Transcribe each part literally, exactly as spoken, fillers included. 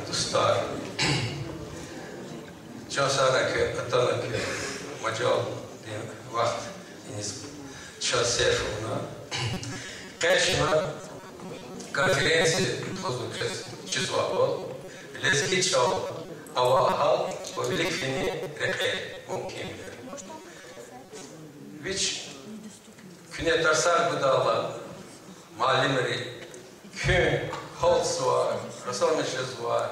Дустар, чан сагърай хьи, атана хьи, мажалдин вахт иниз чаз серф авуна. Къе чна конференция тухузва квез чизвайвал, лезги чӀал, авай гьал ва вилик финин рекьер, мумкинвилер. Вич куьне тарсар гудайла, муаллимри, куьн гьалтзавай, расамиш жезвай,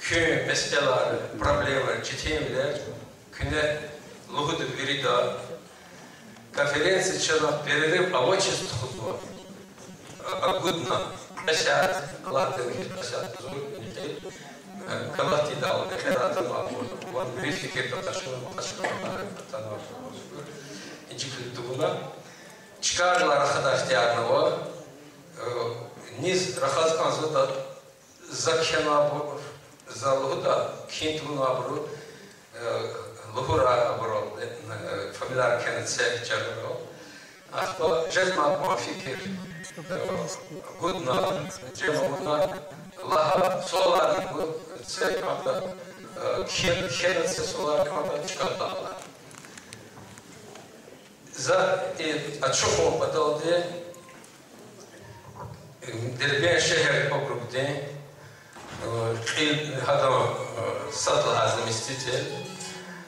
куьн месэлаяр, проблемаяр, четинвилер куьне лугьуда вирида. Конференция чна перерыв авачиз тухузва. Агудна кьве сят, Аллагьдин кьве сят зур нихъ, э, галатдал, рекьерал атанва, ван вири фикирда къачуна, къачуна атанва. Инжиклу тавуна. Чкайрилай рахадай ихтиярни ава, э, низ рахаз кӀанзаватӀа, за кхьенвайбур, за лугьуда, кхьин тавунвайбуру, э, лугьурай абурал, э, фамилияр кхьена це чарарал. Ахпа жезмай кьван фикир, э, гудна, жема гудна, лагьай суаларни гуд, це кӀанда, э, кхьен-, кхьена це суалар кӀанда, чкадал алай. За и ачухун паталди, э, Дербент шегьер округдин, э, кьил-, гьадан, э, сад лагьай заместитель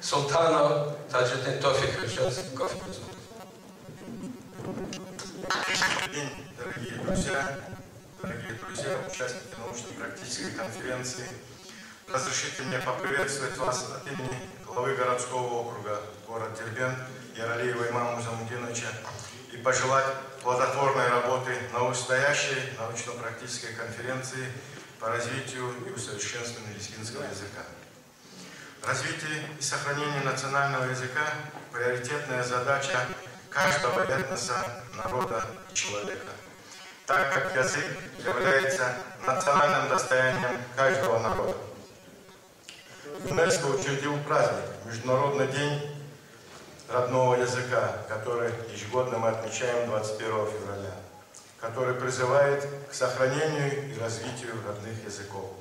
Султанов Тажудин Тофиковичаз гаф гузва. День, дорогие друзья, дорогие друзья, участники научно-практической конференции. Разрешите мне поприветствовать вас от имени главы городского округа города Дербент Яралиева Имама Музамудиновича и пожелать плодотворной работы на устоящей научно-практической конференции по развитию и усовершенствованию лезгинского языка. Развитие и сохранение национального языка — приоритетная задача каждого этноса, народа и человека, так как язык является национальным достоянием каждого народа. ЮНЕСКО учредил праздник — Международный день родного языка, который ежегодно мы отмечаем двадцать первого февраля, который призывает к сохранению и развитию родных языков.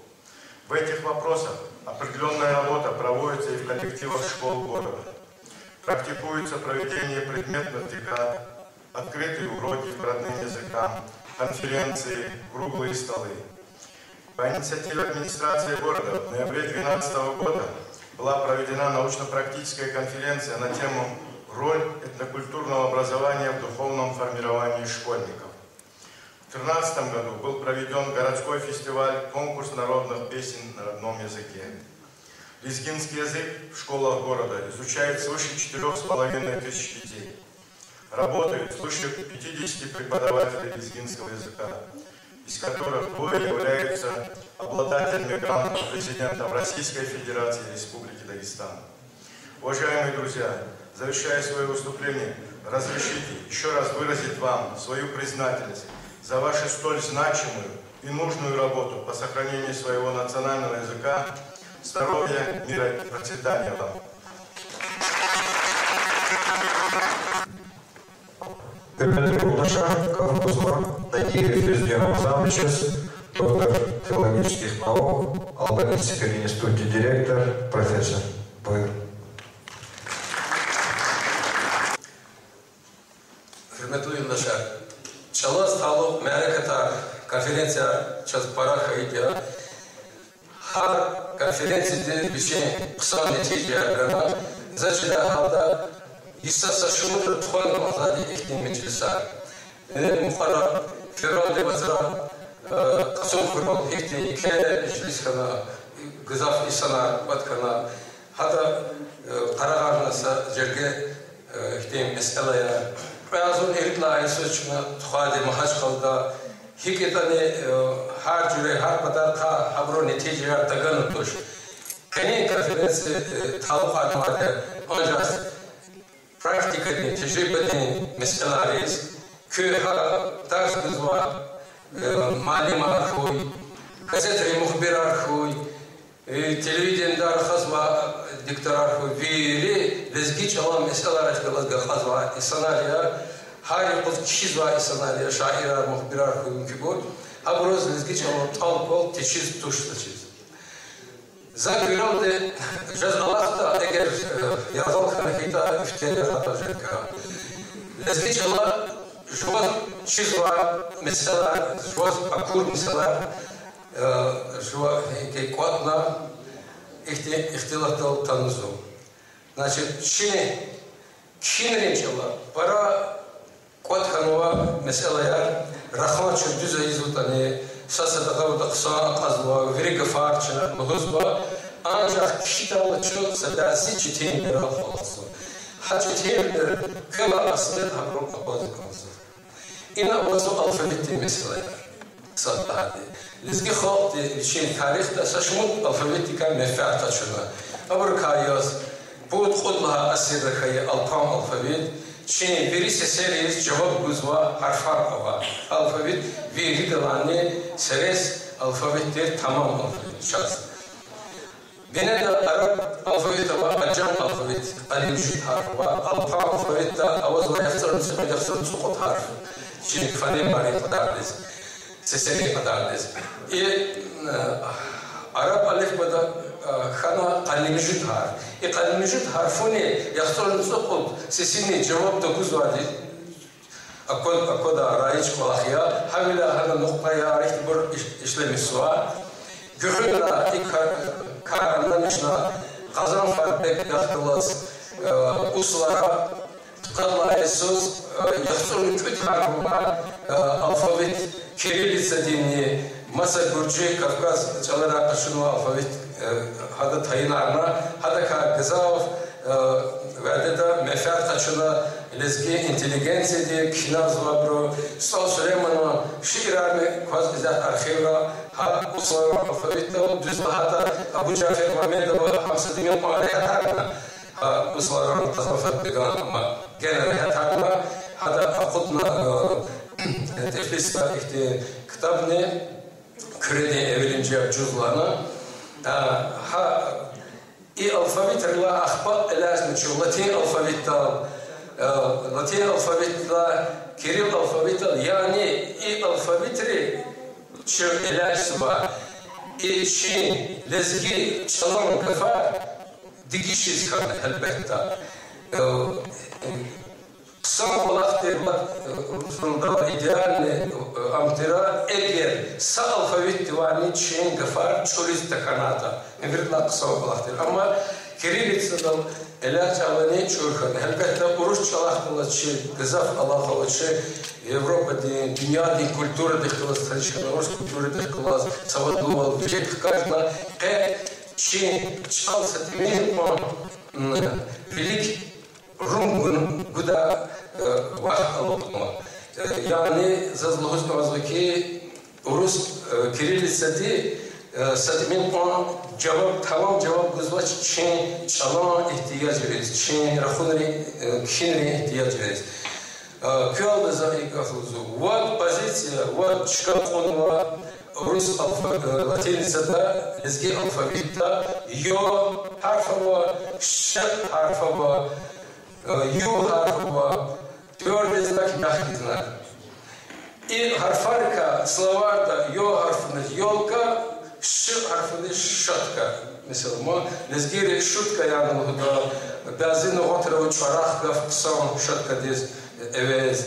В этих вопросах определённая работа проводится и в коллективах школ города. Практикуется проведение предметных декад, открытые уроки по родным языкам, конференции, круглые столы. По инициативе администрации города в ноябре двенадцатого года была проведена научно-практическая конференция на тему «Роль этнокультурного образования в духовном формировании школьников». В тринадцатом году был проведён городской фестиваль «Конкурс народных песен на родном языке». Лезгинский язык в школах города изучает свыше четырёх с половиной тысяч детей. Работают свыше пятидесяти преподавателей лезгинского языка, из которых двое являются обладателями грантов президента Российской Федерации и Республики Дагестан. Уважаемые друзья, завершая своё выступление, разрешите ещё раз выразить вам свою признательность за вашу столь значимую и нужную работу по сохранению своего национального языка. Здоровья, мира и процветания вам! Гьуьрметлу юлдашар, гаф гузва Тагиев Фейзудин Рамазановичаз, доктор филологических наук, Алданский институтдин директор, профессор. Буюр. Гьуьрметлу юлдашар, чӀалаз талукь мярекатар, конференцияр чаз пара хьайиди я. Гьар конференциядиз вичин хъсан нетижаяр гана, за чидай гьалда, йиса са шумудра тухвана кӀанзавайди ихьтин межлисар. Э, мукьвара февралдин вацра, э, Кьасумхуьрел ихьтин еке межлис хьана, гзаф инсанар кӀватӀ хьана. Гьада, э, къарагъарна са жерге, э, ихьтин месэлаяр. Кьве агъзурни ирид лагьай йисуз чна тухвайди Магьачкъалада. ГьикӀ ятӀани, э, гьар жуьре, гьар патарихъай гьабуру нетижаяр тагана туш. Къенин конференция, э, талукьарнавайди анжах практикадин, тежрибадин месэлайриз. Куь гьа дарс гузвай, э, муаллимар хьуй, газетрин мухбирар хьуй, э, телевиденида рахазвай, э, дикторар хьуй, вири лезги чӀалан месэлайрихъ галаз гьакьван инсанар я, гьар юкъуз кхьизвай инсанар я, шаирар, мухбирар хьуй мумкинбур, гьабуруз лезги чӀалан тӀал-кӀвал течиз туштачиз. За куьрелди жез алахъда, эгер, э, яргъал хьана хьайитӀа, ифтени гьатта жеда. Лезги чӀала жуваз чизвай месэлаяр, жуваз акур месэлаяр, э, жува гьикӀ кӀватӀна ихьтин ихтилатдал танузва. Значит, чи кхьинрин чӀала пара кӀватӀ хьанва месэлаяр, рахун чун дуьз ийизватӀани, са-садахъ авуртӀа хъсан акьазва, вири гафар чна лугьузва, анжах кхьидайла чун са бязи четинвилерал халкьзава. Гьа четинвилер квевай аслу гьабурун акъвазни кӀанзава. Ина авазва алфавитдин месэлаяр. Сад лагьайди, лезги халкьди вичин тарихда са шумуд алфавитдикай менфят къачуна. Абурукай яз пуд-кьуд лагьай асирра хьайи алпан алфавит, чи вири сесериз жаваб гузвай гьарфар авай алфавит, виридалайни серес алфавит тир тамам алфавит чаз. Бинеда араб алфавит ава, аджам алфавит, кьадимжуьт гьарф ава, алпан алфавитда авазва яхцӀурни цӀикьвед, яхцӀурни цӀукьуд гьарф, чи фонемайрин кьадардиз, сесерин кьадардиз. И, э, араб алифбада, э, хьана кьадимжуьт гьарф. И кьадимжуьт гьарфуни яхцӀурни цӀукьуд сесини жаваб тагузвайди аквада, аквадай раич кӀвалах я, гьавиляй гьана нукьтаяр ихьтинбур иш-, ишлемишзава. Гуьгъуьна и кар, кар аламишна Къазанфарбегдихъ галаз, э, услара, къад лагьай йисуз, э, яхцӀурни кӀуьд гьарф авай, э, алфавит кириллицадинни, маса гуржи, Кавказ чӀаларай къачунвай алфавит, э, гьада тайинарна, гьадакай гзаф, э, вядеда менфят къачуна лезги интеллигенцияди, кхьинарзавайбуру, СтӀал Сулейманан шиирарни кваз исятда архивра, гьа усларан алфавитдал, дуьз лагьайтӀа, Абу Жафер Мамедова гьам са тӀимил кьван регьятарна, гьа усларан Къазанфарбеган, амма гена регьятарна, гьада акъудна, э, Тифлисда ихьтин ктабни, Куьредин эвелимжи жузлана. А, гьа, и алфавитрилай ахпа элячӀна чун латин алфавитдал, э, латин алфавитдилай кирилл алфавитдал, яни и алфавитри чун элячӀзава, и чи лезги чӀалан гафар дегишиз хьана, гьелбетда. Э, Хъсан кӀвалах тир, ва, э, рузунда идеальный, э, ам тир, эгер са алфавитдивайни чи гафар чӀуриз тахьанайтӀа, виридалай хъсан кӀвалах тир. Амма кириллицадал элячӀайла чӀур хьана. Гьелбетда, урус чӀалахъ галаз чи гзаф алакъа ава, чи Европадин, дуьньядин культурадихъ галаз таниш хьана, урус культурадихъ галаз савадлувал виже хкажна, къе чи чӀал са тӀимил кьван, м, вилик рум гун-, гудай, э, вахт алукьнава. Э, яни заз лугьуз кӀанзава хьи, урус, э, кириллицади, э, са тӀимил кьван жаваб, тамам жаваб гузвач чи чӀалан игьтияжриз, чи рахунрин, э, кхьинрин игьтияжриз. Э, квелди за и гаф лугьузва. Вад позиция, вад чка кьунва урус алфа-, э, латиницада, лезги алфавитда ё гьарф ава, щ гьарф ава, э, ю гьарф ава, твёрдый знак, мягкий знак. И гьарфарикай словарда ё гьарфуниз ёлка, щ гьарфуниз щётка. Месела, ма, лезгийри шутка яна лугьуда, бязи нугъатра ава чӀуру гаф хъсан щёткадиз эвез.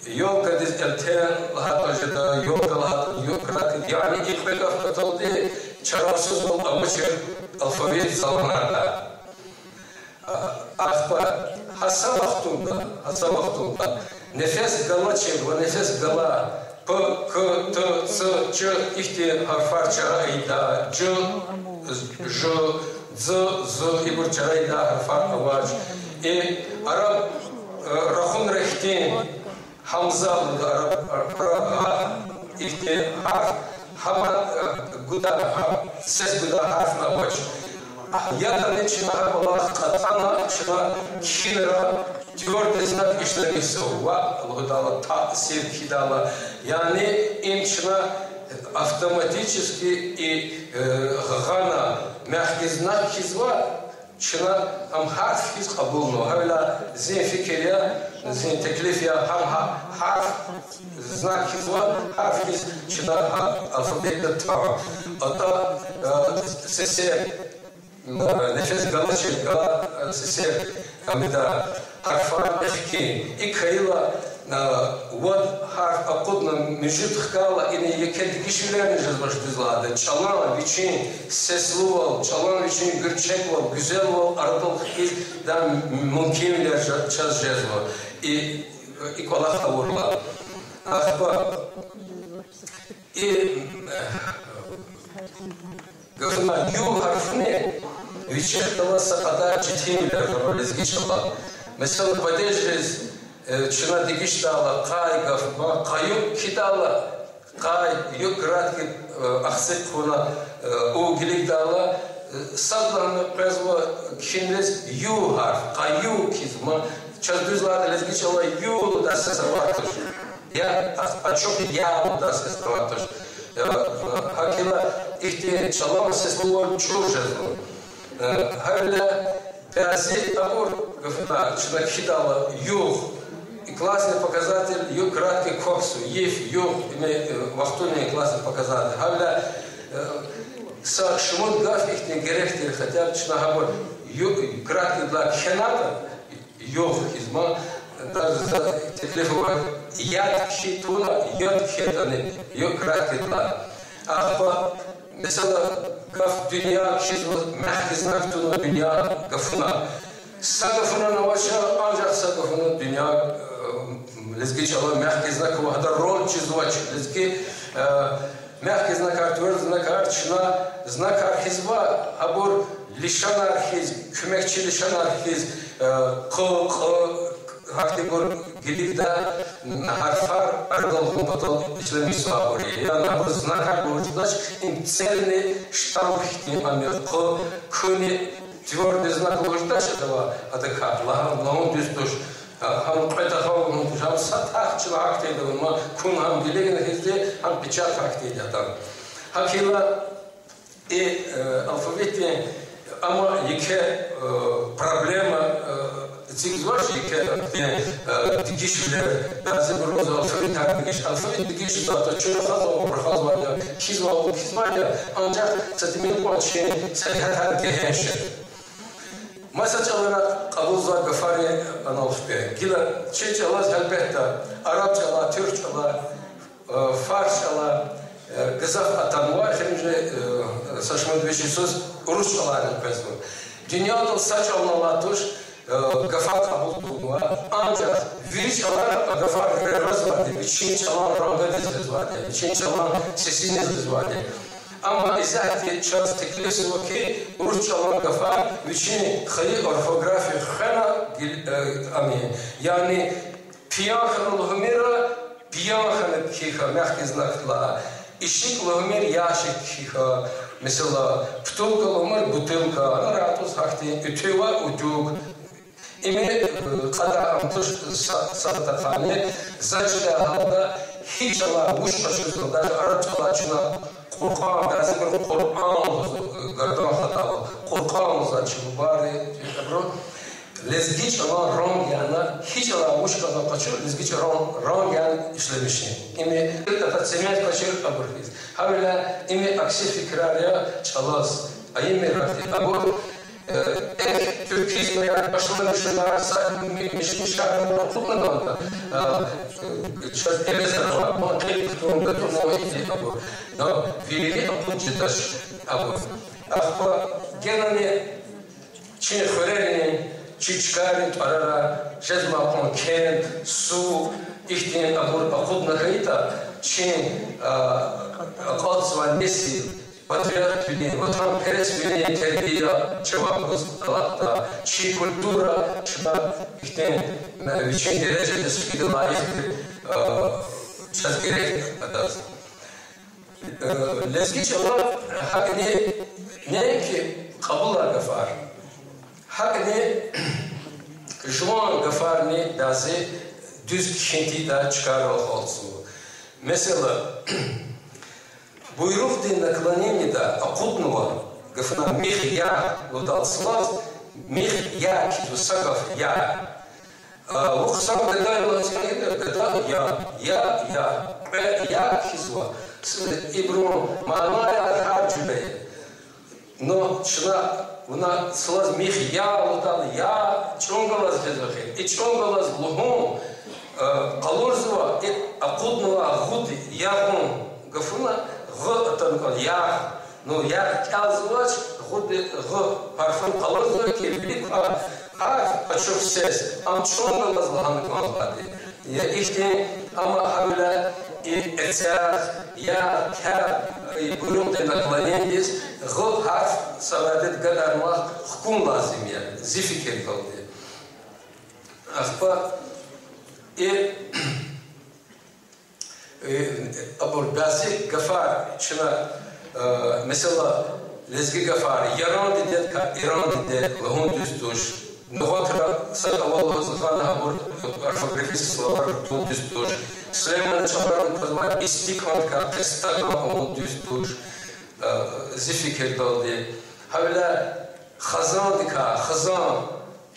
Ёлкадиз элтен лагьайтӀа жеда, ёлка лагьайтӀа ёлка, яни и кьве гаф паталди чарасузвал авачир алфавит заланарда. Ахпа гьа са вахтунда, гьа са вахтунда нефес галачир ва нефес гала п, к, т, ц, ч ихьтин гьарфар чара ийида, ж, ж, дз, з, ибур чара ийидай гьарфар авач. И араб, э, рахунрин хьтин гьамза лугьуда араб, араб гьа ихьтин гьарф, гьама, э, гуда, гьа сес гуда гьарфни авач. Ядани чна гьа кӀвалах кьатӀана, чна кхьинра Твёрдый знак ишлемишзава, ва лугьудайла, таъсир кхьидайла. Яни им чна автоматически и, э, гъана мягкий знак хьизва, чна ам гьарф хьиз кьабулнава. Гьавиляй зи фикир я, зи теклиф я, гьам гьа-, гьарф, знак хьизва, гьарф хьиз чна гьа алфавитда тан. АтӀа, э, сесер, э, нефес галачир, гала, э, сесер, гьамида гьарфар хкин. ИкӀ хьайила, э, вад гьарф акъудна муьжуьд хкайла, ина еке дегишвилерни жезвач, дуьз лагьайтӀа. ЧӀалан вичин сеслувал, чӀалан вичин гуьрчегвал, гуьзелвал арадал хкиз дан мумкинвилер жа-, чаз жезва. И, и кӀвалах авурла. Ахпа и, э, гафуна ю гьарфни вичихъ галаз са кьадар четинвилер ава лезги чӀалан. Месела, падежриз, э, чна дегишдайла къай гаф ма къаюк кхьидайла, къай, юк краткий, э, ахци хъувуна, э, у гилигдайла, э, садлагьана къвезва кхьинриз ю гьарф, къаюк хьиз ма. Чаз, дуьз лагьайтӀа, лезги чӀалай ю лугьудай сес авайд туш. Я, а-, ачух я лугьудай сес авайд туш. Э, гьакӀ хьайила ихьтин чӀалан сеслувал чӀур жезва. Э, гьавиляй бязи абур гафуна чна кхьидайла югъ, и классный показатель, ю краткий квахьзава, йиф, югъ, им, э, вахтунин классный показатель. Гьавиляй, э, са шумуд гаф ихьтин герек тир, хотя бы чна гьабур ю краткийдилай кхьенатӀа, югъ хьиз ма, даже за теклиф авай, яд кхьин тавуна, яд кхьенатӀани, ю краткийдилай. Ахпа, месела, гаф дуьнья кхьизва, мягкий знак тавуна дуьнья гафуна. Са гафунани авач, анжах са гафуна дуьнья, э, лезги чӀалан мягкий знак ва гьадан роль чизвач. Лезги, э, мягкий знакар, твёрдый знакар чна знакар хьизва, абур лишанар хьиз, куьмекчи лишанар хьиз, э, къу, кьу, гьахьтинбур гилигда, гьарфар арадал гъун патал ишлемишзавайбур я. Яни абур знакар лугьуз жедач, им цельный штамп хьтин ам я, къу, куни твёрдый знак лугьуз жедач адавай, адакай лагьан, лагьун дуьз туш. Гьа-, гьам кьве тахьай лугьун туш, гьам са тахьай чна гьахьтинди авуна, кун гьам гилигна хьизди, гьам печать гьахьтинди я адан. ГьакӀ хьайила и, э, алфавитдин, амма еке, э, проблема, э, эцигзавач, еке, э, дегишвилер, бязибуру лугьузва алфавит гьакӀ дегиш, алфавит дегишзаватӀа, чун рахазвайвал рахазвайди я, кхьизвайвал кхьизвайди я, анжах са тӀимил кьван чи сергьятар гегьеншир. Маса чӀалара кьабулзавай гафар я анал хпе. Гила чи чӀалаз, гьелбетда, араб чӀала, туьрк чӀала, э, фарс чӀала, э, гзаф атанва, эхиримжи, э, са шумуд виш йисуз урус чӀаларни къвезва. Дуьньядал са чӀални алай туш, э, гафар кьабул тавунва, анжах вири чӀалара а гафар регъвезвайди, вичин чӀалан рангадиз гъизвайди, вичин чӀалан сесиниз гъизвайди. Амма исятда чаз теклифзава хьи, урус чӀалан гафар вичин хайи орфография хвена гил-, э, ами. Яни пиян хьана лугьумир, пиян хьана кхьихь мягкий знакдилай. Ишик лугьумир, ящик кхьихь. Месела, бутылка лугьумир, бутылка. Ана рагьатуз гьахьтин, утюг, утюг. Им, э, кьадар ам туш са-, сад тахьайни, за чидай гьалда гьи чӀалай вуч къачузватӀа, даже араб чӀалай чна Къуръан, бязибуру Къуръан лугьуз, э, гардан хатӀава, Къуръан лугьузва чи бубайри, абуру. Лезги чӀалан ранг яна, гьи чӀалай вуч кӀанзаватӀа къачу, лезги чӀалан ранг яна ишлемишин. Им, э, атӀа цемент къачур абур хьиз. Гьавиляй им акси фикирар я чӀалаз, аимир ахьтин абур. Э, э, туьркизмаяр, башламишунар, са ми-, миш-, мишарар акъудна кӀанда, э, чаз эвезарва, ма кьил кутун, гатун ма ихьтин абур. Но вири акъудиз жедач абур. Ахпа генани чи хуьрерин, чи чкайрин тӀварара жезмай кьван кент, сув, ихьтин абур акъудна хьайитӀа, чи, а, акьалтзавай несил, патриотвилин, ватанпересвилин тербия чавай галаз алатда, чи культура чна ихьтин, э, вичин дережадиз фикирдалди лайихди, э, чаз герек адаз. Э, лезги чӀала гьакӀни неинки кьабулай гафар, гьакӀни Жуван гафарни бязи дуьз кхьин тийидай чкайрал гьалтзава. Месела, буйругъдин наклонениеда акъуднава гафуна мих я лугьудалди, цлаз мих я хьизва, са гаф я. А, вух хъсан гада я лугьуз хьайитӀа, гада я, я, я, кьве я хьизва. С-, ибурун манаяр гьар жуьре я. Ну, чна вуна цлаз мих я лугьудалди, я чӀун галаз жезва хьи. И чӀун галаз лугьун, э, къалурзава, и акъуднава гъуд ягъун гафуна, гъ атана кӀанда ягъ. Ну, ягъ кӀелзавач, гъуд, гъ гьарфун къалурзава хьи, вилик квай гьарф ачух сес, ам чӀун галаз лагьана кӀанзавайди. Я ихьтин, амма гьавиляй и эцяй, я, кя, и буйругъдин наклонениедиз гъ гьарф са вядеда гадармай хкун лазим я, зи фикирдалди. Ахпа и, э, абур бязи гафар чна, э, месела, лезги гафар, Яран дидедикай Иран диде лугьун дуьз туш. Нугъатра са кӀвал лугьуз гъана, абур орфографический словарь кутун дуьз туш. Сулейманан чӀаларни кваз ва истикӀандикай къестакӀан лугьун дуьз туш, э, зи фикирдалди. Гьавиляй хазандикай хизан,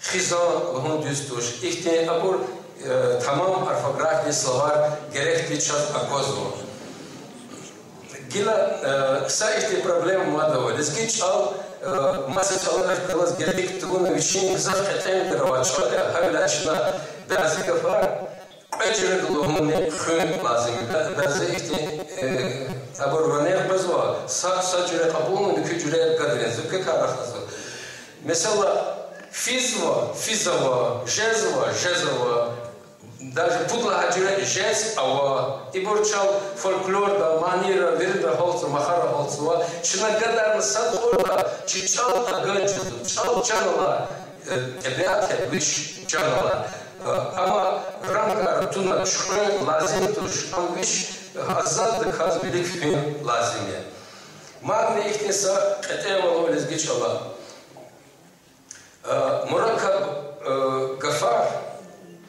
хизан лугьун дуьз туш. Ихьтин абур, э, тамам орфографиядин словарь герекди чаз аквазва. Гила, э, са ихьтин проблема мад ава. Лезги чӀал, э, маса чӀаларихъ галаз герек тавуна вичин гзаф кьетӀенвилер авай чӀал я, гьавиляй чна бязи гафар кьве жуьреда лугьунни хуьн лазим я. Бя-, бязи ихьтин, э, абур ванер къвезва, са, са жуьре кьабулна, муькуь жуьре гадарин, зуккакай рахазва. Месела, физва, физава, жезва, жезава, даже пуд лагьай жуьре жез ава. Ибур чал фольклорда, манийра, вирида гьалтзава, махара гьалтзава. Чна гадарна сад кьурла, чи чӀал агакьзава, чӀал чан алай, э, тӀебиат я, вич чан алай. Э, амма рамкайра туна чуьхуьн лазим туш, ам вич азаддаказ вилик фин лазим я. Мадни ихьтин са кьетӀенвал ава лезги чӀала. Э, мураккаб, э, гафар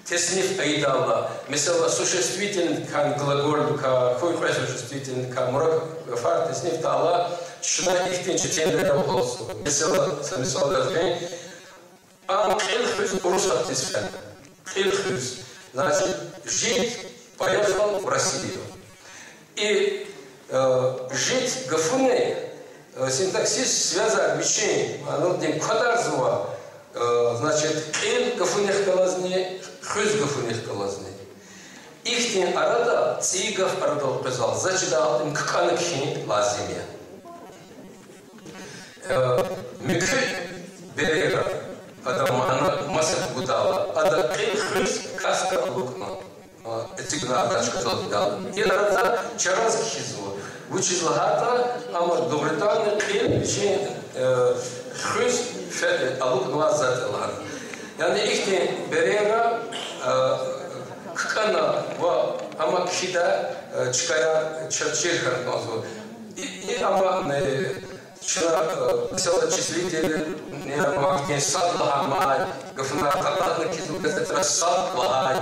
тесниф ийидайла, месела, существительныйдикай, глаголдикай, хьуй кьве существительныйдикай мураккаб гафар теснифдайла, чна ихьтин четинвилер авазва. Месела, са мисал яз гъин, ам кьил хуьз Урусатдиз фена. Кьил хуьз. Значит, жид поехал в Россию. И, э, жид гафунин, э, синтаксис, связар вичин, анал дин квадарзава, э, значит, кьил гафунихъ галазни, хуьз гафунихъ галазни. Ихьтин арада цӀийи гаф арадал къвезва, за чидай алтӀим ккӀана кхьин лазим я. Э, муькуь берейра, адан мана маса гудайла, ада кьил хуьз касда алукӀна, э, эцигна ада чкадалдал. И арада чараз кхьизва. Вучиз лагьайтӀа, амма дугъриданни кьил вичин, э, хуьз фе-, алукӀнавай затӀ я лагьана. Яни ихьтин берейра, э, ккӀана ва амма кхьидай, э, чкаяр чаз чир хьана кӀанзава. И, и амма, э, чна, э, месела, числительный, э, амма ихьтин сад лагьанмай, гафунар къакъатна кхьизва, газетра сад лагьай.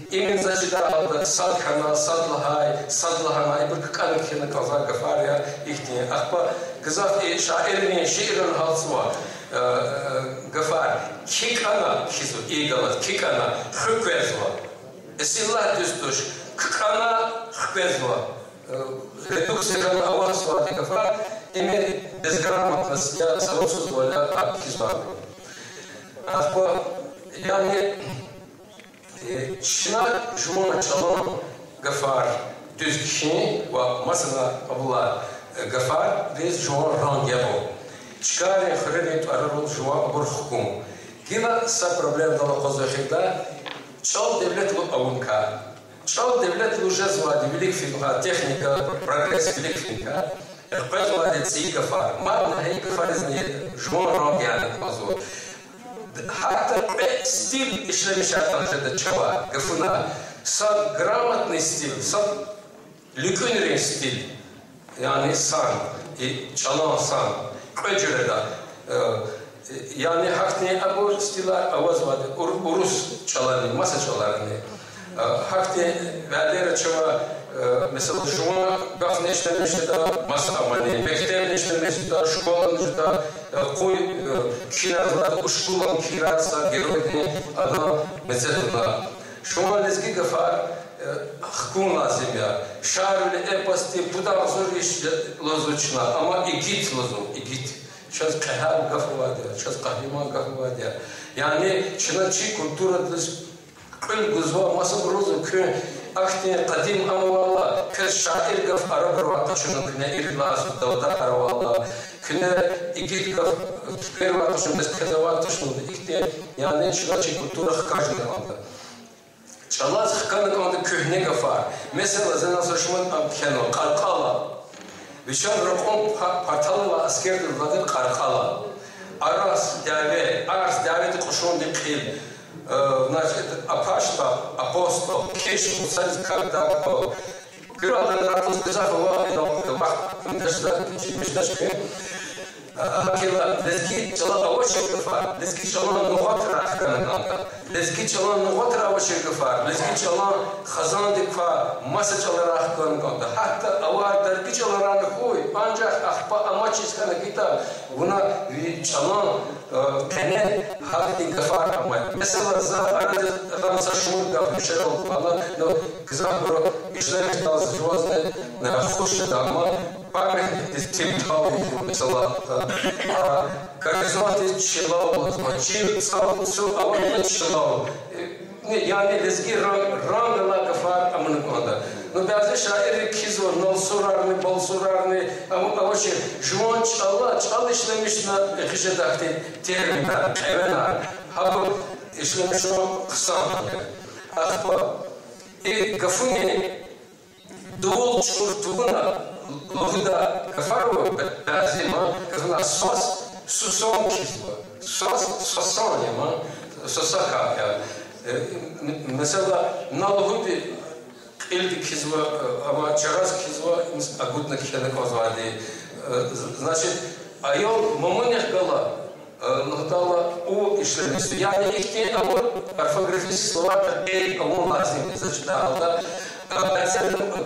Имен за чидай алтӀа сад хьана, сад лагьай, сад лагьанмай, ибур ккӀана кхьина кӀанзавай гафар я ихьтин. Ахпа гзаф и шаиррин шииррал гьалтзава, э, э, гафар. КикӀана хьизва, и галаз кикӀана, хуьк квезва. Эсиллагь дуьз туш, ккӀана, хуьк квезва. Э, редукция хьана аватзавайди гафар, имен безграмотность я, савабсузвал я, акӀ хьизвайбур. Ахпа, яни, э, чна жуван чӀалан гафар дуьз кхьин ва масана кьабулай, э, гафариз жуван ранг ябун. Чкайрин, хуьрерин тӀварарал жуван абур хкун. Гила са проблемадал акъвазва эхирдай, чӀал девлетлу авуникай. ЧӀал девлетлу жезвайди вилик финикай, техника, прогресс вилик финикай, къвезвайди цӀийи гафар. Мадни гьа и гафаризни жуван ранг яна кӀанзава. Гьатта кьве стиль ишлемишайтӀа жеда чавай гафунай. Сад грамотный стиль, сад луькӀуьнрин стиль. Яни сан, и чӀалан сан, кьве жуьреда, э, Яни гьахьтин абур стилар авазвайди ур-, урус чӀаларни, маса чӀаларни. Э, гьахьтин вядера чава, э, месела, жуван гафни ишлемишда, маса амани, мектебни ишлемишда, школани жеда, э, къуй, э, кхьиназва, ушкулан кхьиназва, геройдин адан мецетуна. Жуван лезги гафар, э, хкун лазим я. Шаирри эпосди пуд агъзур йис лугьузва чна, амма игит лугьузва, игит. Чаз кьегьал гаф авайди я, чаз къагьриман гаф авайди я. Яни чна чи культурадиз кьуьл гузва, масабуруз куьн ахьтин къадим амайла, квез шаир гаф арабур авай тушни, куьне ирид лагьай давда аравайла, куьне игит гаф туькӀуьрвай тушни, бес квез авай тушни, ихьтин, яни чна чи культура хкажна кӀанда. ЧӀалаз хкана кӀанда куьгьне гафар. Месела, заз са шумуд ам кхьенва, къаркъала. Вичел ракьун па-, парталай аскердиз лугьудайди къаркъала. Арас, дяве, арс, дяведи кьушундин кьил. Э, значит, апашта, апостол, киш, мусариз кагда, куьралди ракьуз гзаф ава, вахт муьждаш, муьждаш хьи. Гьакӏ хьайила лезги чӏалал авачир гафар, лезги чӏалан нугъатрай хкана кӏанда. Лезги чӏалан нугъатрай авачир гафар, лезги чӏалан хизандик квай маса чӏаларай хкана кӏанда. Гьатта авай дарги чӏаларайни хьуй, анжах ахпа амачиз хьана хьайитӏа, вуна ви чӏалан, э, къене гьахьтин гафар амай. Месела, за арадиз гъана са шумуд гаф вичел квай, ну, гзафбуру ишлемишдалди жувазни, э, хуш жеда, амма памятникдиз тиртал, месела, а, горизонтдиз чилав, чил, цав, цур аватна чилав. Э, не, яни лезги ранг, ранг алай гафар амуна кӏанда. Ну, бязи шаирри кхьизва налсурарни, балсурарни, ам-, авачир жуван чӏала, чӏал ишлемишна гъиз жеда ахьтин терминар, кьевенар. Гьабур ишлемишун хъсан я. Ахпа и гафунин дувул чӏур тавуна лугьудай гафар ава, бязи ма, гафунар свас, сусан кхьизва. Свас, свасан я ма, сваса кар я. Э, м-, месела, на лугьуди кьилди кхьизва, э, амма чараз кхьизва, мис агудна кхьена кӏанзавайди. Э, з-, значит, аял мамунихъ гала, э, лугьудайла у ишлемишзава. Яни ихьтин абур орфографический словарь тӏвар авун лазим я, за чидай гьалда. Э, бязи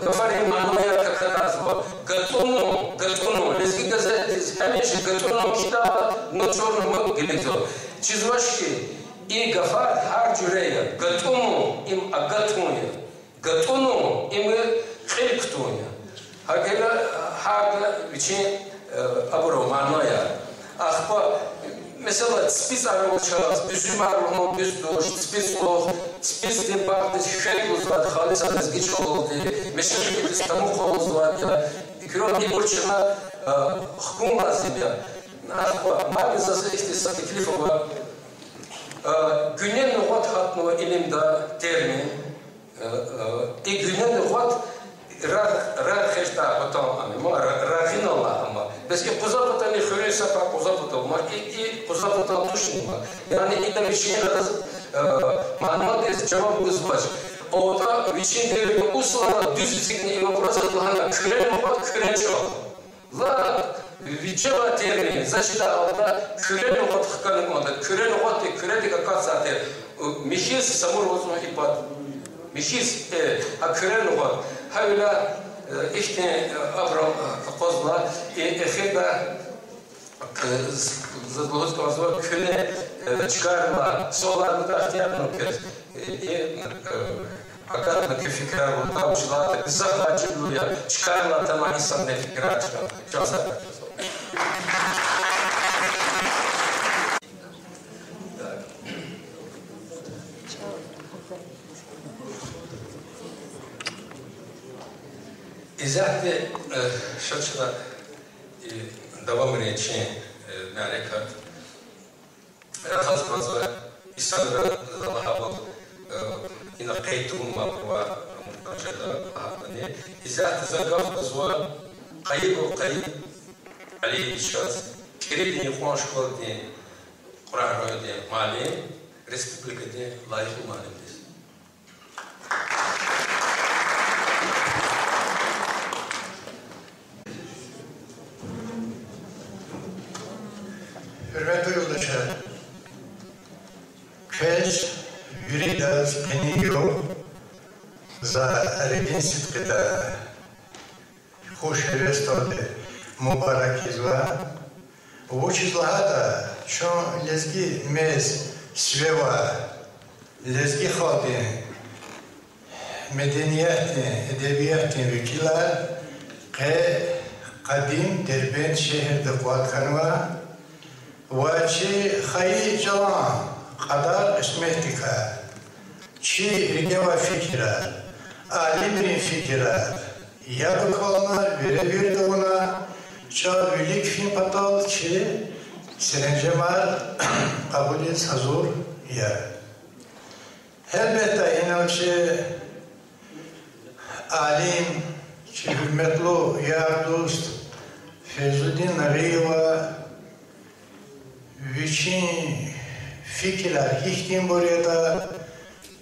гафарин манаяр какахьнава. Гатӏуну, гатӏуну. Лезги газетдиз гьамиша гатӏуну кхьидайла, ну, чорному гилигзава. Чизвач хьи, и гафар гьар жуьре я. Гатӏуну, им агатун я. Гатӏуну, им кьил кутун я. Гьакӏ хьайила гьарда вичин, э, абурун манаяр. Ахпа, месела, ципицӏар ава чаз, уьзуьмар лугьун дуьз туш, ципицӏлух, ципицӏдин багъдиз хьвед лугьузвайди халисан лезги чӏалалди, мешерикдиз тамукъ лугьузвайди я. Икром, ибур чна, э, хкун лазим я. Ахпа, мадни заз ихьтин са теклиф ава. Э, гуьне нугъат гьатнава илимда термин. Э, э, и гуьне нугъат рагъ, рагъ хъжедай патал ама, ра-, рагъинал ама. Бес и къузапатани хуьруьн са пай къузапатал ама, и, и къузапатал тушни ама. Яни ида вичин араз, э, манадиз жаваб гузвач. Отӏа вичин девирда услада дуьз эцигна и вопрос лагьана: куьре нугъат, куьре чӏал. Лагь, вижевай термин, за чидай гьалда куьре нугъат хкана кӏанда, куьре нугъатди, куьредик акатзавай тир, михьиз Самур вацӏун и пад. Михьиз, э, а куьре нугъат. Гьавиляй, э, ихьтин, э, абурал, э, акъвазна, э, эхирда, э, з-, заз лугьуз кӏанзава, куьне, э, чкайрилай суалар гудай ихтияр авани квез? Э, э, э, акатна куь фикирар, вун тавуш лагьайтӏа, гзаф важиблу я, чкайрилай тамам инсанрин фикирар чна. Чан сагъ хьуй. Исятда, э, ша чна, э, давамарин чи, э, мярекат. Рахаз кӏанзава, инсанра, за лагьайвал, э, ина къейд тавун ман ква, жеда лагьайтӏани. Исятда за гаф гузва Къайибов Къайиб Алиевичаз, Кӏиридин юкьван школадин Кьурагь райондин муаллим, республикадин лайихлу муаллимдиз. Гьуьрметлу юлдашар! хуш гьевесдалди мубарак ийизва. Вучиз лагьайтӀа чун лезги мез, сиве ва лезги халкьдин медениятдин, эдебиятдин векилар къе къадим Дербент шегьерда кӀватӀ хьанва ва чи хайи чӀалан кьадар-кьисметдикай, чи рикӀе авай фикирар, алимрин фикирар яб акална, веревирд авуна, чӀал вилик фин патал чи серенжемар кьабулиз гьазур я. Гьелбетда, инал чи алим, чи гьуьрметлу яр-дуст Фейзудин Нагъиева вичин фикирар гьихьтинбур ятӀа,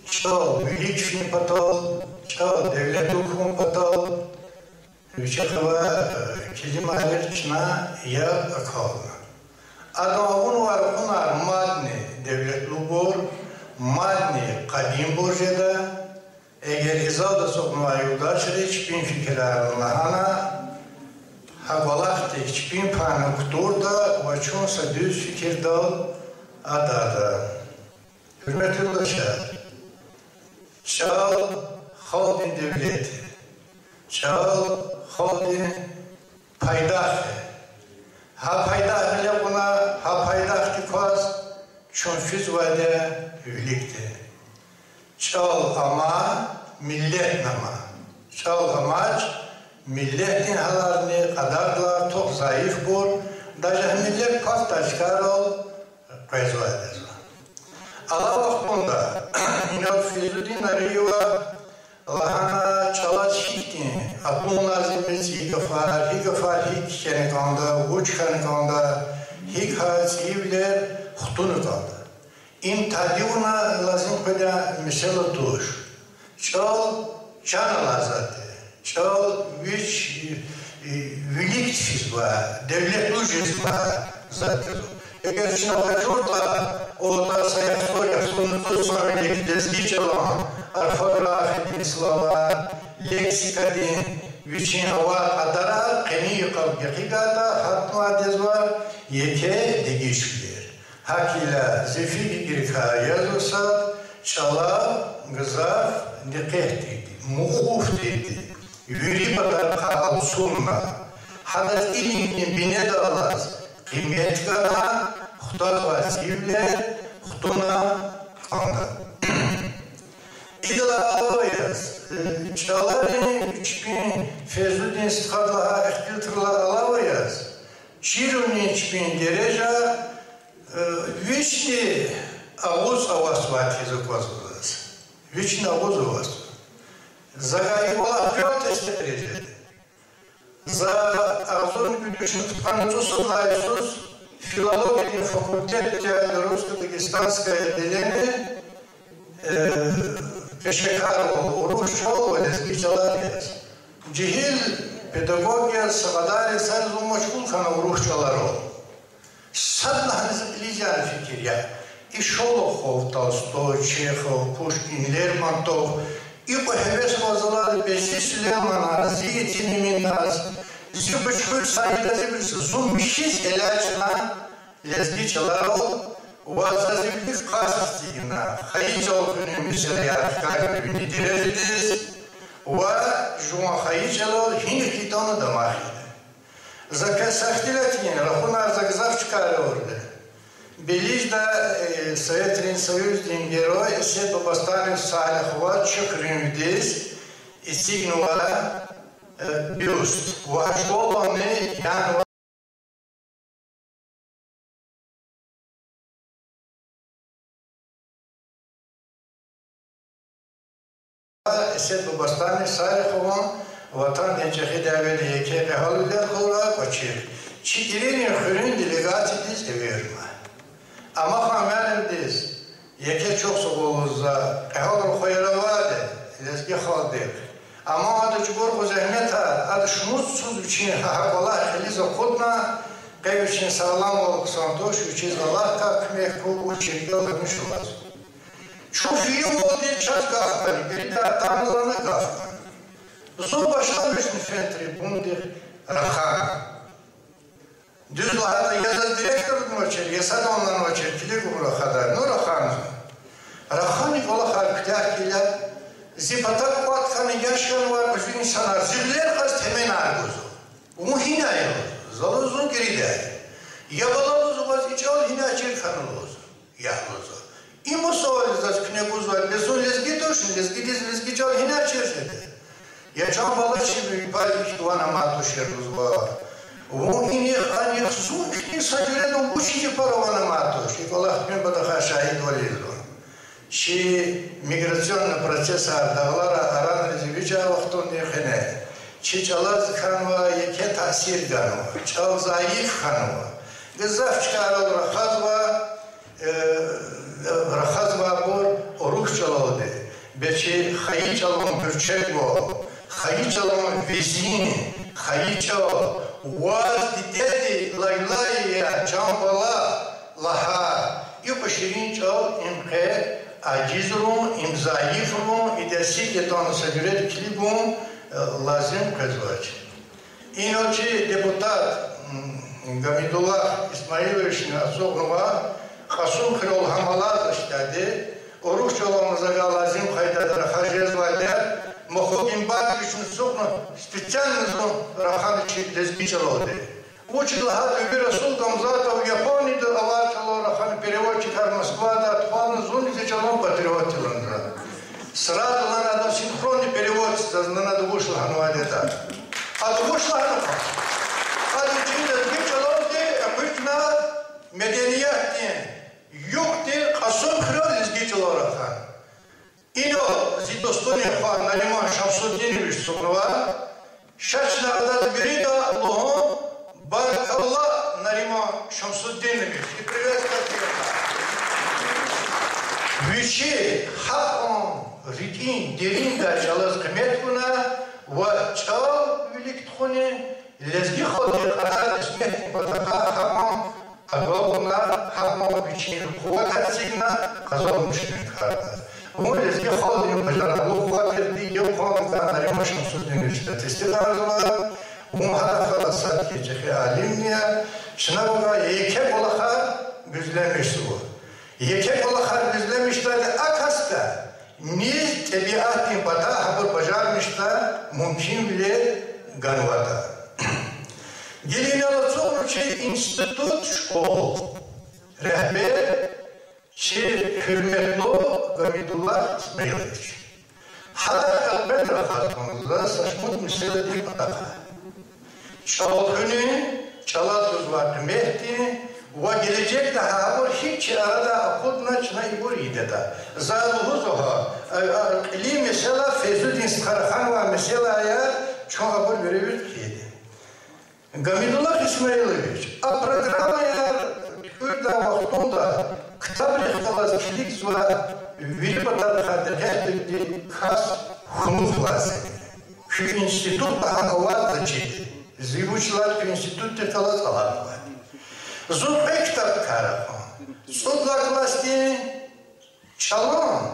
чӀал вилик фин патал, чӀал девлетлу хьун патал, вичи къе авай, э, келимайрихъ чна яб акална. Адан авунвай ракъурар мадни девлетлубур, мадни къадимбур жеда. Эгер и залда ацукьнавай юлдашри чпин фикирар лагьана, гьа кӀвалахдик чпин пайни кутурда ва чун са дуьз фикирдал атайда. Гьуьрметлу юлдашар, чӀал халкьдин девлет я, чӀал халкьдин пайдах я. Гьа пайдах гъиле кьуна, гьа пайдахдик кваз чун физвайди я виликди. ЧӀал ама, миллетни ама. ЧӀал амач, миллетдин гьаларни, кьадардилай тух зайифбур, даже гьа миллет пак тачкарал къвезвай жезва. Алай вахтунда инал Фейзудин Нагъиева лагьана, чӀалаз гьихьтин атлумна лазим я, цӀийи гафар, гьи гафар гьикӀ кхьена кӀанда, вуч хьана кӀанда, гьикӀ гьа цӀийивилер хтуна кӀанда. Им тади авуна лазим къведай месэла туш. ЧӀал чан алай затӀ я. ЧӀал вич, э, вилик физвай, девлетлу жезвай затӀ я. Эгер чна къачуртӀа, отӀа са яхцӀур-яхцӀурни цӀуд йисалай вилик лезги чӀалан орфографиядин, словарь, лексикадин вичин авай кьадарар къенин йикъалди гекъигайтӀа, гьатнавай жезва еке дегишвилер. ГьакӀ хьайила зи фикирдикай язва сад: чӀалав гзаф дикъетдивди, мукьуфдивди, вири патарихъай алцумна, гьадаз илимдин бинедаллаз къимет гана, хтазвай цӀийивилер хтуна кӀанда. Идалай алава яз, э, чӀаларин чпин, Фейзудин стхади лагьай ихтилатрилай алава яз, чирунин чпин дережа, э, вични агъуз аватзавай хьиз аквазва заз. Вични агъуз аватзава. За гьа и кӀвалах квел тестикьрай жеди. За агъзурни кӀуьд вишни пудкъанни цӀусад лагьай йисуз филологиядин факультетда Русско-дагестанское отделение, э, пешекарвал урус чӀал ва лезги чӀалар яз. Жегьил педагог яз, са кьадар йисар зун машгъул хьана урус чӀаларал. Садлагьана зи кьилиз яна фикир я: и Шолохов, Толстой, Чехов, Пушкин, Лермонтов, икьван гьевес авай залай Бязи Сулейманаз, зи итиминаз, зи Кьуьчхуьр Саидаз, ибуруз зун михьиз элячӀна лезги чӀаларал, ва заз зи вилик къаст эцигна хайи чӀал хуьнин месэлаяр хкажна вини дережадиз, ва жуван хайи чӀалал гьина хьайитӀани дамах ийида. За квез сад ихтилат ийин, рахунар за гзаф чкайралди. Белижда, э, Советрин Союздин Герой Эсет Бабастанов Салихаваз чухрин видиз эцигнава, э, бюст. Ва гьа школани янва Эсет Бабастанов Салихаван ватандин чӀехи дяведа еке кьегьалвилер хьурай кӀвачир. Чи Иринин хуьруьн делегациядиз эверна. Амахан муаллимдиз еке чухсагъул лугьузва, кьегьалрин хва яр авайди лезги халкьдихъ. Амма ада чӀугур къу зегьметар, ада шумуд йисуз вичин гьа кӀвалах кьилиз акъудна, къе вичин сагъламвал хъсан туш, вичиз Аллагьдикай куьмек хьуй, вуч рикӀел гъимиш аваз. Чун фейивалди чаз гаф гана, вирида атана лагьана гаф гана. Зун башламишна фена трибундихъ рахан. Дуьз лагьайтӀа, я заз директордин ванцер, я садавай ванцер килигун рахадай. Ну, рахана. Рахана, кӀвалахар куьтягь хьайила, зи патав кӀватӀ хьана яш хьанвай кьуьзуь инсанар зи гъилер кьаз теменар гузва. Вун гьинай я лугьуз, за лугьузва, зун Киридяй я. Я бала, лугьузва, ваз и чӀал гьинай чир хьана лугьузва. Я лугьузва. Им суал заз куьне гузвайди, зун лезги тушни, лезгидиз лезги чӀал гьинай чир жеда? Я чан бала, чи ви пай ихьтин ван амай туш, я лугьузва. Вун инихъ-анихъ, зун ихьтин са жуьредин вучиз и пара ван амай туш? И кӀвалах куьн патахъай шагьидвал ийин лугьузва. Чи миграционный процессар дагълара аранриз виже вахтунда къене чи чӀалаз хьанвай еке таъсир ганва, чӀал зайиф хьанва. Гзаф чкайрал рахазва, э, рахазвайбур урус чӀалалди. Бес чи хайи чӀалан гуьрчегвал, хайи чӀалан везин, хайи чӀал, ваз дидеди лайлай я, чан бала, лагьай, икӀ ширин чӀал им къе ажизрун, им зайифрун, идаз сидкьи ятӀани са жуьреда килигун, э, лазим къвезвач. Инал чи депутат, м, Гамидуллагь Исмаиловични ацукьнава, Кьасумхуьрел гьам алаз иштади, урус чӀалал за гьа лазим къайдада рахаз жезвайди, Мухьмуд Гимбатовични ацукьна, специально зун рахана чи лезги чӀалалди. Вучиз лагьайтӀа ви Расул Гамзатов Японияда авай чӀалал рахана, переводчикар Москвада тухвана, зунни зи чӀалан патриот я лагьана. Сразу лагьана ада, синхронный перевод, заз лагьана ада вуч лагьанвайди ятӀа. Ада вуч лагьана кьван? Ада чи лезги чӀалалди экъечӀна медениятдин юкъ тир Кьасумхуьрел лезги чӀалал рахана. Инал зи дустунин хва Нариман Шамсудинович ацукьнава, ша чна адаз вирида лугьун, баркалла, Нариман Шамсудинович, и приветствовать ийин. Вичи гьакьван рикӀин дериндай чӀалаз къимет гуна ва чӀал вилик тухуни, лезги халкьдин кьадар кьисметдин патахъай гьакьван агалкьуна, гьакьван вичин къуват эцигна, къазанмишун кардиз. Вун лезги халкьдин бажараклу къуватдин я, къван Нариман Шамсудинович тестикьарзава, вун гьадахъ галаз сад хьиз чӀехи алимни я, чна вуна еке кӀвалахар гуьзлемишзава. Еке кӀвалахар гуьзлемишдайди а касди, низ тӀебиатдин патай гьабур бажармишдай мумкинвилер ганватӀа. Гила инал ацукьнава чи институт, школа. Регьбер чи гьуьрметлу Гамидуллагь Исмаилович. Гьадан элкъвена рахаз кьван за са шумуд месэладин патахъай. ЧӀал хуьнин, чӀалаз гузвай къиметдин ва гележегда гьабур гьич чи арадай акъудна чна ибур ийидатӀа. За лугьузва гьа, а, а, кьилин месэла Фейзудин стхада хьанвай месэла я, чун абур веревирд хъийида. Гамидуллагь Исмаилович, а программаяр туькӀуьрдай вахтунда ктабрихъ галаз килигзавай вири патарихъай дикъетдалди кас хьунухь лазим я. Куь институт лагьана авазда чиди. Зи вуч лагьайтӀа куь институтдихъ галаз алакъа авайди. Зун кьве ктабдикай рахун. ЦӀуд лагьай классдин чӀалан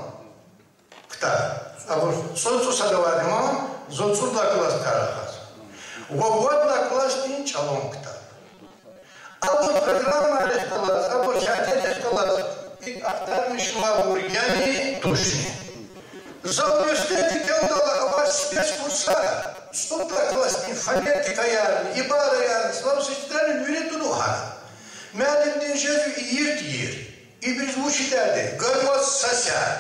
ктаб. Абур цӀуд, цӀусад авайди ман, зун цӀуд лагьай классдикай рахазва. Ва вад лагьай классдин чӀалан ктаб. Абур программайрихъ галаз, абур сятарихъ галаз икӀ ахтармишзавайбур яни тушни. За университетда кӀелдайла авай спецкурсар, цӀуд лагьай классдин фонетикаярни, ибараярни, словосочетаниярни вири туна гьана. Муаллимдин жезва ийир-тийир. Ибуруз вуч ийидайди? Ганваз са сят.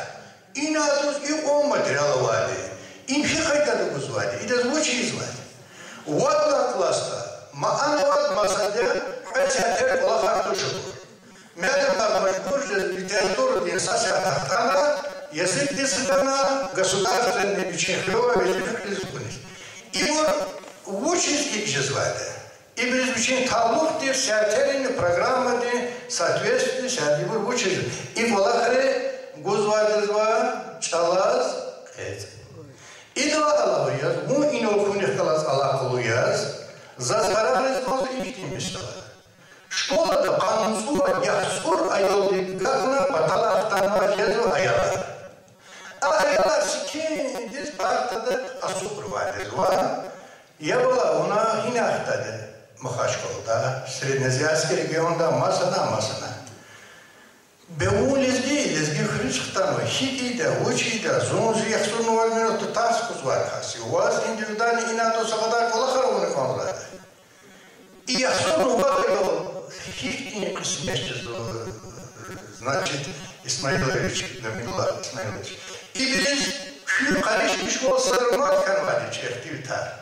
Ина адаз икьван материал авайди. Им гьи къайдада гузвайди? Идаз вуч ийизвайди? Вад лагьай классда, маъанавай масадбуру кьве сятер кӀвалахар туш абур. Муаллимар мажбур жез литературадин са сят ахтана, языкдиз хтана, государственный вичин хиве вежификриз хьуниз. Ибур вучиз икӀ жезвайди? Ибуруз вичин талукь тир сятерин программадин соответствие сятерин ибур вучиз? И кӀвалахри гузвайди я чӀалаз кьецӀ. Идалай алава яз, вун инал хьунихъ галаз алакъалу яз, заз къарагъиз кӀанзава ихьтин месэла. Школада къанни цӀувад, яхцӀур аялдив гана патал ахтанвай жезва аялар. А аялар секиндиз партада ацукьнавайди жезва. Я бала, вуна гьина хтади Махачкъалада, Среднеазиатский регионда, масана, масана. Бес вун лезги, лезги хуьруьз хтанва, гьикӀ ийида, вуч ийида, зун зи яхцӀурни вад минут тарс кузвай кас я. Ваз индивидуальный инатӀа са кьадар кӀвалахар авуна кӀанзавайди. И яхцӀурни вад аял гьихьтин къисмет жезва, значит, Исмаилович, Гамидулла Исмаилович. Ибуруз куь къаришмишвал садра мад хьанвайди чи ихтилатар.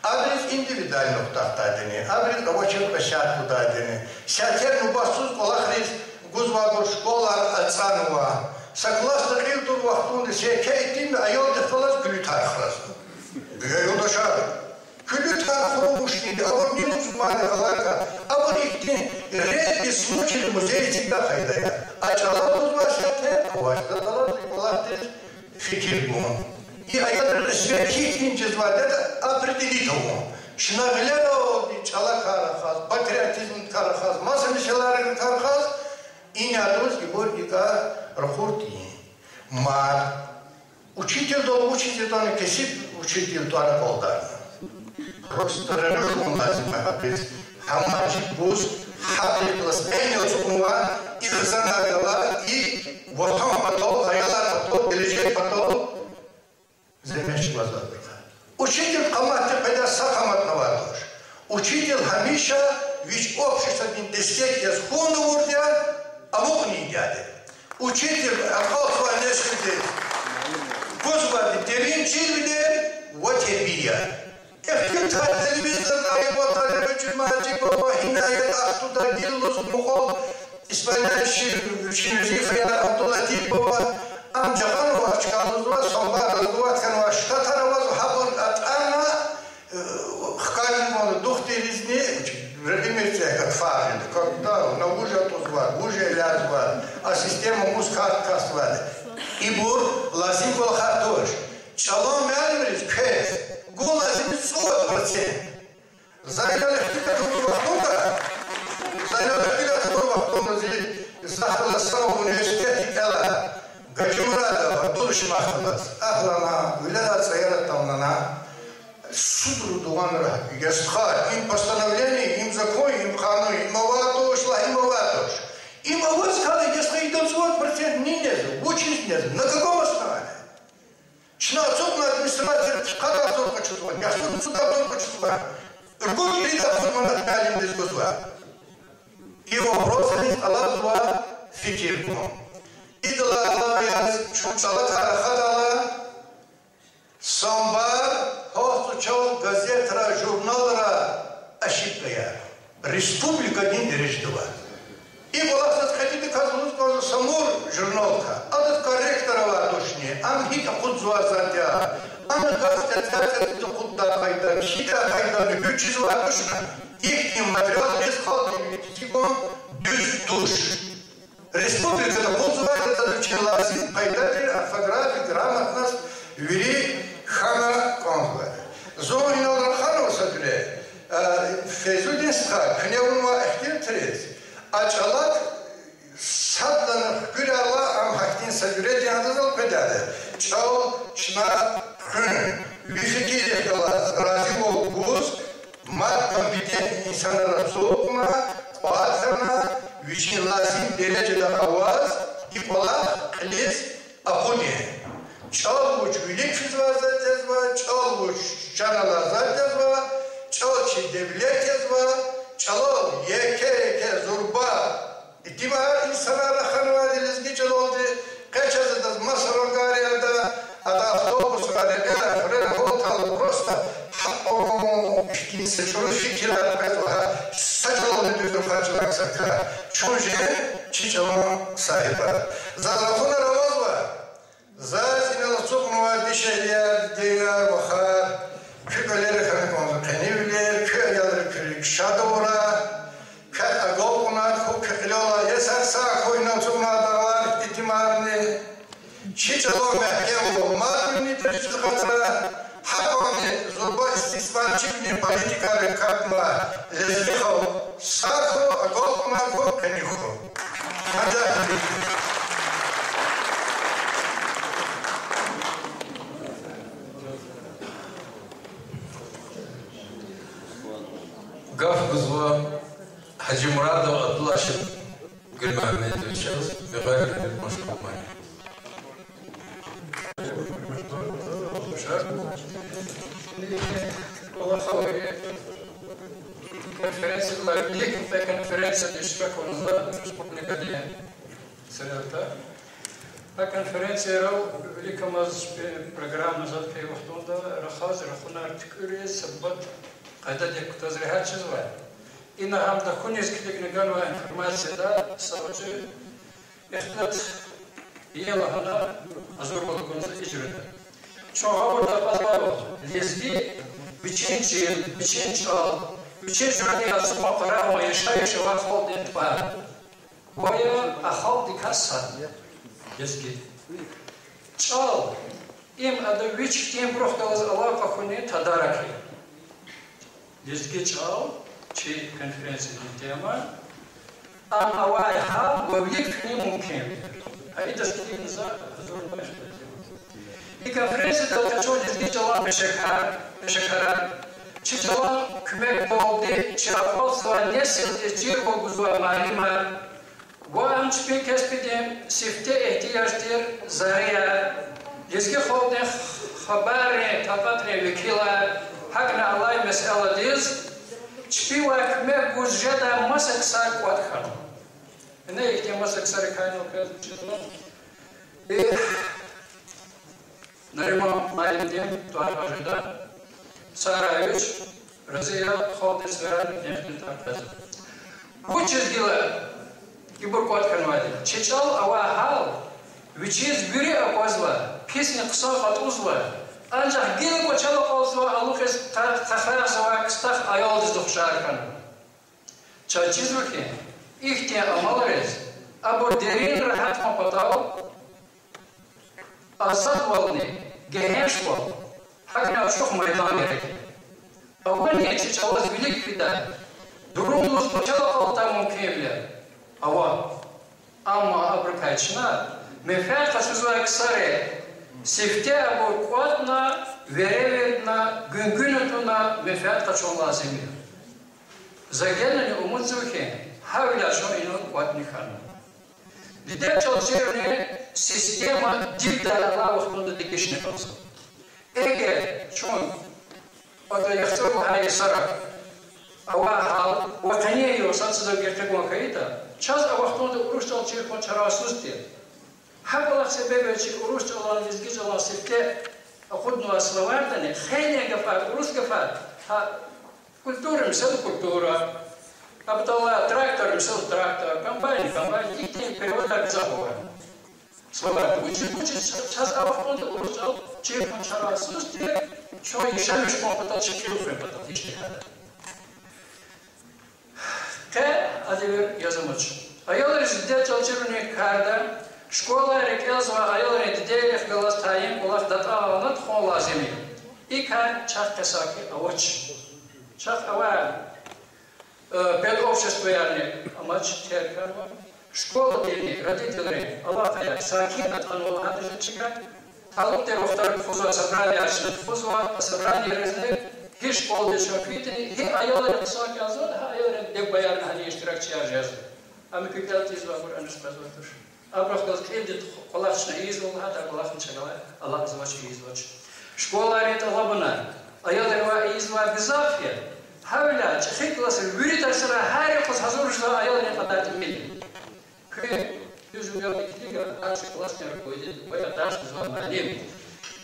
Абуруз индивидуальный хутахтайдини, абуруз авачир пешат гудайдини, сятер нубатсуз кӀвалахриз гузвайбур школар ацӀанва. Са классда кьил тур вахтунда еке итимни аялдихъ галаз куьлуь тархразва. Эй, юлдашар, куьлуь тархур вучтинди, абур ни лугьузвайди галайка, абур ихьтин редкий случай музейдиз гайида я. А чӀалал гузвай сятер авачтӀа галаз и кӀвалахдиз фикир гун. И аялрин кьисмет гьихьтин жезвайди ятӀа определить авун. Чна гъилералди чӀалакай рахаз, патриотизмкай рахаз, маса месэлайрикай рахаз, инадаз ибур икӀа ракъур тийин. Мад учительдал вучиз ятӀани кесиб учитель тӀвар акьалтӀарна. Просто регъуь хьун лазим я гьабуруз, гьам важиб буз, гьабурукай галаз къенин ацукьнава, и хизанар галаз, и ватан патал, аялар патал, гележег патал зегьмет чӀугвазвайбурукай. Учитель къаматди къведа, са къаматни авай туш. Учитель гьамиша вич обществодин дестек яз хьун авурди я, амукьни ийиди я. Учитель акьалтзавай несилдиз гузвайди дерин чирвилер ва тербия. Ихтилатар, телевизордай ва Талеб Жумажип ава, гьина я, Ахтуда, гила лугьуз мукьвал Исмаил Ши-, Ширузи фейи Абдулатипова, ам жагъанва, чкалзава, самбар лугьуз хьанва, Штатар авазва, гьабур атӀана, э, хкажнава духтурризни, рекьимир це гатфагъида, когда на вуж атӀузва, вуж элязва, а система мус кас-, касзавайди. Ибур лазим кӀвалахар туш. ЧӀалан муаллимриз квез гун лазим я цӀувад процент. За инал ихтилат авур вахтунда, за инал ихтилат авур вахтунда зи, за хьана са университетдин кӀела, Гьажимурадова Абдулшумаховаз, агь лагьана, вилерал цӀаяр атанвана, суд ругуд ванра, я стха, им постановление, им закон, им къанун, им авай туш, лагь, им авай туш. Им аваз хьана, я стха, идан цӀувад процент нин незва, вучиз незва, на каком основании? Чна ацукьна администрацияда къадагъа зур къачузва, яхцӀурни цӀуд агъзур къачузва, ругуд-ирид агъзур манат муаллимдиз гузва. И вопросриз тӀалабзава фикир гун. Идалай алава яз чун чӀалакай рахадайла, самбар, гьахьтин чӀал газетра, журналра ошибка я. Республикадин дережада ава. И кӀвалахдиз кьетӀидаказ лугьуз кӀанзава Самур журналдикай. Адаз корректор авай тушни, ам гьикӀ акъудзавай затӀ я, ам газ цӀе-, цӀе-, цӀе-, акъуддай къайда, гьикӀ къайдада, гьуьч чизвай тушни, ихьтин материал гьич халкьдин вилик кхьизва, дуьз туш. Республикада акъудзавай затӀ я, вичин лазим къайдадин орфография, грамотность вири хьана кӀанзава. Зун инал раханва са жуьре, э, Фейзудин стха, куьне авунвай ихтилатриз, а чӀалак садлагьана хкуьрайла, ам гьахьтин са жуьредин адазал къведайди я. ЧӀал чна хуьн, ви фикиррихъ галаз разивал гуз, мад компетентный инсанар ацукьна, кӀватӀ хьана, вичин лазим дережада аваз и кӀвалах кьилиз акъудин. ЧӀал вуч вилик физвай затӀ язва, чӀал вуч чан алай затӀ язва, чӀал чи девлет язва, чӀалал еке-еке зурба итимар инсанар раханвайди лезги чӀалалди, къе чаз адаз маса вангарида, ада автобусра, рекьера, хуьрера гьалтайла просто гьа-, о, ихьтин са чӀуру фикирар къвезва гьа са чӀалалди дуьз рухвай чӀалак сакай. Чун жен чи чӀалан сагьибар. Заз рахунар авазва, заз инал ацукьнавай дишегьлияр, дидеяр, вахар, куь кӀвалера хьана кӀанзава къенивилер, куь аялрин куьруь шад авурай, квехъ агалкьунар хьухь, куь кьилелай есар сагъ хьухь, инал ацукьнавай дагълар, итимарни. Чи чӀалан мягькемвал мад вини дережада акъатрай, гьакӀни зурба истисмарчивилин политикайрик капӀ ма, лезги халкь сагъ хьухь, агалкьунар хьухь, къени хьухь. Гьа жуьре. Гаф гузва Гьажимурадов Абдулашит Гуьлмугьаммедовичаз, Мегъари Гуьлмашгьурмани. Конференция, вилик конференция иштирак авунва республикадин середда. Гьа конференциярал виликамаз чпи программа заз кхьей вахтунда рахаз, рахунар туькӀуьриз, са бубад къайдадик кутаз регьят чизва. Ина гьам тахьуниз килигна ганвай информацияда са гъвечӀи ихтилат я лагьана гьазурвал гуз ижрада. Чун гъавурда акьазвайвал, лезги вичин чил, вичин чӀал, вичин жуьредин ацукьун-къарагъун, яшайиш авай халкьдин тӀвар. Ва я а халкьдикай сад я лезги чӀал. Им ада вич хьтинбурухъ галаз алакъа хьунин тадарак я. Лезги чӀал чи конференциядин тема. Ам авай гьал ва вилик фин мумкин я. Гьа идаз килигна за гьазурнавай ихтилат я. И конференциядал къачун лезги чӀалан пешекар-, пешекарар, чи чӀалан куьмекдалди чи акьалтзавай несилдиз чирвал гузвай муаллимар ва ам чпин кеспидин сифте игьтияж тир зарияр, лезги халкьдин хабаррин такьатрин векилар, гьакӀни алай месэладиз чпивай куьмек гуз жедай маса ксар кӀватӀ хьана. Ина ихьтин маса ксарикай инал квез чизва. И Нариман муаллимдин тӀвар жеда, Сара вич, Разия, халкьдин сверани, нехтин тӀвар жеда. Вучиз гила ибур кӀватӀ хьанвайди? Чи чӀал авай гьал, вичиз вири аквазва, писни хъсан кьатӀузва, анжах гила кӀвачел акьалтзавай алукьиз къа-, къахрагъзавай кстах аялдиз ухшар хьанва. Чаз чизва хьи, ихьтин амалриз абур дерин регьятвал патал азадвални, гегьеншвал, гьакӀни ачух майдан герек я. Авани чи чӀалаз вилик фидай, дурумдиз кӀвачел акьалтдай мумкинвилер? Ава. Амма абурукай чна менфят къачузвай ксари, сифте абур кӀватӀна, веревирдна, гуьнгуьна туна менфят къачун лазим я. За генани умудзава хьи, гьавиляй чун инал кӀватӀни хьана. Дидед чӀал чируни система дибдай алай вахтунда дегишни кьазва. Эгер чун пата яхцӀур лагьай йисара авай гьал ва къенин югъ сад-садав гекъигун хьайитӀа, чаз а вахтунда урус чӀал чир хьун чарасуз тир. Гьа кӀвалах себеб я чи урус чӀалан, лезги чӀалан сифте акъуднавай словардани хейлин гафар, урус гафар, гьа, культура, мисал, культура, а паталай трактор, мисал, трактор, комбайн, комбайн, ихьтин переводар гзаф ава. Словарь, вучиз, вучиз чаз а вахтунда урус чӀал чир хьун чарасуз тир, чун яшамиш хьун патал, чи кьил хуьн патал, гьич тахьайтӀа. Къе а девир язамач. Аялриз дидед чӀал чируни карда, школайра кӀелзавай аялрин дидейрихъ галаз тайин кӀвалах датӀана тухун лазим я. И кар чахъ къе саки авач. Чахъ авай педобществоярни амач, терг хьанва. Школадинни родителрин алакъаяр саки атӀанва лагьайтӀа жеч чка. Талукьдин вахтара тухузвай собраниярни тухузва, а собранияризни гьи школадиз чун фейитӀани, гьи аялрихъ хъсан кӀанзаватӀа, гьа аялрин диде-бубаярни гьадан иштиракчияр жезва. Ам куь кӀел тийизвайбур анихъ къвезвай туш. Абурухъ галаз кьилди кӀвалах чна ийизва лагьайтӀа, а кӀвалахни чна галай алакьзавач, ийизвач. Школайрин тӀалабунар аялривай ийизвай гзаф я. Гьавиляй чӀехи классра вири тарсарай гьар юкъуз гьазур жезвай аялрин кьадар тӀимил я. Куьн дуьз жувалди килига, гьар са классдин руководитель ва я тарс гузвай муаллим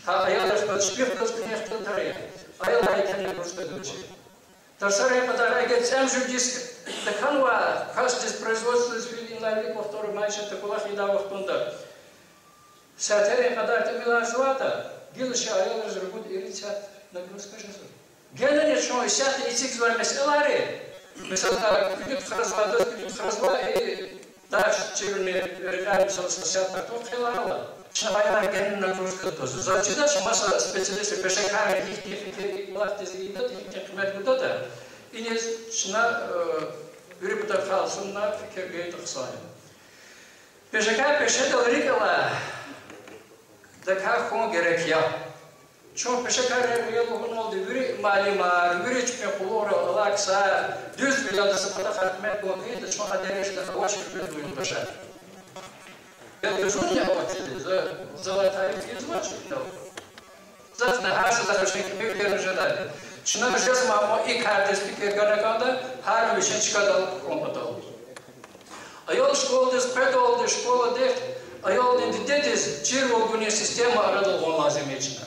гьа аялрихъ галаз чпихъ галаз куьне ихтилатар ая. Аялар икӀ хьана рушка дучи. Тарсарин кьадар эгер цӀемуьжуьд йис тахьанвай касдиз, производстводиз фейила, инлай вилик вахтара майишатда кӀвалах ийидай вахтунда сятерин кьадар тӀимил жезватӀа, гила чи аялриз ругуд-ирид сят нагрузка жезва. Генани чун исятда эцигзавай месэлайри, месела, кӀуьд-кӀуьд хразвай, адаз кӀуьд-кӀуьд хразвай, и тарс чируни рекьяй, месела, са сят артух хьайила, чна гьа аялрай генани нагрузка твазва. Заз чидач, маса специалистри, пешекарри гьихьтин фикир и кӀвалахдиз ийидатӀа, гьихьтин къимет гудатӀа, иниз чна вири патахъай алцумна фикир гайитӀа хъсан я. Пешекар пешедал рикӀ алайдакай хьун герек я. Чун пешекарар я лугьунвалди вири Муаллимар, вири чпин къуллугърал алай ксар дуьзвилелди са патахъай куьмек гун хьайитӀа, чун а дережада авач хьи, дуьз лугьуз башар. Я дуьзунни авач хьи, за, за ваз тариф ийизвач инал. Заз на гьар са захъ вичин кимивилер жеда. Чна жезмай и кардиз фикир гана кӀанда, гьар вичин чкадал кхьун патал. Аял школадиз къведалди школадихъ аялдин дидедиз чирвал гунин система арадал гъун лазим я чна.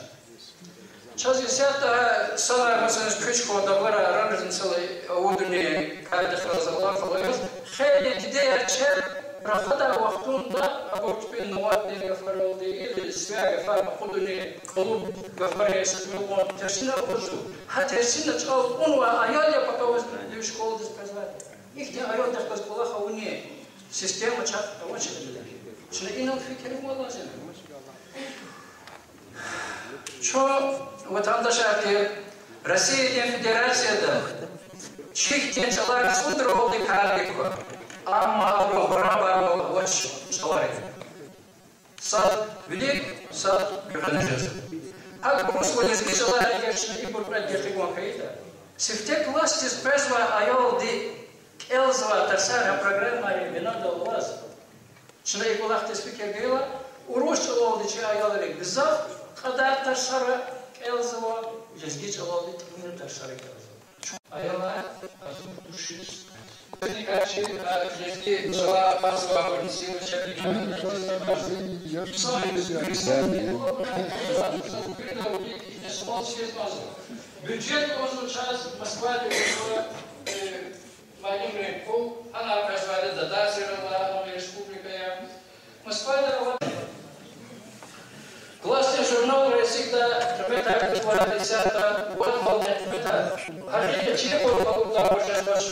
Чаз исятда санлай, масалан, куьч хьун, дагъларай арадиз, месела, авудунин кардихъ галаз алакъа авай яз, хейлин дидеяр чеб рахадай вахтунда абур чпин нубатдин гафаралди или сивяй гафар акъудунин кӀалуб гафар гьисаб авун, терсина акъудзава. Гьа терсина чӀал кьунвай аял я пака ваз школадиз къвезвай. Ихьтин аялдихъ галаз кӀвалах авунин система чахъ авач. Чна инал фикир авун лазим я. Чун, ватандашар тир, Россиядин Федерацияда чи хьтин чӀалар цӀудралди кардик ква, амма абурун барабарвал авач чӀаларин. Сад вилик, сад гуьгъуьна жезва. ГьакӀ урус ва лезги чӀалар эгер чна ибур кьвед гекъигун хьайитӀа, сифте классдиз къвезвай аялди кӀелзавай тарсар гьа программайрин бинедаллаз, чна и кӀвалахдиз фикир гайила, урус чӀалалди чи аялри гзаф кьадар тарсара кӀелзава, лезги чӀалалди тӀимил тарсара кӀелзава. Чун аялар гьазур тушиз, квезни качи, а, лезги чӀала акъатзавайбурни сивачеб Бюджет лугьузва чаз Москвадай лугьузва, э, муаллимрин пул, гьана къвезвайди дотацияр ала, ана республикая. Москвада ава. Классдин журналра эцигда, предметар кутуна, исятда вад гьалдин предметар. Гьакъикъи чирвал къалурдай вуж жезвач.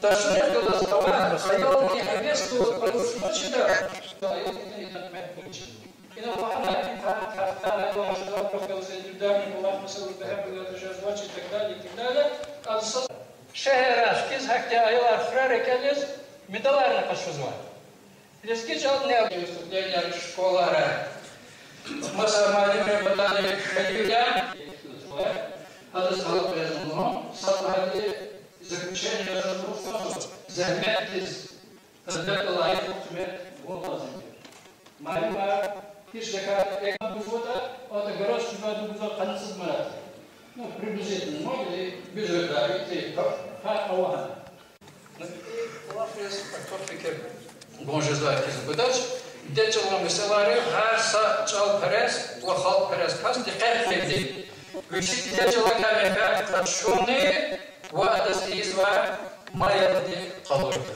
Тарсунихъ галаз ава, аялдин гьевес гуз къалурзавачида, аялдин предмет вуч я. Ина лагьана, и кар, кар, кар, лагьана, жезвай квехъ галаз индивидуальный кӀвалах, месела, бегьем галаз жезвач и так далее, и так далее. Ада са шегьерра хкиз гьахьтин аялар хурар экӀелиз медаларни къачузвай. Лезги чӀални выступлениеяр школара. Маса муаллимрин патани хьайила, гьадаз гьалаб безмун, са гьади заключение жезмун, зегьметдиз, талебдиз лайих куьмек гун лазим я. Муаллимар гьич дакӀар экъан гузватӀа, ада гараж чузвайди гузва къанни цӀуд манат. Ну, приблизительно, ну, или бюджетда, или фа-, фа-, авагьана. КӀвалахриз артух фикир гун жезвай хьиз аквадач. Дидед чӀалан месэлайрив гьар са чӀалперес ва халкьперес кас дикъет гайиди. Вичи дидед чӀалакай менфят къачуни ва адаз ийизвай маялди къалурда.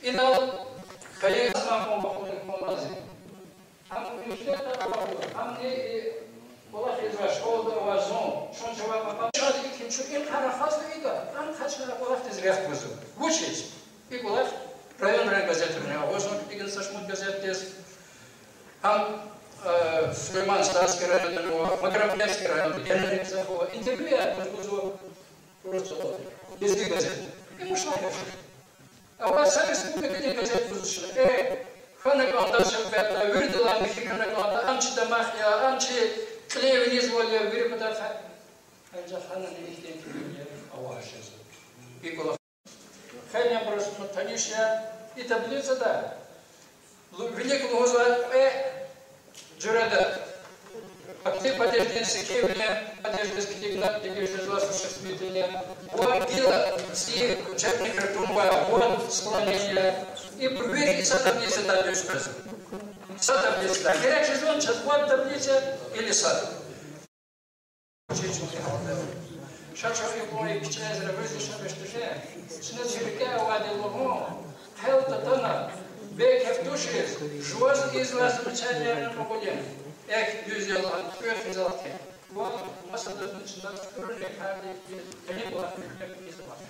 Инал кайи азмакун бахуни кун лазим. Гьам университетда авайбур, гьамни и кӀвалахзавай школада авай зун, чун чавай папа, чаз икӀ чун и кар рахазва икӀа, ам къачуна кӀвалахдиз рехъ гузва. Вучиз? И кӀвалах районрин газетрани авазва, икӀ са шумуд газетдиз. Гьам, э, Сулейман-Стальский районда ава, Макарамелский районда генани гзаф ава. Интервьюяр гузва урус чӀалалди, лезги газетда. И мушлай яхши. Авай са республикадин газет гузва чна. Э, хьана кӀанда шаббетда, виридалай михьи хьана кӀанда, ам чи дамах я, ам чи кьилин винизвал я, вири патахъай. Анжах гьанани ихьтин кьилин авач жезва. И кӀвалах. Хейлин просто таниш я и таблицада. Лу-, вилик лугьузвай кьве жуьреда. Актив падеждин, секинвилин падеждиз килигна дегиш жезва существительное. Ва гила цӀийи учебникра тунвай гъван склонение. Ибур вири са таблицада дуьз къвезва. Са таблицада. Герек жезвани чаз вад таблица или сад. Ша чун и кӀвалахрин кичӀезра вири ша бештежен. Чна чи рикӀе авайди лугьун, хъел татана, бейкеф тушиз, жуваз ийизвай замечаниярни кьабулин. Эхь, дуьз я лагьана, туькӀуьр хьиз алахъин. Ва масадазни чна туькӀуьрни кардик, къени кӀвалахни куьмек ийиз алахъин.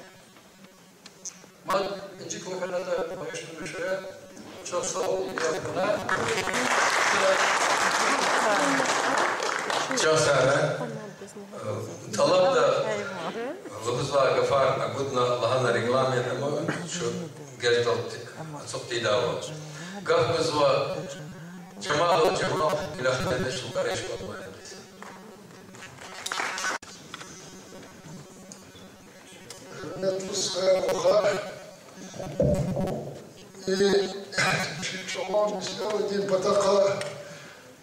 Мад инжит лугьун хьанатӀа багъишламиша, чухсагъул я вуна. Чухсагъул. Э, тӀалабда лугьузвай гафар агудна лагьана регламент, амма чун геждалди ацукь тийидайвал. Гаф гузва Жамалов Жамал, Куьлахметдин Шулкъарин школадин муаллим. Гьуьрметлу стхаяр-вахар, и чи чӀалан месэладин патахъай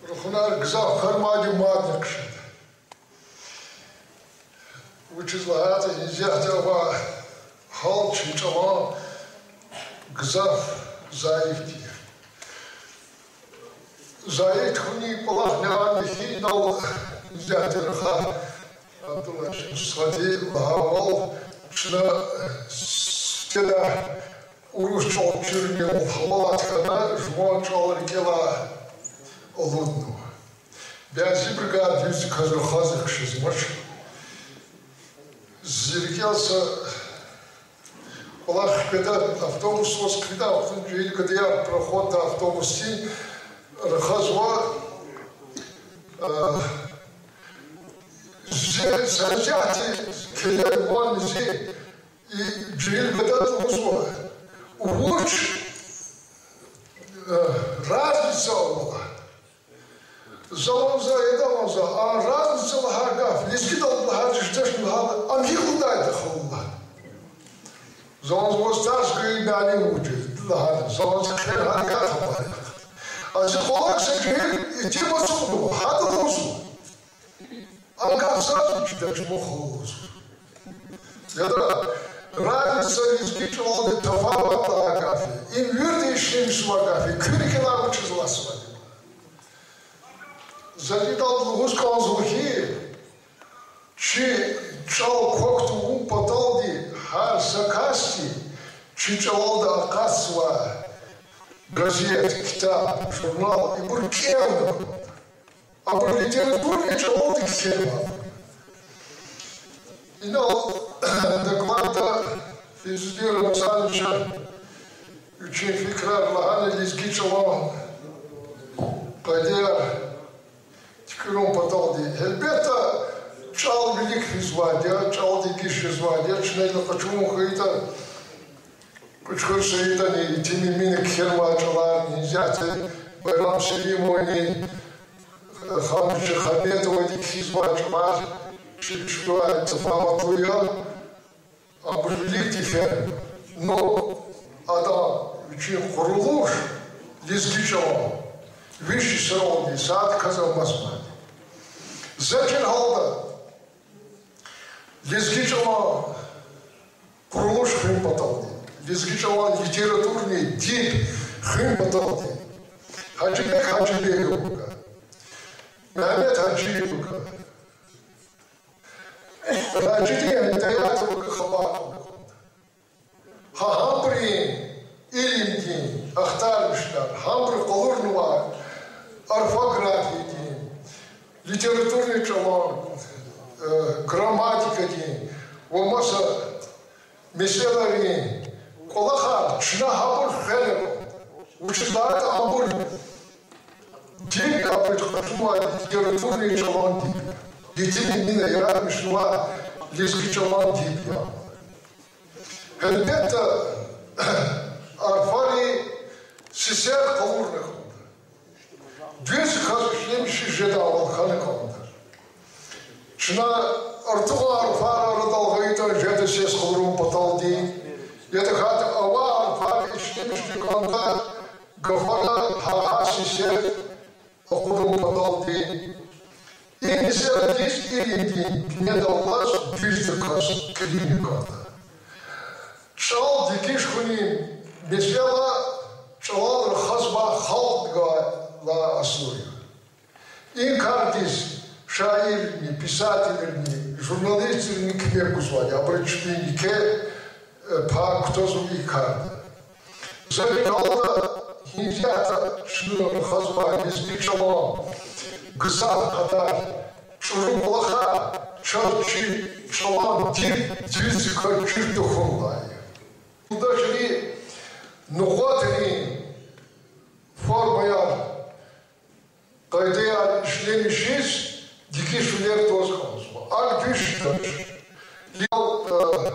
рахунар гзаф хьанвайди мадни хъжеда. Вучиз лагьайтӀа исятда авай гьал чи чӀалан гзаф зайиф тир. Зайиф хьунин кӀвалахни ам я хьи, инал исятда рахай Абдуллач стхади лагьайвал, чна сифтедай урус чӀал чирунин гьалалат хьана, жуван чӀал рикӀелай алуднава. Бязибуругай дуьздаказ рахаз хъжезмач. Зи рикӀел са кӀвалах хкведа, автобус аваз хъфида, ахпа жегьил гадаяр пароходдай автобусдин рахазва, а, зи са исятда килигзавани зи, и жегьил гада лугьузва, вуч, а, разница ава? За ванза, ида ванза, а разница лагьай гаф, лезгидалди лагьай жедачни лагьайла, ам гьикӀ лугьудайди я хьуна? За ванза, ваз тарс гайи муаллим вуж я лагьана, за ванза, хъел гьана я хабар я. А зи кӀвалах са жегьил итим ацукьнава, гьада лугьузва. А гаф заз чидач, мух лугьуз. Яда, разница, лезги чӀалалди тафават лагьай гаф я. Им вирида ишлемишзавай гаф я, куь рикӀелай вучиз алатзавайди я? За идалди лугьуз кӀанзава хьи, чи чӀал квахь тавун паталди гьар са касди чи чӀалалди акъатзавай газет, ктаб, журнал, ибур кӀелна кӀанда. Абур литературный чӀалалди кхьенва. Инал докладда Фейзудин Рамазановича вичин фикирар лагьана лезги чӀалан къайдаяр туькӀуьрун паталди. Гьелбетда, чӀал вилик физвайди я, чӀал дегиш жезвайди я, чна идал къачун хьайитӀа, Кьуьчхуьр Саидани, Итим Эминани кхьенвай чӀаларни, исятда Байрам Селимовани, Ханжи Хамедовади кхьизвай чӀалар чи чӀалай тафаватлу я, абур виликди фена. Ну, адан вичин къурулуш лезги чӀалан виш йисаралди сад кваз амазмайди. За чир гьалда лезги чӀалан къурулуш хуьн паталди, лезги чӀалан литературный диб хуьн паталди Гьажибек Гьажибегов вуга, Мегьамед Гьажиев вуга, Ражидин Гьидаятов вуга хабар кьуна кӀанда. Гьа гьабурун илимдин ахтармишунар, гьабуру къалурнавай орфографиядин, литературный чӀалан, э, грамматикадин ва маса месэлайрин кӀвалахар чна гьабур хвена кӀанда. Вучиз лагьайтӀа абур диб, абур къачунвай литературный чӀалан диб я. Итим Эмина яратмишнавай лезги чӀалан диб я. Гьелбетда, орфари сесер къалурна кӀанда. Дуьз кваз ишлемишиз жедайвал хьана кӀанда. Чна артугъай орфар арадал гъайитӀани жеда сес къалурун паталди, я тахьайтӀа авай орфар ишлемишна кӀанда гафара гьа сесер акъудун паталди. И месэладиз илимдин бинедаллаз дуьздаказ килигна кӀанда. ЧӀал дегиш хьунин месэла чӀалал рахазвай халкьдивай лагьай аслу я. И кардиз шаиррини, писателрини, журналистри куьмек гузвайди я, абуру чпин еке, э, пай кутазва и карда. За рикӀел алайла, гьа исятда чна рахазвай лезги чӀалан гзаф кьадар чӀуру кӀвалахар чаз чи чӀалан диб дуьздаказ чир тахьун лагьай я. Юлдашри нукьватрин формаяр, къайдаяр ишлемишиз дегишвилер тваз кӀанзава. АкӀ дуьз жедач. Ял, э,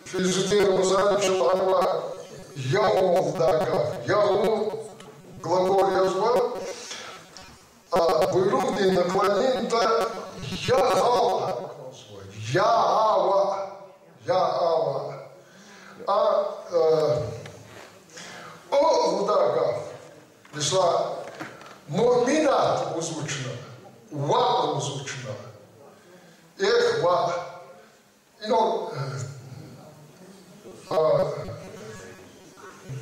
Фейзудин Рамазановича лагьанва, ягъун лугьудай гаф, ягъун глагол язва, а буйругъдин наклонениеда ягъал лагьана кӀанзава, ягъава. Я Аллагь, а, э, о, лугьудай гаф. Месела, муъминат лугьузва чна, ваъ лугьузва чна. Эхь, ваъ. Инал, э, а,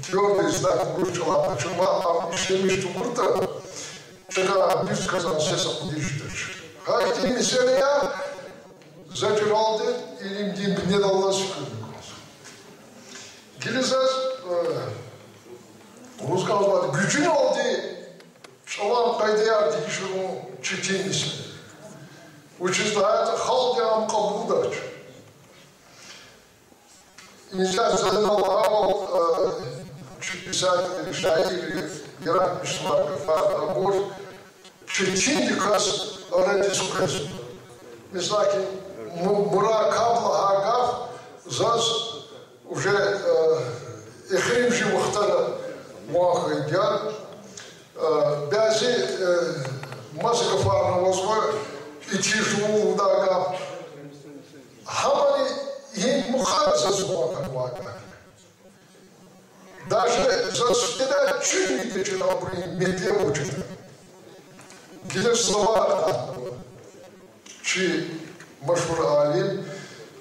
твёрдый знак урус чӀалай къачунва, ам ишлемиш тубуртӀа, чна дуьз казан сес акъудиз жедач. Гьа ихьтин месэла я, за чӀуралди илимдин бинедаллаз фикирна кӀанзава. Гила заз, э, лугьуз кӀанзавайди, гуьжуьналди чӀалан къайдаяр дегишарун четин месэла я. Вучиз лагьайтӀа халкьди ам кьабулдач. Инал за лагьайвал, э, чи писателри, шаирри яратмишзавай гафар абур четиндаказ арадиз къвезва. Месела, муракаб лагьай гаф заз уже, э, эхиримжи вахтара ван хьайиди я. Э, бязи, э, маса гафарни авазва, итижлу лугьудай гаф. Гьамани гьи мукьвара заз ван хьанвай гаф я. Даже заз фидай чуьнни течир абурун метлеб вуч ятӀа. Гила словарь кӀанзава. Чи машгьур алим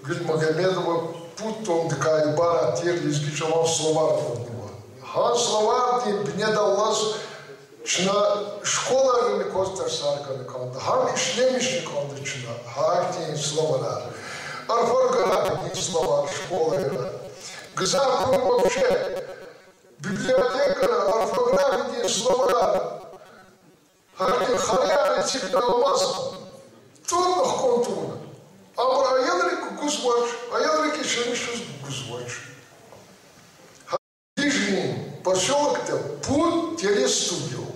Гуьлмегьамедова пуд томдикай ибарат тир лезги чӀалан словарь кӀелнава. Гьа словардин бинедаллаз чна школайрани кваз тарсар гана кӀанда, гьам ишлемишна кӀанда чна, гьахьтин словарар. Орфографиядин словарь школайра. Гзафбуру вообще библиотекайра орфографиядин словарар, гьахьтин халаяр эцигна амаз, тӀуьна хкун тавуна. Абур аялрик гузвач, аялрик ишлемишиз гузвач. Нижний посёлокда пуд телестудия ава.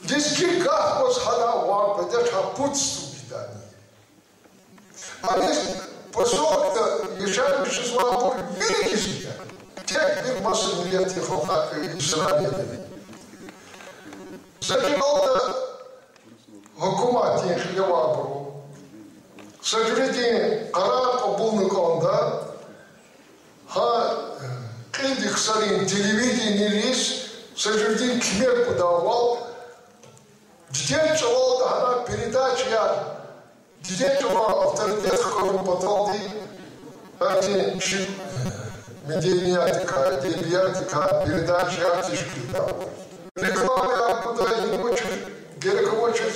Лезги гаф гваз гьана ван къведач гьа пуд студиядани. Аниз посёлокда яшамиш жезвайбур вири лезгияр. Тек вири маса миллетдин халкьар, э, Исраилда. За чӀалалда гьукуматдин хилевайбуру са жуьредин къарар кьабулна кӀанда, гьа, э, кьилди ксарин телевидениедиз са жуьредин куьмек гудайвал, дидед чӀалалда гьана передачаяр, дидед чӀалан авторитет хкажун паталди, гьахьтин чи медениятдикай, эдебиятдикай передачаяр тешкилдай, рекламаяр гудай, гьи авачиз, герек авачиз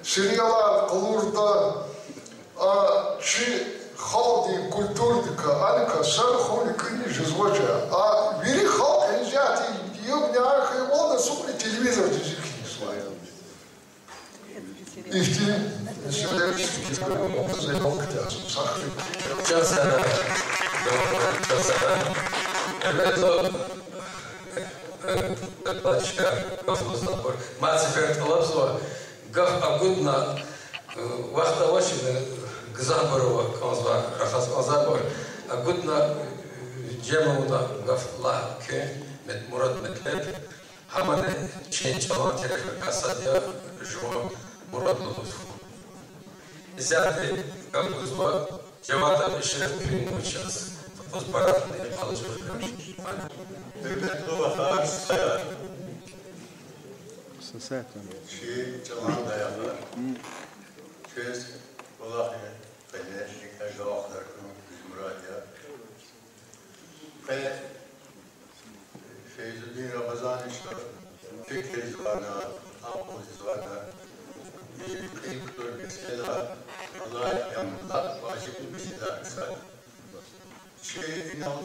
сериалар къалурда, а чи халкьдин культурадикай, аникай сад хьун рикӀини жезвач, а вири халкь гьа исятда югъ-нянь хьайивал ацукьна телевизордиз икӀ хьайизвай. Ихьтин месэлайриз фикир гана кӀанда. Чан сагъ хьуй. Чан сагъ хьуй. Гьуьрметлу пачагь, гаф лугьуз абур. Мад сефер тӀалабзава, гаф агудна, вахт авачирни, гзафбур ава кӀанзавай, рахаз кӀанзавайбур, агудна, жемир авуна гаф лагь куьн, мет-, мурад-метлеб. Гьамани чи чӀалан терефикай сад я, жуван мурад лугьуз хьун. Исятда гаф гузва Жавад Ашраф, куьн вуч яз, юкъуз пара къалурзава. Гьуьрметлу вахар, стхаяр, чи чӀалан даялар, квез кӀвалахни къене рикӀел гвахар хьун куьз мурад я. Къе Фейзудин Рамазановича фикирзавайна, акьулзавайна, и кьил кутур месэла алай я, лап важиблу месэла хьиз. Чи инал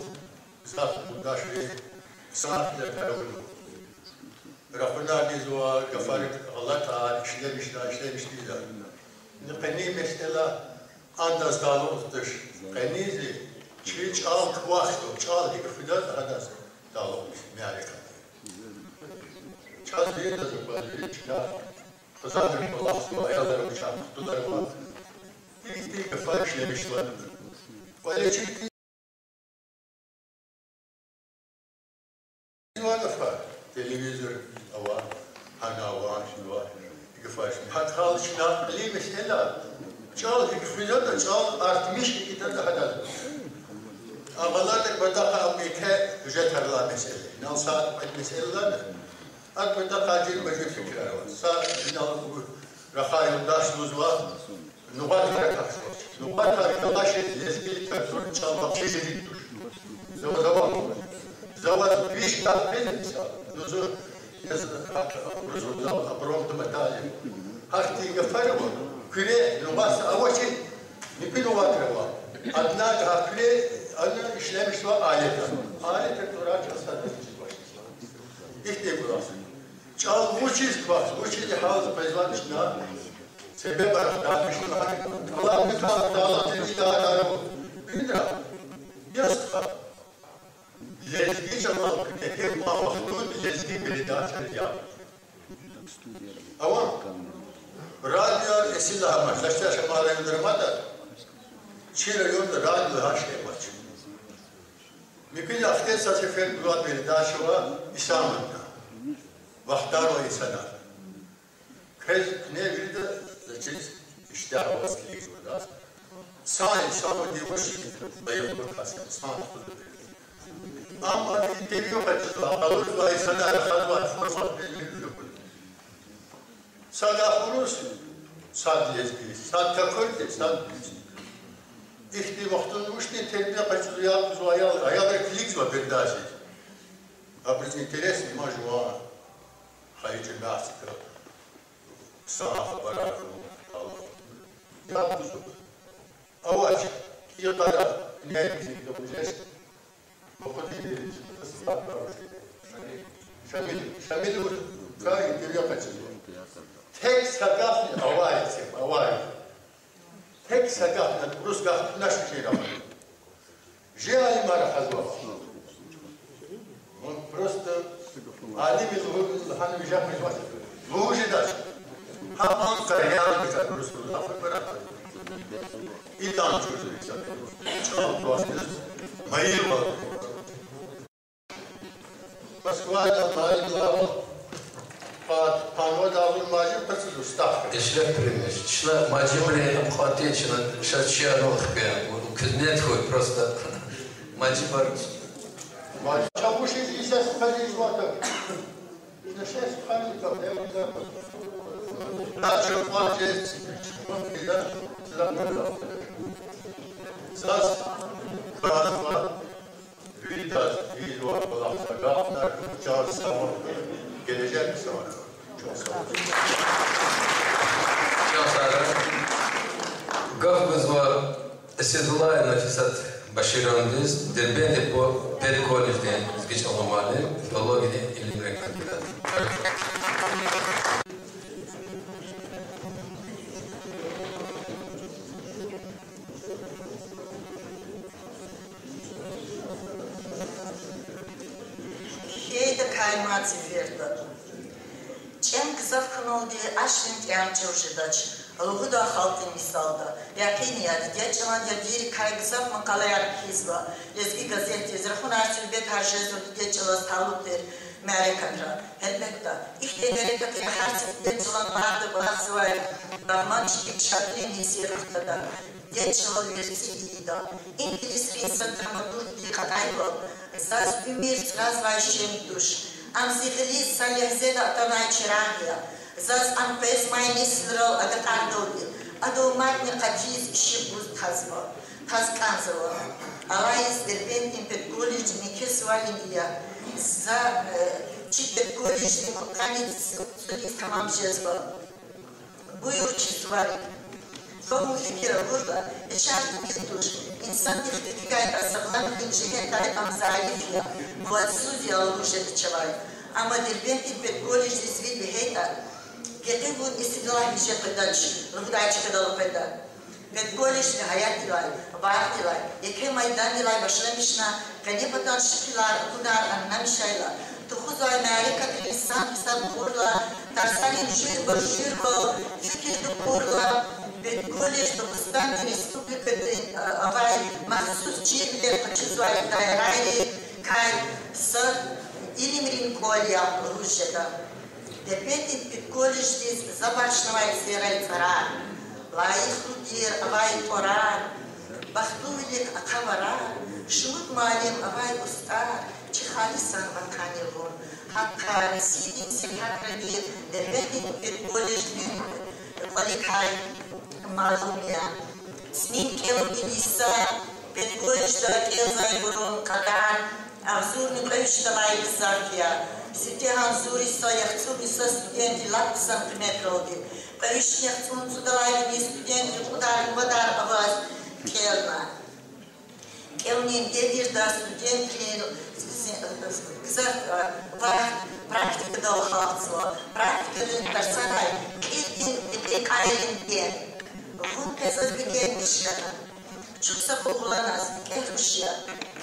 гзаф юлдашри хъсан хьиз авунва. Рахунар ийизва, гафарик гъалатӀар, ишлемишдай, ишлемишдай. Къенин месэла андаз талукь туш. Къенин зи чи чӀал квахьда, чӀал гьикӀ фидайди, гьадаз талукь туш мярекат. Чаз виридаз аквазва, чна хизанрик кӀвалахзава, аялрин вуч хтулар ава. Ихьтин гафар ишлемишзава. КӀвале чиркин ва гафар, телевизор ава, гьана ава, ши ава, гафар ши. Гьакьван чна кьилин месэла, чӀал гьикӀ Хуьзада чӀал артмиш гьикӀ ятӀа гьадаз. Амма лагьайтӀа патахъай ам еке гьуьжетар алай месэла. Инал сад-пад месэла лагьана. Ам патахъай жуьреба-жуьре фикирар ава. Са инал рахай юлдаш лугьузва, нугъатар квахьзавач. Нугъатар квахьиз лезги литература, чӀал вообще жедай туш. Зава, зава, зава виш гаф гъиз мисал. Лугьузва, я за, а, а, рузунал абурун маталин. Гьахьтин гафар ава, куьре нугъат авачир, муькуь нугъатар ава. Адна гьа куьре, ана ишлемишзава алетар. Алетар турач асада чизвач. Ихьтин кӀвалах. ЧӀал вучиз квахьзава, вучиз гьализ къвезвани чна? Себебар хтанмишна, талгьанмишна, талгьанмишна, идарар. Бинра, я стха, лезги чӀалал куьне гьикӀ вахтунда лезги передачаяр ава. Радио эсил лагьана, лашта шамара юлдрамада, чи районда радио лагьай шей авач. Муькуь ахтес са сефер гузвай передача ава Исамудна. Вахтарай инсанар. Квез куьне вирида заз чиз иштягь аваз килигзава. Са инсандин вуч, баягъ кас, инсан худа. Амма интервью къачузва, къалурзавай инсанар рахазвай форма белгили тир. Сад урус, сад лезги, сад такурди, сад лезги. Ихьтин вахтунда вучтин тербия къачузва, яб гузва аял, аялри килигзава передачадиз. Абуруз интересни ман жуван хайи жемятдикай хъсан хабарар гун, Аллагь. Яб гузва. Авач, кӀи къара, не кизик гапужес. Шамил, Шамил вуч, кай интервью къачузва. Тек са гафни авай, авай. Тек са гафни, урус гаф тунач вичин рахаз. Жи алимар рахазва. Он просто алим лугьуз, гьана вижа къвезвач. Лугьуз жедач. Гьа Анкара реализация просто лугьуз ахпа рахаз. Идан чуьлуьза чӀал квахьиз майилвал. Москвада, Мариуполда, Панвада авур мажиб къачуз устахъ. Эшреф Пирмиш, чна мажибри акъатин, чна ша чия нух бе, кузнец хуй просто. Мажибар. Мажиб чавушиз исес хазизватур. Чна шес ханликав девлет. Начал платить. Заз. Бразва. Виридаз, виридаз Аллагь сагъ хьуй, чан сагъ хьуй, гележек сагъ хьуй. Чан сагъ хьуй. Чан сагъ хьуй. Гаф гузва Эседуллаева Нафисат Башировнадиз, Дербентдин педколледждин лезги чӀалан муаллим, филологиядин илимрин кандидат. Хьайидакай мад сеферда. ЧӀем гзаф хьуналди ашлин тӀям чӀур жедач, лугьуда халкьдин мисалда. Якъин я, дидед чӀалан дердийрикай гзаф макъалаяр кхьизва Лезги газетдиз, рахунар, суьгьбетар жезва дидед чӀалаз талукь тир мярекатра. Гьелбетда, ихьтин мярекатрикай гьар са дидед чӀалан багъда кӀвалахзавай багьман чпик шадрин гьиссер хутада. Дидед чӀалал верцӀи ийида. Инглисрин са драматургди кьадайвал, заз уьмуьр цразвай шем туш. Ам зи гъилиз са легьзеда атанвай чирагъ я. Заз ам къвезмай несилрал агакьардалди, адал мадни къатиз ишигъ гуз тазва, таз кӀанзава. Алай йис Дербентдин педколледждин еке сувални я. За, э, чи педколледждин кьудкъанни цӀуд йис тамам жезва. Буюр, чи суварик. Зун фикир авурла, и шартӀ туш, инсандихъ фикирдай сагъламдин жигьетдай ам заиф я, къуватсуз я лугьуз жеда чавай. Амма Дербентдин педколледждиз вил вегьейтӀа, гекъигун Эседуллагь виже къведач, лугьудай чкадал къведа. Педколледжни гьаятдилай, вархдилай, еке майдандилай башламишна, къенепатан шикилар, акунар аннамишайла, тухузвай мярекатри инсан гьисаб хьурла, тарсарин жуьреба-жуьреба фикир тукӀурла, педколледж Дагъустандин республикадин, а, авай махсус чирвилер къачузвай даирайрикай са илимрин кӀвал я лугьуз жеда. Дербентдин педколледждиз за бахшнавай серай цӀарар. Лайихлу тир авай тӀварар, бахтлувилихъ ахъа варар, шумуд муаллим авай устӀар, чи халисан ватанни вун. Гьакъикъатда, сидин сергьятра тир Дербентдин педколледждин кӀваликай малум я. Цин кӀелунин йиса педколледжда кӀелзавайбурун кьадар агъзурни кьве вишдалай гзаф я. Сифтегьан агъзур йиса, яхцӀурни йиса студентди лап хъсан къиметралди. Кьве вишни яхцӀурни цӀудалай вини студентри кьудар-вадар аваз кӀелна. КӀелунин девирда студентрин гзаф вахт практикадал гьатзава, практикадин тарсарай кьилдин икьикьайрин ден. Вун къе заз бегенмиш хьана. Чухсагъул, вуна зи кӀел хуш я.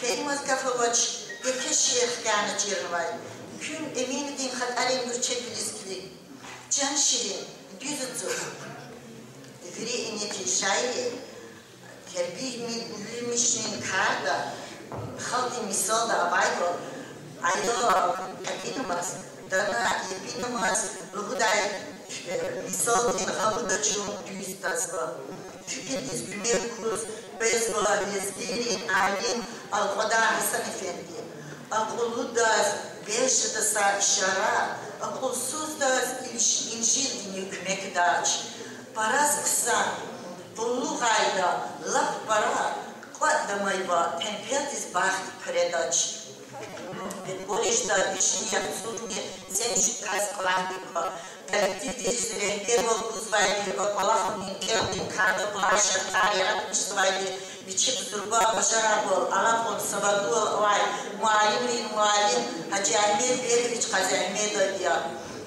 Керимаз гаф авач, еке шиир хкяна чирнавай. Куьн Эминидин хатӀарин гуьрчегвилиз килиг. Чан ширин, дуьз ацукь. Вири инихъ шаир, тербиямишунин карда, халкьдин мисалда авайвал, аялар кьетӀинамаз, дана епинамаз лугьудай мисалдин гъавурда чун дуьз тазва. Фикирдиз куьмек гуз къвезва лезгийрин алим Алкьвадар Гьасан-эфенди. Акьуллудаз бес жеда са ишара, акьулсуздаз инж-, инжилдини куьмекдач. Параз хъсан, къуллугъайда лап пара, кӀватӀ дамайла, темпелдиз бахт хъуьредач. Педколледжда вишни яхцӀурни цӀемуьжуьд кас кӀвалахдик ква. Коллективдиз регьбервал гузвайди ва кӀвалахунин кӀелунин карда кӀвалахзавайди, яратмишзавайди вичик зурба бажарагвал алакьун савадлувал авай муаллимрин муаллим Гьажи Агьмед Бегович Къазиагьмедов я.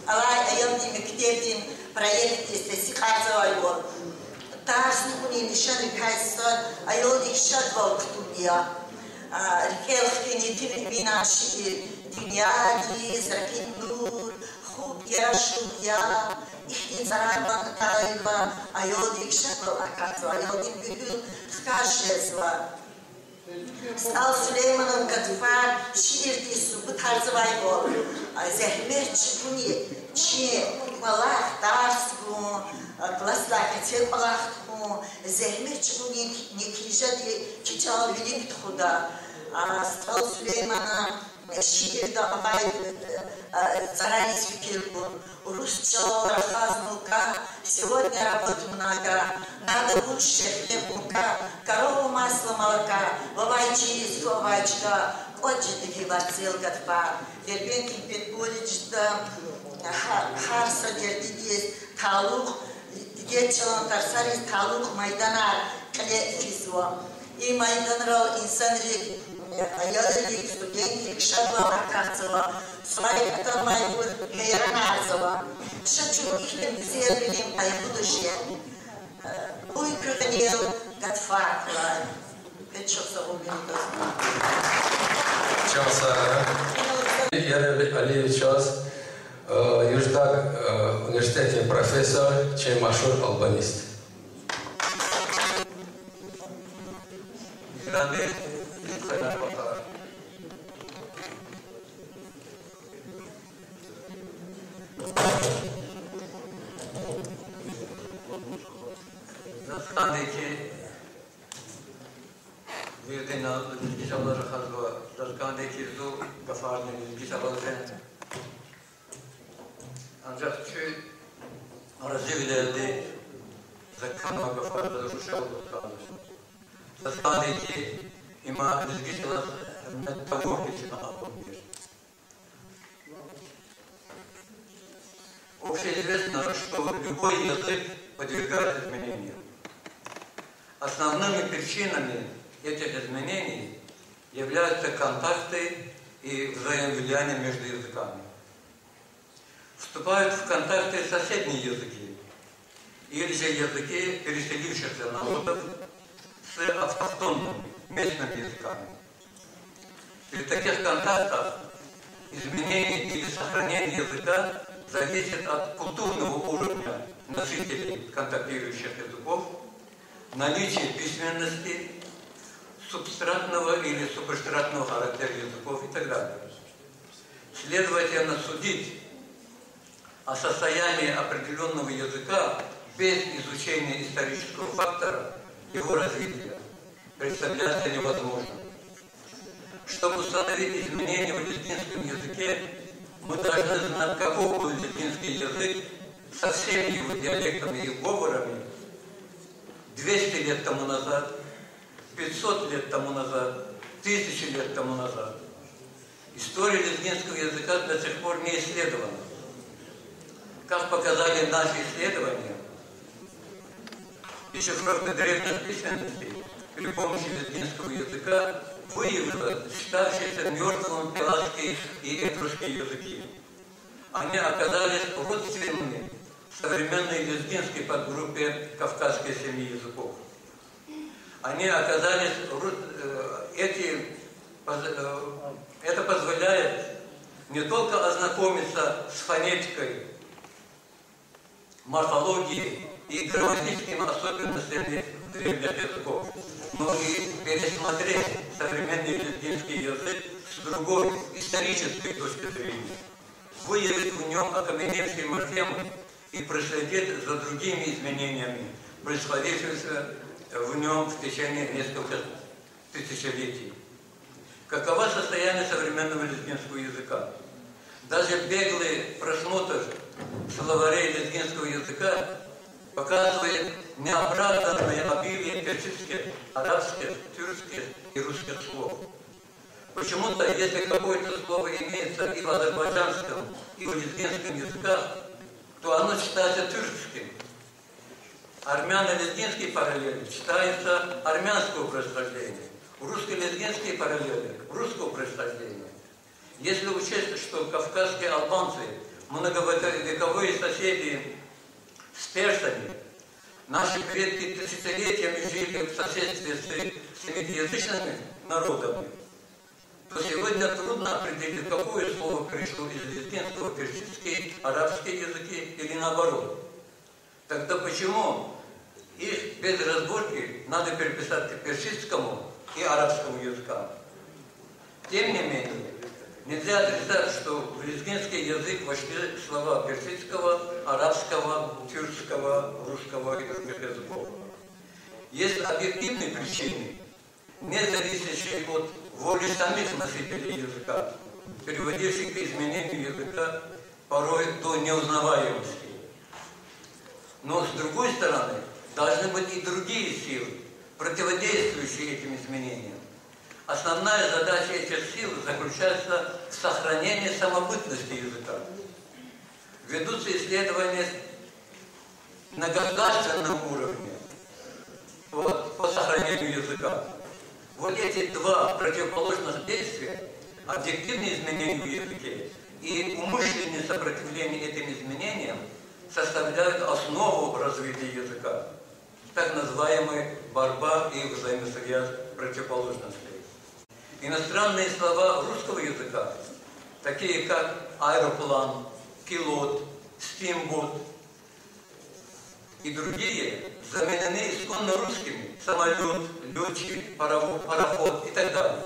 Алай аямдин мектебдин проектдиз тестикьарзавайвал. Тарс тухунин лишанрикай сад аялдик шадвал кутун я. А, рикӀел хкин итим Эминан шиир: дуьньядиз ракъин нур, хупӀ ярашун я. Ихьтин цӀарарвал атайла, аялдик шадвал акатзава, аялдин гуьгьуьл хкаж жезва. СтӀал Сулейманан Гатфар шиирдиз субутарзавайвал, а, зегьмет чӀугуни чи кӀвалах тарс гун, а, класслай къецел кӀвалах тухун, зегьмет чӀугунин нетижади чи чӀал вилик тухуда. А, СтӀал Сулейманан шиирда авай, а, цӀарайриз фикир гун: урус чӀал рахаз мулка, сегодня работы много, надо больше хлеб, мука, корову, масло, молока, вавай чиз, фу авай чка, кӀватӀ жеди ви варцел, Гатфар. Дербентдин педколледжда гьа-, гьар са дердидиз талукь, дидед чӀалан тарсариз талукь майданар кьиле физва. И майданрал инсанрик, аялрик, студентрик шадвал акатзава, суварик атанвайбур гьейранарзава. Ша чун ихьтин гуьзелвилин къайгъуда жен. Къуй куь къенел Гатфар хьурай. Пек чухсагъул, вирида. Чан сагърай. Ярали Алиев чаз, э, Юждак, э, университетдин профессор, чи машгьур албанист. Заз кӀандайди, виридаз лезги чӀалал рахазва, заз кӀандайди зун гафарни лезги чӀалал жен. Анжах чун разивилелди за кхьенвай гафар заз рушал кӀандач. Заз кӀандайди, има лезги чӀалаз гьуьрмет тавурди чна акунмир. Общеизвестно, что любой язык подвергается изменениям. Основными причинами этих изменений являются контакты и взаимовлияние между языками. Вступают в контакты соседние языки или же языки переселившихся народов с автохтонными, местными языками. При таких контактах изменение или сохранение языка зависит от культурного уровня носителей контактирующих языков, наличия письменности, субстратного или субстратного характера языков и так далее. Следовательно, судить о состоянии определённого языка без изучения исторического фактора его развития представляться невозможным. Чтобы установить изменения в лезгинском языке, мы должны знать, каков был лезгинский язык со всеми его диалектами и говорами двести лет тому назад, пятьсот лет тому назад, тысячи лет тому назад. История лезгинского языка до сих пор не исследована. Как показали наши исследования, дешифровка древних письменностей при помощи лезгинского языка выявила считавшиеся мёртвыми пелладские и этрусские языки. Они оказались родственными современной лезгинской подгруппе кавказской семьи языков. Они оказались, ру- э, эти, поз- э, это позволяет не только ознакомиться с фонетикой, морфологией и грамматическими особенностями древних языков, но и пересмотреть современный лезгинский язык с другой исторической точки зрения, выявить в нём окаменевшие морфемы и проследить за другими изменениями, происходившими в нём в течение нескольких тысячелетий. Каково состояние современного лезгинского языка? Даже беглый просмотр словарей лезгинского языка показывает неоправданное обилие персидских, арабских, тюркских и русских слов. Почему-то, если какое-то слово имеется и в азербайджанском, и в лезгинском языках, то оно считается тюркским. Армяно-лезгинский параллель считается армянского происхождения, русско-лезгинские параллели русского происхождения. Если учесть, что кавказские албанцы — многовековые соседи с персами, наши предки тысячелетиями жили в соседстве с семитязычными народами, то сегодня трудно определить, какое слово перешло из лезгинского в персидский, арабский языки или наоборот. Тогда почему их без разборки надо приписать к персидскому и арабскому языкам? Тем не менее, нельзя отрицать, что в лезгинский язык вошли слова персидского, арабского, тюркского, русского и других языков. Есть объективные причины, не зависящие от воли самих носителей языка, приводящие к изменению языка порой до неузнаваемости. Но, с другой стороны, должны быть и другие силы, противодействующие этим изменениям. Основная задача этих сил заключается в сохранении самобытности языка. Ведутся исследования на государственном уровне по, по сохранению языка. Вот эти два противоположных действия, объективные изменения в языке и умышленное сопротивление этим изменениям, составляют основу развития языка, так называемая борьба и взаимосвязь противоположностей. Иностранные слова русского языка, такие как аэроплан, пилот, стимбот и другие, заменены исконно русскими: самолёт, лётчик, парово- пароход и так далее.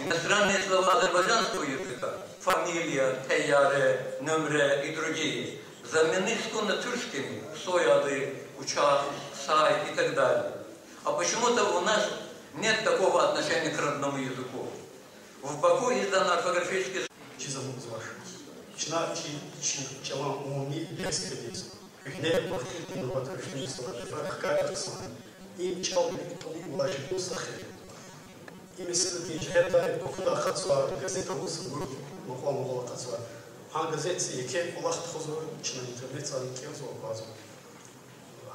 Иностранные слова азербайджанского языка: фамилия, тейяре, нумре и другие, заменены исконно тюркскими: soyadı, uçak, say и так далее. А почему-то у нас нет такого отношения к родному языку. В Баку издан орфографический Чиз амукьзавач. Чна чи, чи чӀалан умуми лексикадиз, куьгьне бахтунин нубат куьчни суварифар хкайтӀа хъсан. Им чӀал вилик кьунин важиблу са хел я. И месэладин жигьетдай кӀватӀдай акъатзава газет авур са гур, макьва-макьвал акъатзава. Гьа газетдин еке кӀвалах тухузва, чна интернетдиз кӀелзава, аквазва.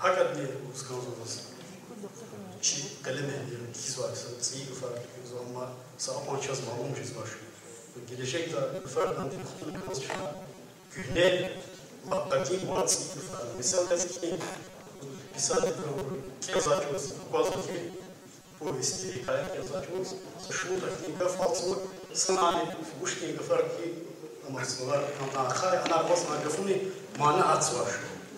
ГьакӀадни вуч кӀанзава заз, чи къелемдин кхьизвай са цӀийи гафар кхьизва, амма са акьван чаз малум жезвач. Гележегда гафарилай хтун кӀанзава чна куьгьне, лап къадим, ва цӀийи гафар. Месела яз хьи, писатель кӀелзавай чӀавуз, аквазва хьи, повесть, гьикая кӀелзавай чӀавуз са шумуд ахьтин гаф алцумур, санани вуч хьтин гафар хьи, амма словарь, ана ахъай, ана акваз, а гафунин мана гьатзавач.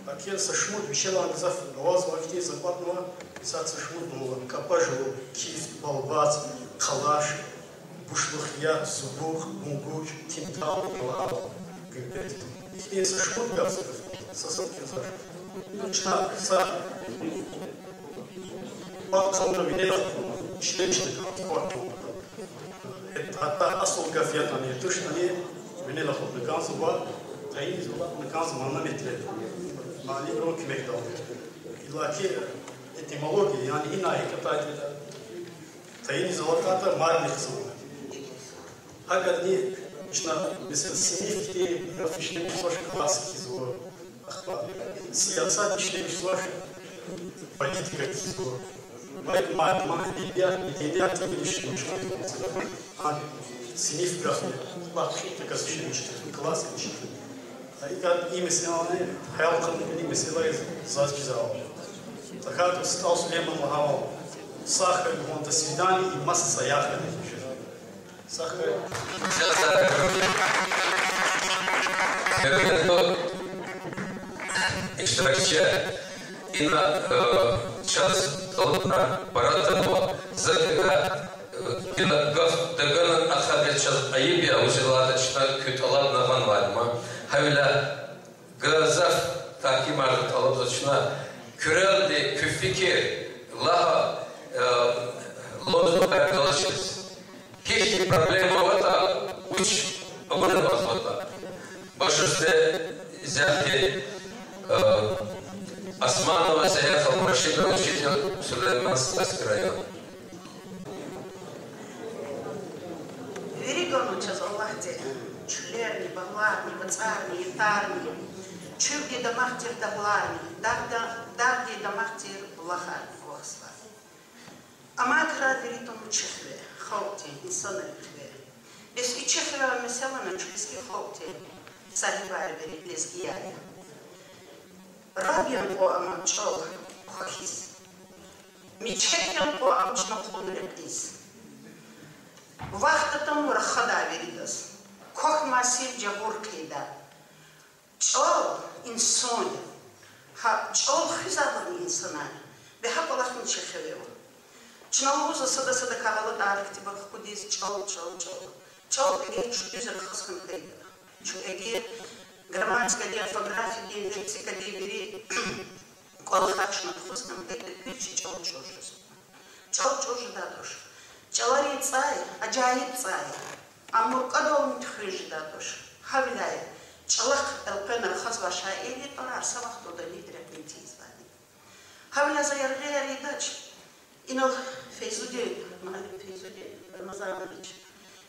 Гьакӏ са шумуд вишелай гзаф авазва, ахьтин са кӀватӀнава, исятда са шумуд мугьман: кӀапӀажу, кифт, балбац, къалаш, бушлухъя, зубукь, бунгуч, тинтал, ялгъал, гуьмбет. Ихьтин са шумуд гаф, са гаф, са сад кӀелзавач. Чна са вахт авуна винел ишлемишна кӀанзава. Гьатта асул гаф ятӀани, тушни винел акъудна кӀанзава, тайинзавай кӀанзава мана-метлеб, муаллимрин куьмекдалди. Иллаки этимология, яни ина гьикӀ атайди, тайинзавай кӀанзава марни хизан. ГьакӀни чна, месела, синиф хьтин гаф ишлемишзавач, класс хьиз ава. Ахпа сиясат ишлемишзавач, политика хьиз ава. Ва ма, ма эдебият, меденият ишлемишзавач. Гьа синиф гафни, ва хъита кас ишлемишзава, класс ишлемишзава. Гьа икӀ и месэлани, гьялкъанни месэла заз чизвайвал. ТахьайтӀа СтӀал Сулейман лагьайвал, са хьайила до свидания и маса саягъ хьайила. Са хьайила. Гьуьрметлу иштиракчияр, ина, э, чаз тӀалабна паратанва, за квевай, э, ина гаф тагана ахъайиз чаз айиб я, вучиз лагьайтӀа чна куь тӀалабна гъанвайди я. Гьавиляй гзаф тагькимар тӀалабзава чна, куьрелди куь фикир лагь, э, лугьуз галачиз. Гьихьтин проблема аватӀа, вуч авунватӀа. Башуз исятда, э, Османова Саят Алмуршидовна, учитель, Сулейман-Стальский район. Вири ганва чаз Аллагьди, чуьлерни, багъларни, вацӀарни, ятарни, чуьлдин дамах тир дагъларни, дагъда-, дагъдин дамах тир булахарни, вахъ стха. Амай крар вири туму чи хиве, халкьдин, инсанрин хиве. Бес и чи хиве меселана чуьлдиз хьи халкьдин сагьибар вири лезгияр я. Раб ян кьван ам чӀал квахьиз, мичӀек ян кьван ам чна кьуд рекьиз. Вахт атанва рахадай виридаз, квахьмай сив жагъур хъийида. ЧӀал инсан я. Гьа чӀал хуьзвайбурни инсанар я. Бес гьа кӀвалахни чи хиве ава. Чна лугьузва сада-садакай гъалатӀар хьтинбур хкудиз: чӀал, чӀал, чӀал. ЧӀал эгер чун дуьз рахаз хьана хьайитӀа, чун эгер грамматикадин, орфографиядин, лексикадин вири кӀвалахар чна тухуз хьана хьайитӀа, куьз чи чӀал чӀур жезва. ЧӀал чӀур жедай туш. ЧӀаларин цӀай ажайиб цӀай я. Амма кӀвалални туьхуьн жедай туш. Гьавиляй чӀалахъ элкъвена рахазвай шаиррин тӀварар са вахтундани рекьин тийизвайди. Гьавиляй за яргъияр ийидач. Инал Фейзудин, муаллим Фейзудин Рамазанович,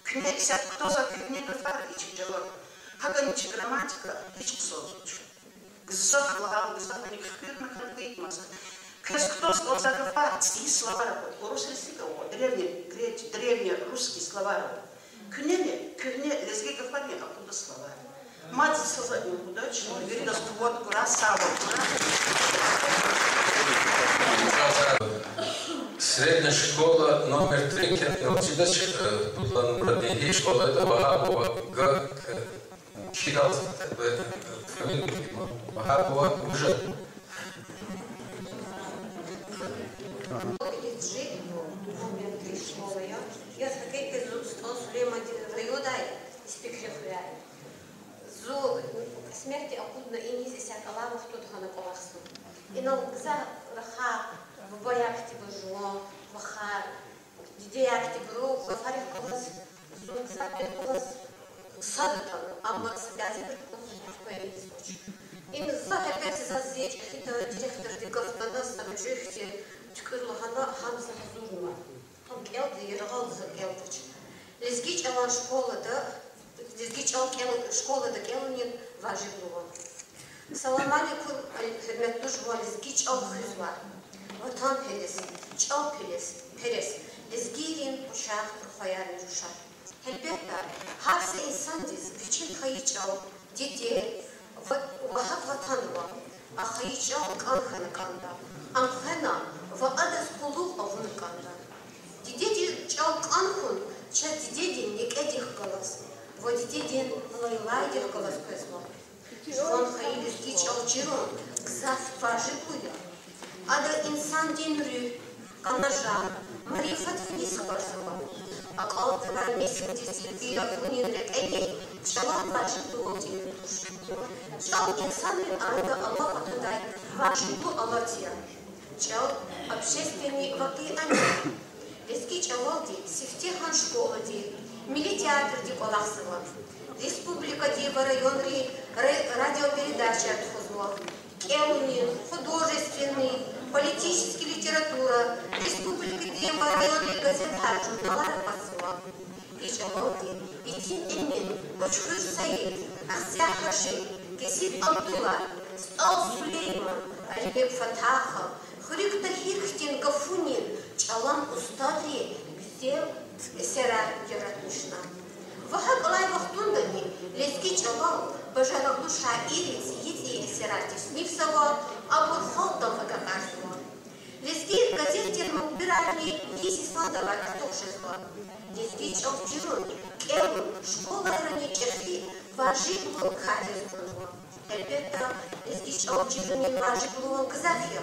куьне исятда кутазва куьгьне гафар, и чи жаваб. ГьакӀни чи грамматика гьич хъсанзавач. Гзаф лагьай, гзафни хкуьрна кӀан хьайитӀа маса. Квез кутаз кӀанзавай гафар цӀийи словарь акъуд, урус лезги ава, древне-, греч-, древнерусский словарь ава. Куьнени куьгьне лезги гафарни акъудда словарь. Мад за са затӀни лугьудач, виридаз къуват гурай, сагъвал гурай. Средняя школа номер три, кент Галчидач, э, пудлан мурадин школа, это Вагьапова Г К. Кхьидайла, э, фамилия, Вагьапова Гужа. Школа я. Я с Хакерки СтӀал Сулеймандин райондай, из пикри хуьряй. Зун кьисметди акъудна иниз исятда алай вахтунда хьана кӀвалахзава. Инал гзаф рахай, бубаяр хьтинбур жуван, вахар, дидеяр хьтинбурун гафарихъ галаз, зун гзаф гафарихъ галаз сад атана, амма са бязибурухъ гаф квайиз туш. Им за гьелбетда заз зи чӀехида директорди гаф гана, са муьжуьд хьтин туькӀуьр лагьана, гьам за гьазурнава. Гьам кӀелда, яргъал за кӀелдач. Лезги чӀалан школада, лезги чӀал кӀел-, школада кӀелунин важиблугъун. Салам алейкум, гьуьрметлу жуван лезги чӀал хуьзвай, ватанперес, чӀал перес, перес, лезгийрин къушагъ, рухваяр, рушар. Гьелбетда, гьар са инсандиз вичин хайи чӀал, диде ва, ва гьакӀ ватан ава. А хайи чӀал кӀан хьана кӀанда, ам хвена ва адаз къуллугъ авуна кӀанда. Дидедин чӀал кӀан хьун чаз дидедин некӀедихъ галаз ва дидедин лайлайдихъ галаз къвезва. Жуван хайи лезги чӀал чирун гзаф важиблу я. Ада инсандин руьгь, къанажагъ, марифатвилин сабабзава. АкьалтӀарай несилдиз цӀийи авунин рекьеди чӀалан важиблувал тӀимил туш. ЧӀал инсанрин арада алакъа твадай важиблу алат я. ЧӀал общественный вакъиа я. Лезги чӀалалди сифтегьан школади, милли театрди кӀвалахзава. Республикадин ва районрин ра-, радиопередачаяр тухузва. КӀелунин, художественный, политический литература, республикадин ва районрин газетар, журналар акъатзава. И чӀалалди Етим Эмин, Кьуьчхуьр Саид, Ахцегь Рашид, Кесиб Абдуллагь, СтӀал Сулейман, Алибек Фатахов, Хуьруьг Тагьир хьтин гафунин чӀалан устадри гуьзел эсерар яратмишна. Ва гьакӀ алай вахтундани лезги чӀалал бажарагълу шаирри цӀийи-цӀийи эсерар теснифзава, абур халкьдал агакьарзава. Лезги газетдин мухбирарни йис йисандавай артух жезва. Лезги чӀал чирун, кӀелун школайрани чӀехи важиблу кардиз кьунва. Гьелбетда, лезги чӀал чирунин важиблувал гзаф я.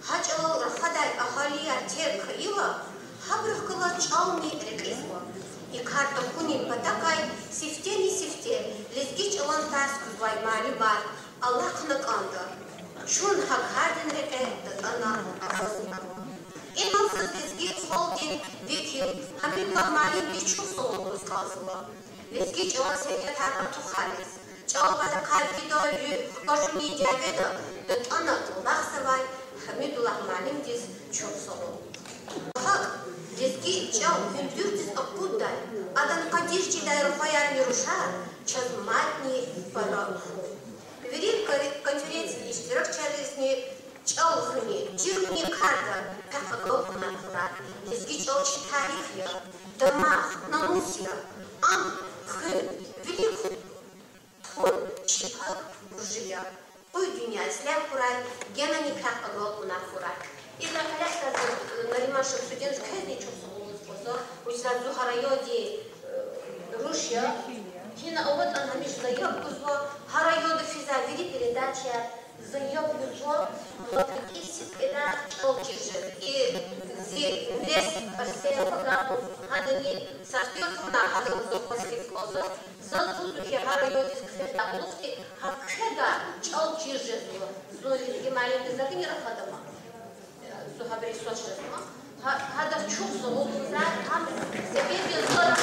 Гьа чӀалал рахадай агьалияр терг хьайила, гьабурухъ галаз чӀални рекьизва. И кар тахьунин патакай сифтени-сифте лезги чӀалан тарс кузвай муаллимар алахъна кӀанда. Чун гьа кардин рекье датӀана акъвазна. Инал заз лезги халкьдин векил Гьамидуллагь муаллимдиз чухсагъул лугьуз кӀанзава. Лезги чӀалан сергьятар артухариз, чӀал патахъай фидай руьгь хкажунин дяведа датӀана кӀвалахзавай Гьамидуллагь муаллимдиз чухсагъул. ГьакӀ, лезги чӀал гьуьндуьрдиз акъуддай, адан къадир жедай рухваярни рушар чаз мадни пара хьуй. Вири кори-, конференциядин иштиракчийризни чӀал хуьнин, чирунин карда пехъ агалкьунар хьурай. Лезги чӀал чи тарих я, дамах, намус я, ам хуьн, вилик тухун чи пак буржи я. Къуй дуьнья ислягь хьурай, генани пехъ агалкьунар хьурай. Идалай кьиле за, э, Нариман Шамсудинович, квезни чухсагъул лугьуз кӀанзава, вучиз лагьайтӀа зун гьа райондин, э, руш я. Гьина аватӀани гьамиша за яб гузва, гьа районда физвай вири передачаяр за яб гузва, лап рикӀиз сидкьидай чӀал чир жез. И зи нес Арсен Вагапов, гьадани сахтёр хьана, гьадал зун хвастик кӀанзава. Заз лугьузва хьи, гьа райондиз куьтягьдай кьулухъди гьа кведа чӀал чир жезва. Зун лезги муаллимдиз за гьакӀни рахада ман. Зун гьабуруз свас жезва. Гьа-, гьадаз чухсагъул лугьуз, гьам себеб яз ара.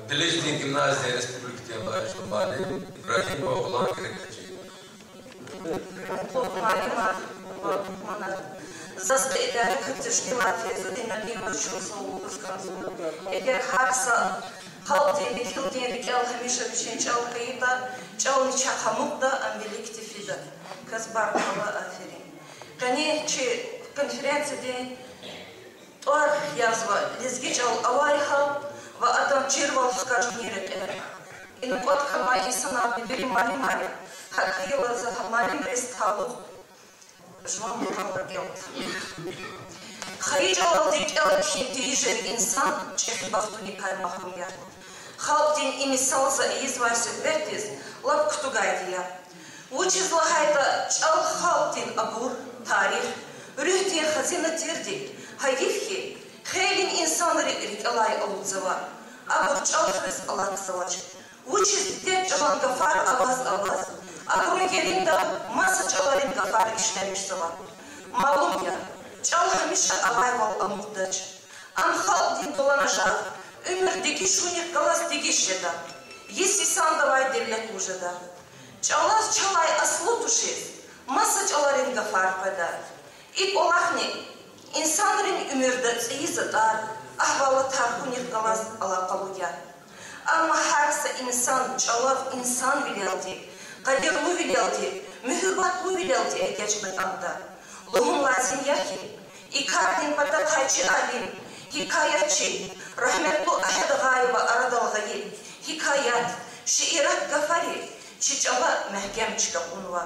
Пележдин гимназия республикадин лайихлу муаллим Ибрагьимова Гъуламгерек Гьажи. Гьуьрметлу муаллимар ва мугьманар, заз идарадин тешкилатдин Фейзудин Алиеваз чухсагъул лугьуз кӀанзава. Эгер гьар са халкьдин векилдин рикӀел гьамиша вичин чӀал хьайитӀа, чӀални чахъ амукьда, ам виликди фида. Квез баркалла, аферин. Къенин чи конференциядин тӀвар язва Лезги чӀал авай гьал ва адан чирвал хкажунин рекье. Ина кӀватӀ хьанвай инсанарни вири муаллимар я, гьакӀ хьайила за гьа муаллимриз талукь жуван макъала кӀелда. Хайи чӀалалди кӀела кхьин тийижир инсан чӀехи бахтуникай магьрум я. Халкьдин и мисал за ийизвай суьгьбетдиз лап кутугайди я. Вучиз лагьайтӀа чӀал халкьдин абур, тарих, руьгьдин хазина тирди. Гьайиф хьи, хейлин инсанри рикӀелай алудзава, абур чӀал хуьз алахъзавач. Вучиз дидед чӀалан гафар аваз-аваз, абурун еринда маса чӀаларин гафар ишлемишзава. Малум я, чӀал гьамиша авайвал амукьдач. Ам халкьдин дула-нажагъ, уьмуьр дегиш хьунихъ галаз дегиш жеда, йис-йисандавай девлетлу жеда. ЧӀалаз чалай аслу тушиз, маса чӀаларин гафар къведа. И кӀвалахни инсанрин уьмуьрда цӀийи затӀар, агьвалатар хьунихъ галаз алакъалу я. Амма гьар са инсан чӀалав инсанвилелди, къадирлувилелди, муьгьуьббатлувилелди эгечӀна кӀанда. Лугьун лазим я хьи, и кардин патахъай чи алим, гьикаятчи, рагьметлу Агьед Агъаева арадал гъайи гьикаят, шиират гафари чи чӀала мягькем чка кьунва.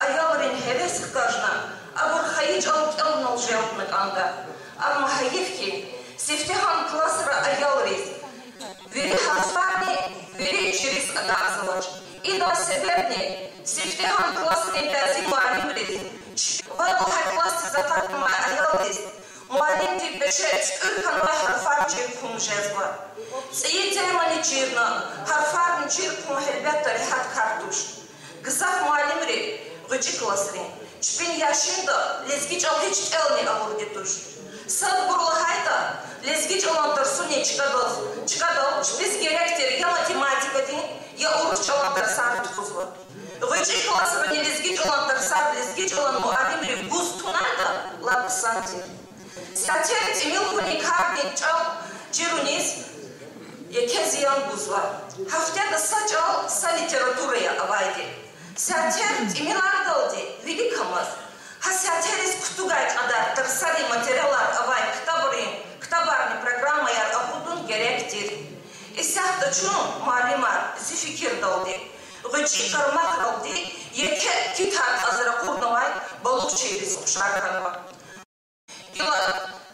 Аялрин гьевес хкажна, абур хайи чӀал кӀелунал желбна кӀанда. Амма гьайиф хьи, сифтегьан классра аялриз вири гьарфарни вири чириз агакьзавач. Идан себебни сифтегьан классрин бязи муаллимриз ва лагьай классдиз акъатнавай аялриз муаллимди пеше цӀуьр хьанвай гьарфар чир хьун жезва. ЦӀийи темани чирна, гьарфарни чир хьун гьелбетда регьят кар туш. Гзаф муаллимри гъвечӀи классрин, чпин яшинда лезги чӀал гьич кӀелни авурди туш. Садбуру лагьайтӀа, лезги чӀалан тарсунин чкадал, чкадал чпиз герек тир я математикадин, я урус чӀалан тарсар тухузва. ГъвечӀи классрани лезги чӀалан тарсар лезги чӀалан муаллимри гуз тунайтӀа, лап хъсан тир. Сятер тӀимил хьунин кардин чӀал чируниз еке зиян гузва. Гьафтеда са чӀал, са литература я авайди. Сятер тӀимилардалди вилик амаз, гьа сятериз кутугай кьадар тарсарин материалар авай ктабрин, ктабарни программаяр акъудун герек тир. Исятда чун, муаллимар, зи фикирдалди, гъвечӀи къармагъралди еке китар кьаз ракъурнавай балугъчийриз ухшар хьанва. Гила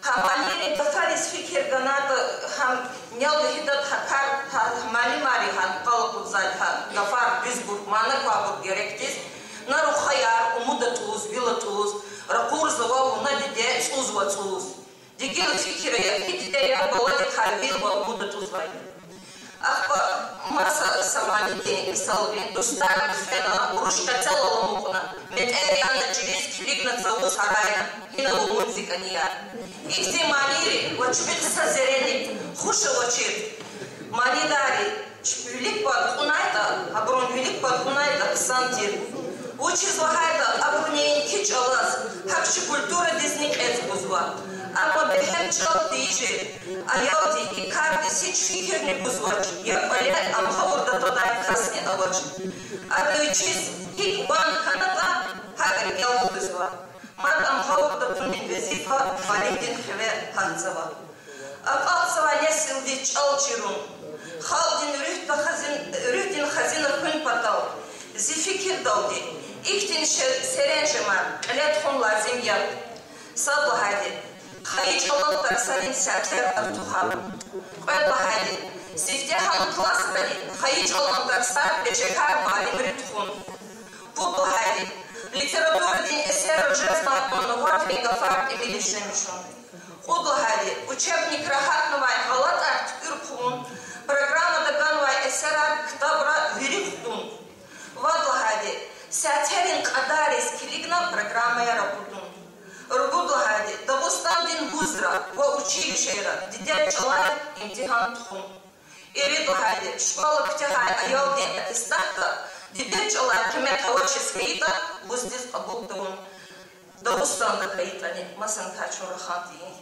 гьа манийрин гафариз фикир ганайтӀа, гьам нел вегьидатӀа гьа кар, гьа муаллимари гьа къал акъудзавайди гьа гафар дуьзбур, мана квайбур герекдиз, на рухваяр умуд атӀуз, вил атӀуз ракъурзава вуна диде цӀуз вацӀуз. Ди гила фикир ая, и дидеяр баладикай вил ва умуд атӀузвай. Ахпа маса са манидин мисал гъин: дустар фена, уруш къецел аламукьна, метӀер яна чилиз, килигна цавуз гьарайна, гьинава вун, зи кӀаняр. Ихьтин манийри ва чпихъ са зерени хуш авачир манидари чпи вилик пад кьунайтӀа, гьабурун вилик пад кьунайтӀа хъсан тир. Вучиз лагьайтӀа абуру неинки чӀалаз, гьакӀ чи культурадизни кьецӀ гузва. Амма бегьем чӀал тийижир аялди и кардиз гьич фикирни гузвач, я кӀвале ам гъавурда твадай касни авач. Ада вичиз гьикӀ ван хьанатӀа, гьакӀ рикӀел хуьзва. Мад ам гъавурда тунин везифа муаллимдин хиве гьатзава. Акьалтзавай несилдиз чӀал чирун, халкьдин руьгьда хазин-, руьгьдин хазина хьун патал зи фикирдалди ихьтин ше-, серенжемар кьиле тухун лазим я. Сад лагьайди, хайи чӀалал тарсарин сятер артуха. Кьвед лагьайди, сифтегьан классрани хайи чӀалан тарсар, пешекар муаллимри тухун. Пуд лагьайди, литературадин эсерра жезвай кьван нубатрин гафар тӀимил ишлемишун. Кьуд лагьайди, учебникра гьатнавай гъалатӀар туькӀуьр хъувун, программада ганвай эсерар ктабра вири кутун. Вад лагьайди, сятерин кьадариз килигна программаяр акъудун. Ругуд лагьайди, Дагъустандин вузра ва училищейра дидед чӀалай имтигьан тухун. Ирид лагьайди, школа куьтягьай аялдин аттестатда дидед чӀалай къимет авачиз хьайитӀа, вуздиз кьабул тавун, Дагъустанда хьайитӀани, масанкай чун рахан тийин.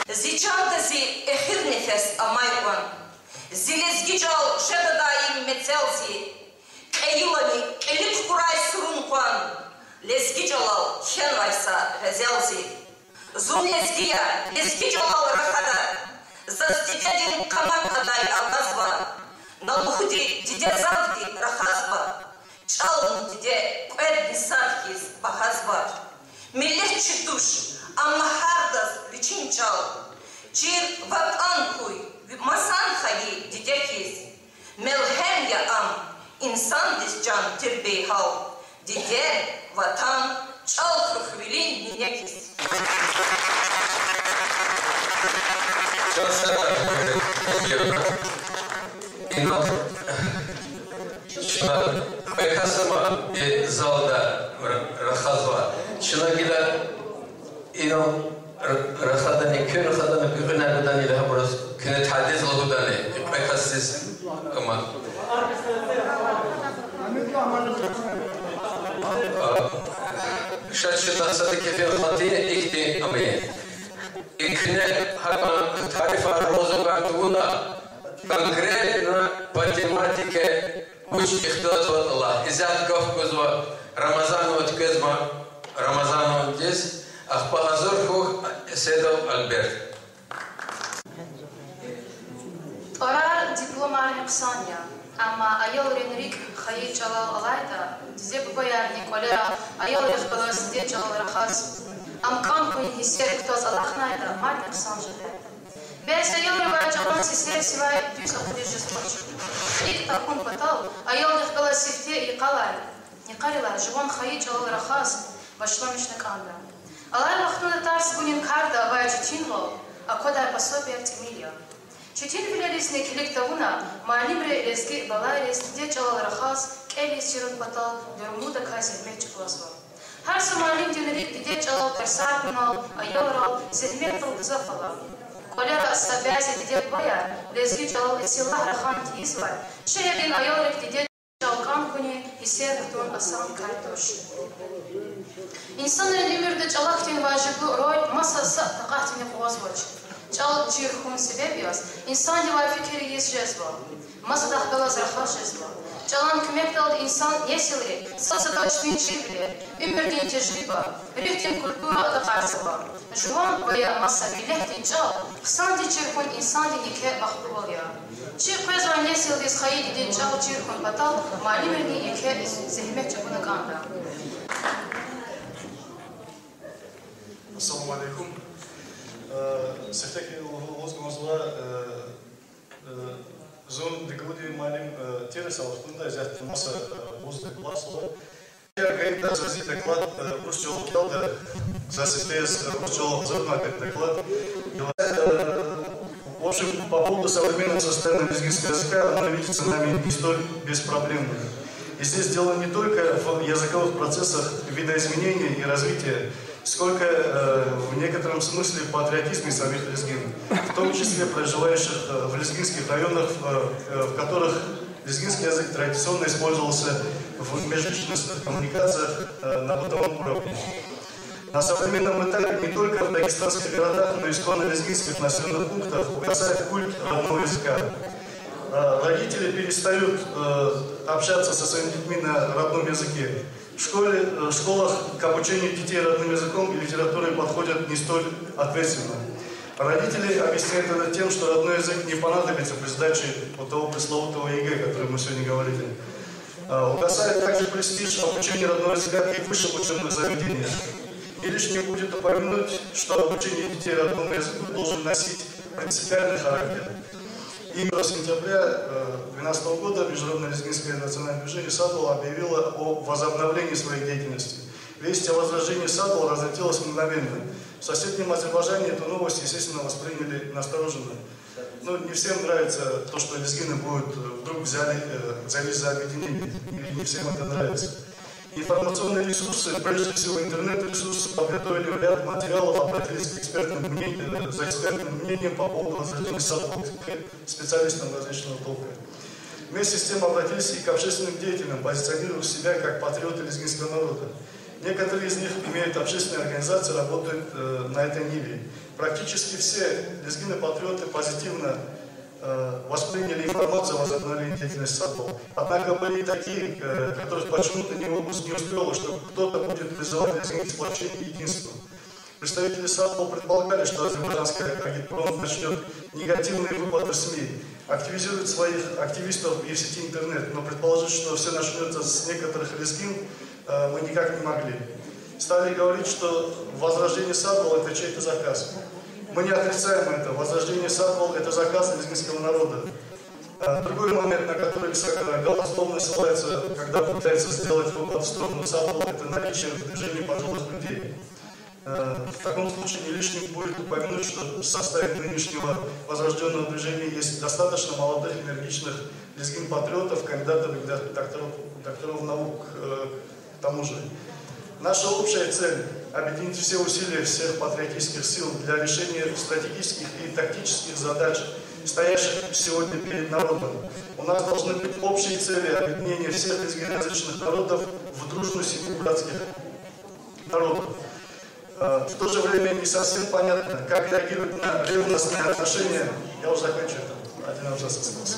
Зи чанда зи эхир нефес амай кьван, зи лезги чӀал жеда даим мецел зи, кьейилани кьили кукӀурай сурун къван, лезги чӀалал кхьенвай са гъезел зи. Зун лезги я, лезги чӀалал рахада, заз дидедин къамат адай авазва, на лугьуди диде завди рахазва, чӀални диде кьведни сад хьиз багьазва. Миллет чи туш, амма гьардаз вичин чӀал, чир ватӀан хьуй, масан хайи диде хьиз. Мелгьем я ам, инсандиз чан тирбейгьал, диде, ватан, чӀал хуьх вилин нине хьиз. Чан сагъ хьуй, Ира. Инал чна кьве кас ама и залда ра-, рахазва. Чна гила инал р-, рахадани, куьн рахадани, гуьгъуьнай гудани, лагьай абуруз куьне тадиз лугьудани, и кьве касдиз ама. Ша чна садакай фин хатин ихьтин ами. И куьне гьакӀан тарифар лугьузвайди тавуна, конкретно по тематике вуч ихтилат аватӀа лагьай. Исятда гаф гузва Рамазанова Туквезма Рамазановадиз, ахпа гьазур хьухь, Эседов Альберт. ТӀварар дипломарни хъсан я, амма аялрин рикӀ хайи чӀалал алайтӀа, диде-бубаярни кӀвалера аялрихъ галаз дидед чӀалал рахаз, ам кӀан хьун гьиссер кутаз алахънайтӀа, мадни хъсан жеда. Бес аялривай чӀалан сесер сивай дуьз акъудиз жез кӀвач. РикӀ тахьун патал аялрихъ галаз сифте йикъалай, йикъарилай жуван хайи чӀалал рахаз башламишна кӀанда. Алай вахтунда тарс гунин карда авай четинвал, аквадай пособияр тӀимил я. Четинвилеризни килиг тавуна, муаллимри лезги балайриз дидед чӀалал рахаз, кӀелиз чирун патал дуьрмудаказ зегьмет чӀугвазва. Гьар са муаллимдин рикӀ дидед чӀалал тарсар кьунал, аялрал зегьметдал гзаф ала. КӀвалера са бязи дидед-бубаяр лезги чӀалал эсиллагь рахан тийизвай, шегьердин аялрик дидед чӀал кӀан хьуни гьиссер гатун асанкай туш. Инсанрин уьмуьрда чӀалахъдин важиблу роль маса са такьатдини къугъвазвач. ЧӀал чир хьун себеб яз инсандивай фикир ийиз жезва, масадахъ галаз рахаз жезва. ЧӀалан куьмекдалди инсан несилри сад-садаз чпин чирвилер, уьмуьрдин тежриба, руьгьдин культура атӀакьарзава. Жуван ва я маса миллетдин чӀал хъсанди чир хьун инсандин еке махлувал я. Чи къвезвай несилдиз хайи дидед чӀал чир хьун патал муаллимрини еке зегьмет чӀугуна кӀанда. Ассаламу алейкум. Э, сифте хьайила лугьуз кӀанзава, э, э, зун Дегилудин муаллим, э, тир, са вахтунда исятда маса, э, вузда класс ава. Эгер гайитӀа, за зи доклад, э, урус чӀалал кӀелда, за сифте урус чӀалал гьазурнавай доклад. Э, в общем, по поводу современного состояния лезгинского языка, оно видится нами не столь беспроблемным. И здесь дело не только в языковых процессах видоизменения и развития, сколько, э, в некотором смысле в патриотизме самих лезгин, в том числе проживающих, э, в лезгинских районах, в, э, в которых лезгинский язык традиционно использовался в межличностных коммуникациях, э, на бытовом уровне. На современном этапе не только в дагестанских городах, но и исконно лезгинских населённых пунктах угасает культ родного языка. Э, родители перестают, э, общаться со своими детьми на родном языке. В школе, э, в школах к обучению детей родным языком и литературой подходят не столь ответственно. Родители объясняют это тем, что родной язык не понадобится при сдаче вот того пресловутого ЕГЭ, о котором мы сегодня говорили. А, угасает также престиж обучения родного языка и в высших учебных заведениях. Не лишним будет упомянуть, что обучение детей родному языку должен носить принципиальный характер. И первого сентября, э, двенадцатого года Международное лезгинское национальное движение «Садвал» объявило о возобновлении своей деятельности. Весть о возрождении «Садвал» разлетелась мгновенно. В соседнем Азербайджане эту новость, естественно, восприняли настороженно. Ну, не всем нравится то, что лезгины будут, э, вдруг взяли, э, взялись за объединение. Не, не всем это нравится. Информационные ресурсы, прежде всего интернет-ресурсы, подготовили ряд материалов, обратились к экспертным мнениям, э, за экспертным мнением по поводу возрождения «Садвал» к специалистам различного толка. Вместе с тем обратились и к общественным деятелям, позиционирующим себя как патриоты лезгинского народа. Некоторые из них имеют общественные организации, работают, э, на этой ниве. Практически все лезгины-патриоты позитивно, э, восприняли информацию о возобновлении деятельности «Садвал». Однако были и такие, э, которых почему-то не у-, не устроило, что кто-то будет призывать лезгинских сплочение и единство. Представители «Садвал» предполагали, что азербайджанский агитпром начнёт негативные выпады в СМИ, активизирует своих активистов и в сети интернет, но предположить, что всё начнётся с некоторых лезгин, э, мы никак не могли. Стали говорить, что возрождение «Садвал» — это чей-то заказ. Мы не отрицаем это. Возрождение «Садвал» — это заказ лезгинского народа. Э, другой момент, на который высоко-, э, голословно ссылается, когда пытается сделать выпад в сторону «Садвал», — это наличие в движении пожилых людей. Э, в таком случае не лишним будет упомянуть, что в составе нынешнего возрождённого движения есть достаточно молодых, энергичных лезгин-патриотов, кандидатов и док-, докторов, докторов наук, э, к тому же. Наша общая цель — объединить все усилия всех патриотических сил для решения стратегических и тактических задач, стоящих сегодня перед народом. У нас должны быть общие цели объединения всех лезгиноязычных народов в дружную семью братских народов. Э, в то же время не совсем понятно, как реагировать на ревностные отношения. Я уже закончу, там один абзац остался.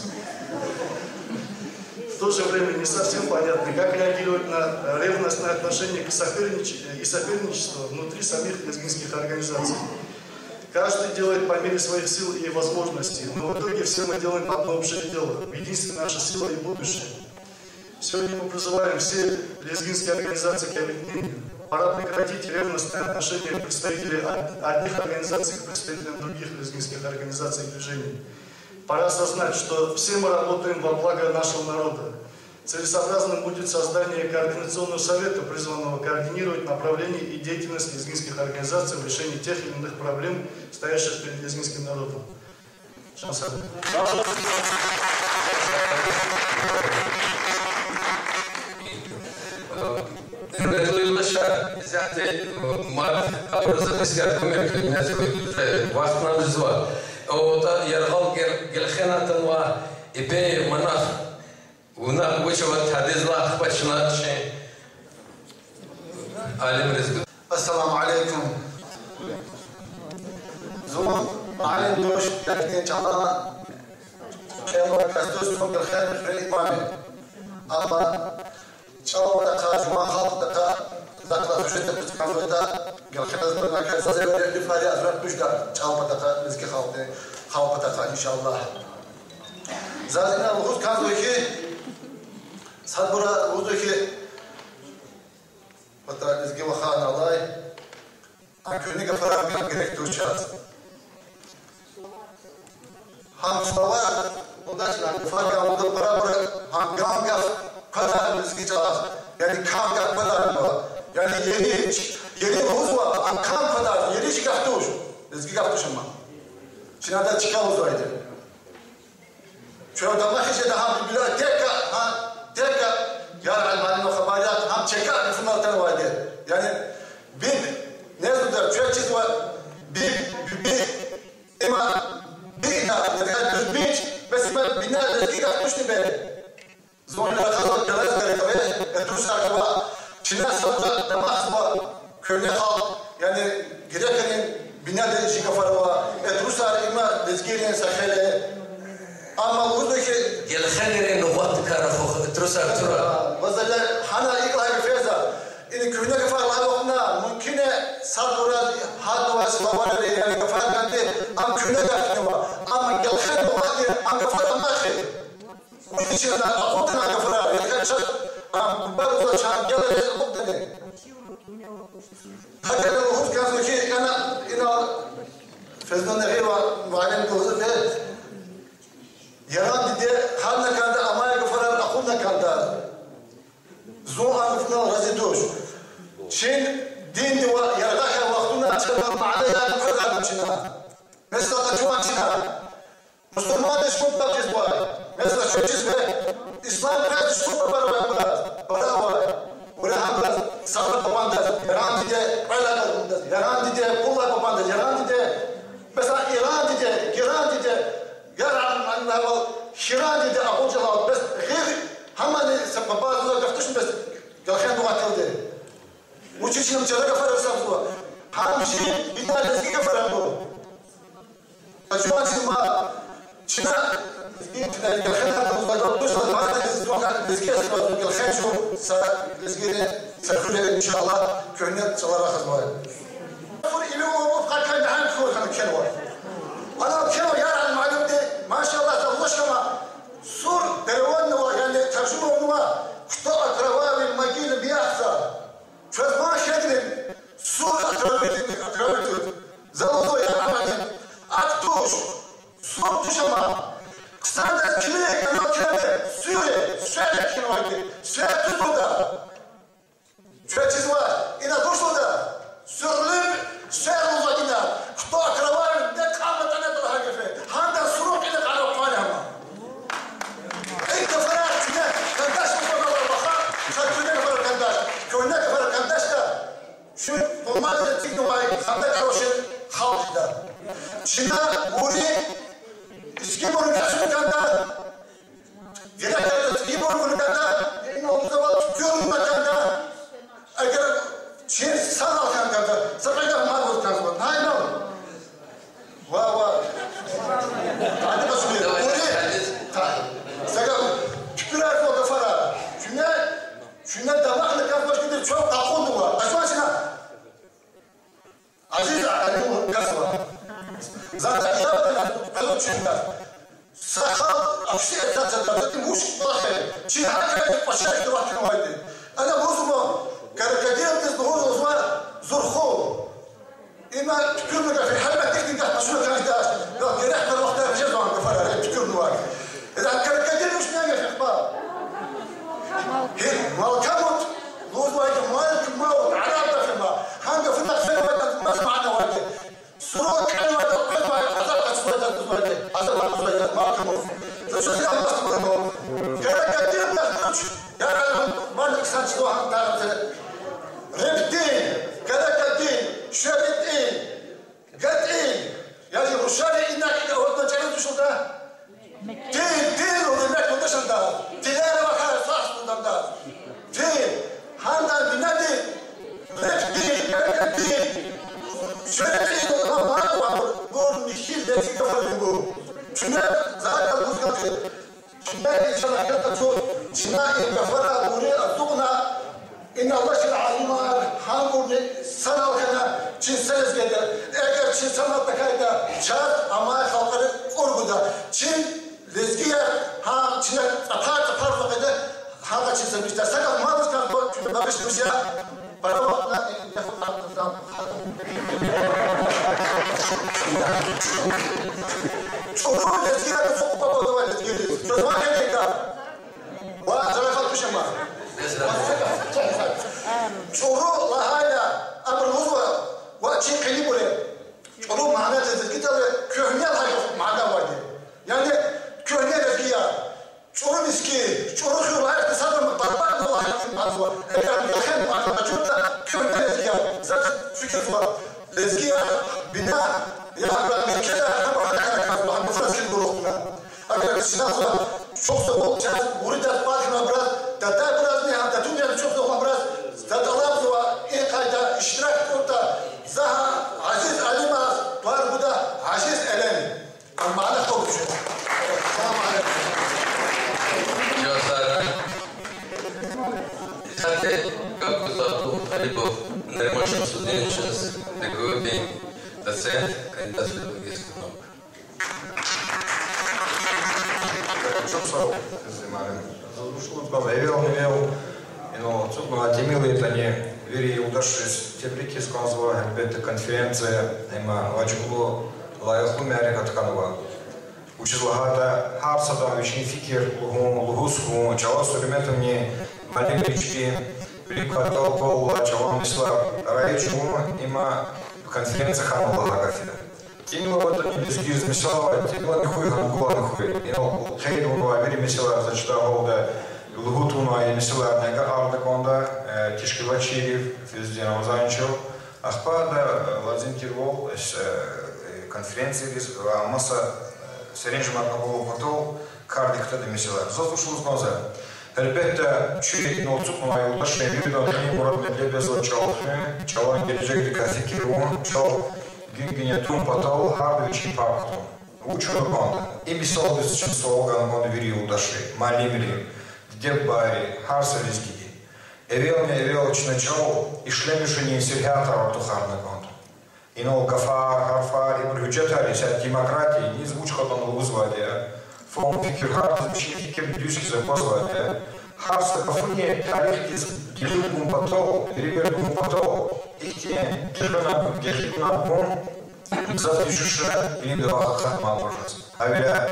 В то же время не совсем понятно, как реагировать на, э, ревностное отношение к сопернич-, и соперничество внутри самих лезгинских организаций. Каждый делает по мере своих сил и возможностей, но в итоге все мы делаем одно общее дело. В единстве наша сила и будущее. Сегодня мы призываем все лезгинские организации к объединению. Пора прекратить ревностные отношения представителей од-, одних организаций к представителям других лезгинских организаций и движений. Пора осознать, что все мы работаем во благо нашего народа. Целесообразным будет создание координационного совета, призванного координировать направления и деятельность лезгинских организаций в решении тех или иных проблем, стоящих перед лезгинским народом. Гьуьрметлу юлдашар, исятда мад абуруз исятда куьмек куьне вахт жезва. АтӀа яргъал гел-, гелхенатанва, ибе манах вуна вуч ава тадизла ахпа чна чи алимриз. Ассаламу алейкум. Зун муаллим туш, гьахьтин чӀалан, чӀалан кас туш, зун гелхенрин хуьруьн имам я. Амма чӀал патахъай, жуван халкь патахъай, захъ галаз гьуьжетда туш кӀанзаватӀа, гелхенриз туна кас заз эвер лифари азрат туш да, чӀал патахъай, лезги халкьдин, халкь патахъай, иншаллагь. Заз ина лугьуз кӀанзава хьи, садбура лугьузва хьи, пата лезги вахар алай, а куьгьне гафарар гана герек туш чаз. Гьам слова, удачно, гафар гана лугьуда пара-пара, гьам ган гаф квадар лезги чӀалаз, яни кам гаф квадарнава, яни ери, ери лугьузва, а кам квадар, ери чи гаф туш, лезги гаф туш ама. Чна адаз чка лугьузвайди. Чун дамахиз жеда гьа библиотека, гьа дека, яр алиман хабар яхъ, гьам чка бифунал атанвайди. Яни биб, незуда, чун чизва биб, биби, има, бина, яни дуьзбич, бес има бина лезги гаф тушни бери. Зун рахазва, галаз герек авай, э, трусар ква, чна садра дамахзава, куьгьне халкь, яни грекрин бинедин жи гафар ава, э, трусар има лезгийрин са хел я. Амма лугьузва хьи, гелхенрин лугъатдикай рахух, э, трусар тура. Вазаля, гьана икӀ лагьай гаф я за, ина куьгьне гафар лагьай вахтунда, мумкин я, садбураз, гьадавай словарь, яни гафар ганди, ам куьгьне гаф хьанва, амма гелхенрин лугъатдин ам гафар амай хьи. Вучиз лагьайтӀа акъуддани гафарар, яни чаз, а, бубайриз чан геле акъуддани. Гьакӏ лугьуз кӀанзава хьи, ина, инал Фезлу Нагъиева муаллим лугьузва хьи, Яран диде гьадна кӀанда, амай гафарар акъудна кӀанда. Зун а гафунал рази туш. Чи диндивай яргъа хьайи вахтунда чна манаяр квадарна чна. Месела, къачуна чна. Мусурмандиз шумуд паб жезвай? Месела, чун чизва, ислам къвезвай шумуд пара авай абуруз? Пара авай. Вири гьабуруз, садра папандаз, Яран диде, кьвед лагьай папандаз, Яран диде, пуд лагьай папандаз, Яран диде. Месела, Иран диде, Геран диде, Яран, ман лагьайвал, Хиран диде, акъудиз жезвай, бес гъейри гьамани са папаз гаф тушни бес гелхенрин лугъатдилди. Вучиз чна чара гафарар сагъзава? Гьам чи бина лезги гафарар ава. Жуван чиз ма, чна, лезги, чна гелхенар ва дуст ва мана лезги, лезги ва гелхенчу са лезгийрин са хуьре, иншаллагь, куьгьне чӀалар рахазвай. Сур илив ва муф къакай нагьан кхьур хьана кхьенва. Ана кхьенва, яр алим алимди, машаллагь, за лугьуз кӀанзава, сур переводнава, яни таржуманава, кто окровавил могилы Миахса. Чаз ван хьайила, сур окровавить, окровавить. За лугьузва, яр алим алим, акӀ туш, сур туш ама. Хъсандиз килиг, ана килиг, суьр, суьр килигди, суьр туш лугьуда. Чаз чизва, ина туш лугьуда. Суьрлу, суьр лугьузва ина. Кто окровавил, де кьам атӀана лагьай гаф я. Гьандан сурун кьиле кьару хъвани ама. Ин гафарар чна кардаш мукъадалар ваха, чаз куьгьне гафарар кардаш, куьгьне гафарар кардашда, чун къумадиз эцигнавай хандакӀар авачир халкь жеда. Чна вири иски бурун касун кӀанда, вири кӀанда иски бурун кӀанда, ина лугьузвайвал туькӀуьрна кӀанда, эгер чир санал хьана кӀанда, са кьве гаф мад лугьуз кӀанзава. Гьайнал. Ва, ва. Гьади башмир. Давай, Ури. Гьади. Та. Сага туькӀуьрарзава гафара. Чуьне, чуьне дамахна кас башкидир чун къакъуднава. Ашмашна. Азиз Алиев касва. Зада ябадана къалучинда. Сахал ахши эцацада, зати муш квахе. Чи гьакай пашай квахе вайди. Ана лугьузва, крокодилдиз лугьузва зурху. Има туькӀуьрна гаф, гьелбетда, ихьтин гаф машур кардаш. Я герек кар вахтар жезван гафар, я туькӀуьрнавай. Эда крокодил уш не гаф ихпа. Гьи, малкамут, лугьузвайди малк маут, араб гаф има. Гьа гафуна хъфенвайди мас мана авайди. Сурун кӀанвайди, къвезвай, азаб къачузвайди, лугьузвайди. Азаб Махмуд. Зачем я вас махмуд? Герек я дин махмуд. Я ман хъсан чизва гьам дарамза. Реб дин, герек я дин, шери дин, гатин. Яни рушари инак ина гьуна чӀалаз тушалда. Дин, дин лугьудай мехъ лугьудашалда. Динара вахар сас лугьудалда. Дин, гьандан бинедин, реб дин, герек дин. Шери дин, ма, ма, ма, бур михьиз лезги гафар гур. Чуьне зайда лугьуз гаф я. Чна и чалахъ ятӀа чун, чна и гафара гури ацукьна, ина лашар алимар гьабурни санал хьана, чи са лезгида, эгер чи санал тахьайтӀа, чаз амай халкьари кьур гуда. Чи лезгияр гьа чна цӀапар-цӀапар вакъида, гьа чи са мишта сакал мадаз кан ква, чуьне багъишламиш я. Пара вахтунда и дехъ кьатӀзава. ЧӀуру лезгияр ацукьна папа давай лезгириз. Чуьнва хьайитӀа. Ва зарагъа тушама. ЧӀуру лагьайла, абур лугьузва, ва чи къилибур я. ЧӀуру мана лезгидал куьгьне лагьай мана авайди. Яни куьгьне лезгияр. ЧӀуру миски, чӀуру хуьр ва гьар садан бабан ва гьар мазва. Эгер михьен мазва чуртӀа, куьгьне лезгияр. Заз фикирзава. Лезгияр бина, я мекеда, гьам гьана кӀанзава, гьам фаскин дурухъна. Эгер чна заз чухсагъул чаз, виридаз патна абраз, датабуразни гьам датунризни чухсагъул абраз, за тӀалабзава, и къайда иштирак кьуртӀа, за гьа азиз алимаз тӀвар гуда, азиз элем. Ам мана хту. Салам алейкум. Чан сагърай. Исятда гаф гузва Абдулмуталибов Нариман Шамсудиновичаз, ДГУ-дин доцент, кандидат филологических наук. Чухсагъул, Азиз муаллим. Заз вуч лугьуз кӀанзава, эвел-мевел, инал ацукьнавай тӀимил ятӀани, вири юлдашриз тебрикиз кӀанзава, гьелбетда, конференция, им важиблу, лайихлу мярекат хьанва. Вучиз лагьайтӀа гьар садан вичин фикир лугьун, лугьуз хьун, чӀалаз гьуьрмет авуни, муаллимрин чпин, виликай тӀалаб авурла чӀалан месэлаяр раиж авун, им конференция хьанва лагьай гаф я. ТӀимил аватӀани лезгийриз месэла авай, тӀимилни хьуй, гьангулани хьуй. Инал къейд авунвай вири месэлаяр, за чидай гьалда, лугьуз тавунвай месэлаярни агакьарна кӀанда, э, тешкилатчийрив, Фейзудин Рамазановича, ахпа ада, э, лазим тирвал, э, конференцийриз ва маса, э, серенжемар кьабулун патал кардик кутада месэлаяр. Заз вуч лугьуз кӀанзава. Гьелбетда, чуьн инал ацукьнавай юлдашрин виридан кьилин мурад медлебезва чӀал хуьн, чӀалан гележегдикай фикир авун, чӀал гуьнгуьне тун патал гьарда вичин пай кутун. Вуч авуна кӀанда? И мисалдиз чун суал гана кӀанда вири юлдашри, муаллимри, диде-бубайри, гьар са лезгиди. Эвелни-эвел чна чӀал ишлемишунин сергьятар артухарна кӀанда. Инал гафар, гьарфар, ибур гьуьжетар я, исятда демократия, низ вуч кьадан лугьузвайди я. Фагьум-фикир, гьардаз вичин фикирни дуьз хьиз аквазвайди я. Гьар са гафунин тарихдиз гекъигун патал, перевер гун патал, ихьтин гекъигунар, гекъигунар гун, гзаф дуьшуьш илимда вахъ акъатнавайбур жез. Гьавиляй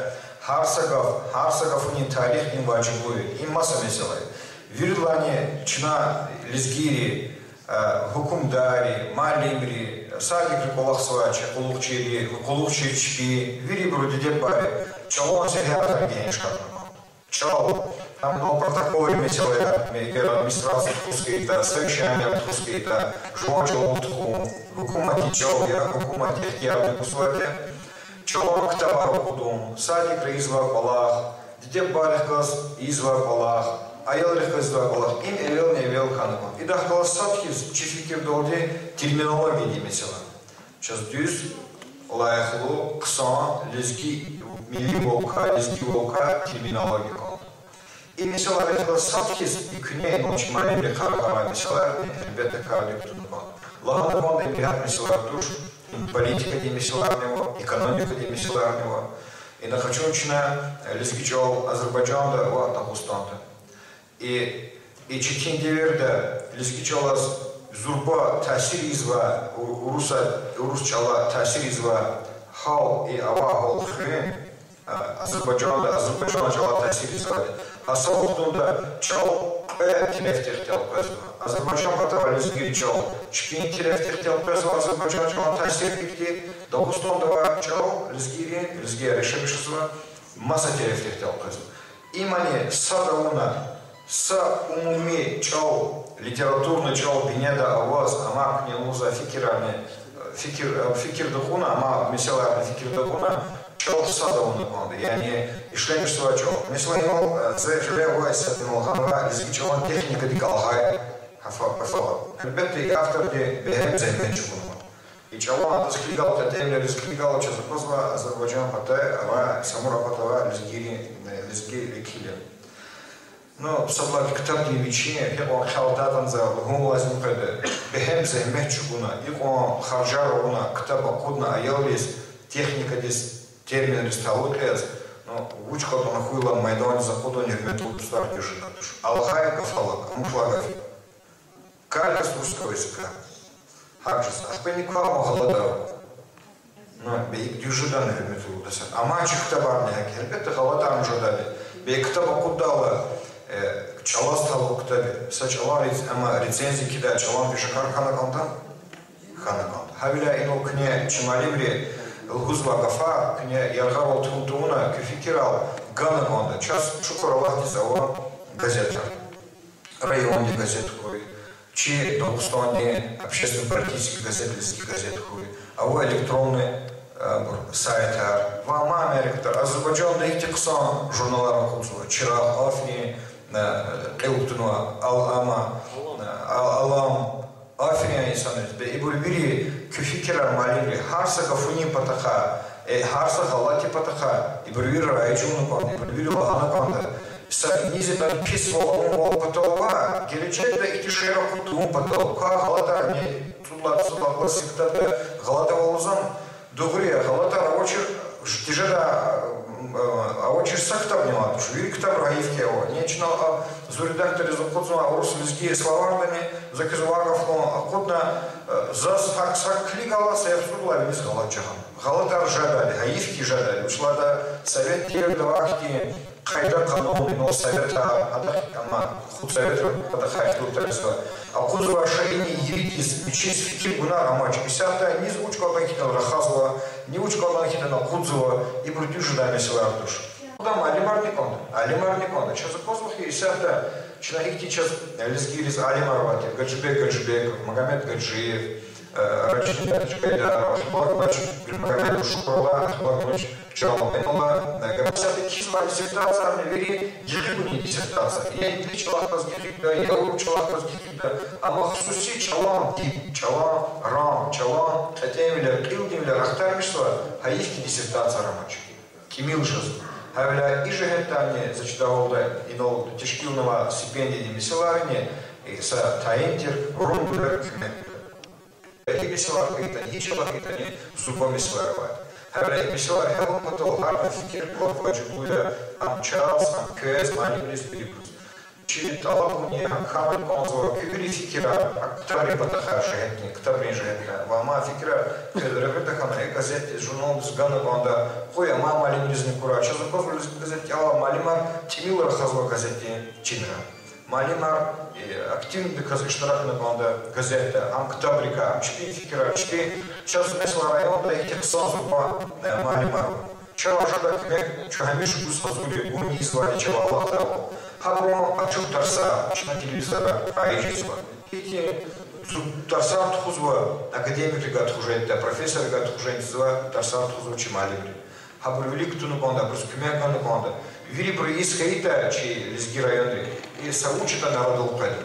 гьар са гаф, гьар са гафунин тарих им важиблу я, им маса месэла я. Виридалайни чна лезгийри, э, гьукумдари, муаллимри, садикра кӀвалахзавай чи къуллугъчийри, къуллугъчийрин чпи, вирибуру диде-бубайри чӀалан сергьятар генжкарна. ЧӀал, гьам инал протоколрин месэла я, эгер администрация тухуз хьайитӀа, совещаниеяр тухуз хьайитӀа, жуван чӀалал тухун, гьукуматдин чӀал я, гьукумат ихтиярни гузвайди я. ЧӀалан ктабар акъудун, садикра ийизвай кӀвалах, диде-бубайрихъ галаз ийизвай кӀвалах, аялрихъ галаз ийизвай кӀвалах, им эвелни-эвел хьана кӀанда. Идахъ галаз сад хьиз чи фикирдалди терминологиядин месэла. Чаз дуьз, лайихлу, хъсан, лезги милливилкай, лезгивилкай терминология кӀанда. И месэлайрихъ галаз сад хьиз и куьне инал чи муаллимри кьаргнавай месэлаярни, гьелбетда, кардик кутуна кӀанда. Лагьана кӀанда, им регьят месэлаяр туш, им политикадин месэлаярни ава, экономикадин месэлаярни ава. Инал къачун чна, э, лезги чӀал Азербайжанда ва Дагъустанда. И, и четин девирда лезги чӀалаз зурба таъсир ийизвай, у-, уруса-, урус чӀала таъсир ийизвай гьал, и авай гьал хуьн, а, Азербайжанда, Азербайжан чӀала таъсир ийизвайди. Гьа са вахтунда чӀал кьве терефдихъ элкъвезва. Азербайжан патавай лезгийрин чӀал чпин терефдихъ элкъвезва, Азербайжан чӀалан таъсирдихъди, Дагъустанда авай чӀал лезгийрин, лезгияр яшамиш жезва, Маса терефдихъ галкъвезва. Имни сад авуна, са умуми чӀал, литературный чӀал бинеда аваз, амма куьне лугьузвай фикирарни, фикир, фикирда кьуна, амма месэлайрин фикирда кьуна, чӀал сад авуна кӀанда. Яни ишлемишзавай чӀал. Месела, инал, э, за жуьре авай са инал гъанва лезги чӀалан техникадик алгъай гафа-, гафар. Гьелбетда, и авторди бегьем зегьмет чӀугунва. И чӀалан адаз килигайла, кьетӀенвилериз килигайла, чаз аквазва Азербайжан патай ва Самур патай авай лезгийрин, э, лезги векилар. Ну, сад лагьай ктабдин вичин гьикьван хъел атайтӀани, за лугьун лазим къведа, бегьем зегьмет чӀугуна, икьван харжар авуна, ктаб акъудна аялриз, техникадиз, терминриз талукь яз, ну, вуч кӀватӀна хьайила майдандиз акъудун, гьуьрметлу дустар, дуьз жеда туш. Алгъай гаф лагь, амукьай гаф я. Как с русского языка. ГьакӀ жез. Ахпени квай гъалатӀар. Ну, бес икӀ дуьз жедани, гьуьрметлу дустар? Амай чи ктабарни гьакӀ, гьелбетда, гъалатӀарни жедайди. Бес ктаб акъуддайла, э, чӀалаз талукь ктаб, са чӀалан рец-, амма рецензия кхьидай чӀалан пешекар хьана кӀанда? Хьана кӀанда. Гьавиляй инал куьне чи муаллимри лугьузвай гафар, куьне яргъарал тун тавуна, куь фикирар гана кӀанда. Чаз, шукур Аллагьдиз, ава газетар. Райондин газет хьуй, чи Дагъустандин общественно-политический газет, лезги газет хьуй, ава электронный, э, бур, сайтар, ва мад мярекатар. Азербайжанда ихьтин хъсан журналар акъудзава: Чирагъ, Аферин, э, кьил кутунва, Ал-, Алам, э, Ал-, Алам, Аферин инсанриз. Бес ибур вири куь фикирар, муаллимри, гьар са гафунин патахъай, э, гьар са гъалатӀдин патахъай, ибур вири раиж авуна кӀанда, ибур вири лагьана кӀанда. Са иниз ятӀани писвал авунвал патал ва гележегда ихьтин шейэр акъуд тавун патал. Квай гъалатӀарни, цӀуд лагьай, цӀуд лагьай классдин ктабда гъалатӀвал лазим. Дугъри я, гъалатӀар авачир, тежедай, м, авачир са ктабни авайди туш, вири ктабра гьайиф хьи ава. Ни чна, а, зун редактордиз акъудзава урус-лезги словардани, за квез ваъ гаф лугьун, акъудна, э, заз гьакӀ са килигайла, са яхцӀурни виниз гъалатӀ жагъана. ГъалатӀар жедайди, гьайиф хьи жедайди, вучиз лагьайтӀа совет девирда авай хьтин къайда-къанун, инал советар, гьадахъ, амма худсоветрин патахъай хьтин тарсар. Акъудзавай шейини иридиз, вичиз фикир гунар амач. Исятда низ вуч кӀватӀна хьайитӀани рахазва, ни вуч кӀватӀна хьайитӀани акъудзава, ибур дуьз жедай месэлаяр туш. Ада муаллимарни кӀанда, алимарни кӀанда. Чаз аквазва хьи, исятда чна ихьтин чаз, э, лезгийриз алимар авай тир: Гаджибег Гаджибеков, Магомед Гаджиев, э, Раджиб Гаджибег, Ахмакмач Магомедов, шукур Аллагь, Ахмакмач Чалбенова, э, исятда кхьизвай диссертациярни вири гекъигунин диссертация. Я инглис чӀалахъ галаз гекъигда, я урус чӀалахъ галаз гекъигда. Амма хсуси чӀалан диб, чӀалан рам, чӀалан кьетӀенвилер, кьилдинвилер ахтармишзава, гьайиф хьи диссертацияр амач. ТӀимил жезва. Гьавиляй и жигьетдайни, за чидайвалда, инал тешкилнавай стипендиядин месэлайрини, э, са тайин тир роль гузвай куьмек. Гьи месэла хьайитӀани, гьи чӀала хьайитӀани, зурба месэлаяр авайди. Гьавиляй и месэлаяр гьялун патал гьар фикир кӀватӀ важиблу я, ам чаз, ам квез, муаллимриз, вирибуруз. Чи тӀалабун я, гьам хьана кӀанзава, куь вири фикирар а ктабрин патахъай жигьетдин, ктабрин жигьетдай ва амай фикирар квез регъуь тахьана, э, газетдиз, журналдиз гана кӀанда, къуй амай муаллимризни хьурай. Чаз аквазва, Лезги газет кӀелай муаллимар тӀимил рахазва газетдин чинра. Муаллимар, э, активнидаказ иштиракна кӀанда газетда, ам ктабрикай, ам чпин фикирар, чпин, чаз, месела, районда ихьтин хъсан зурба, э, муаллимар ава. Чавай жедай куьмек чун гьамиша гуз гьазур я, гунни ийизвайди чавай алатайвал. Гьабурун ачух тарсар чна телевизорда кьван ийизва. Ихьтин зу-, тарсар тухузва академикрикай тухуз жедай, профессоррикай тухуз жедай тарсар тухузва чи муаллимри. Гьабурун вилик кутуна кӀанда, абуруз куьмек гана кӀанда. Вирибуру ийиз хьайитӀа чи лезги районри, и са вуч ятӀани арадал къведа.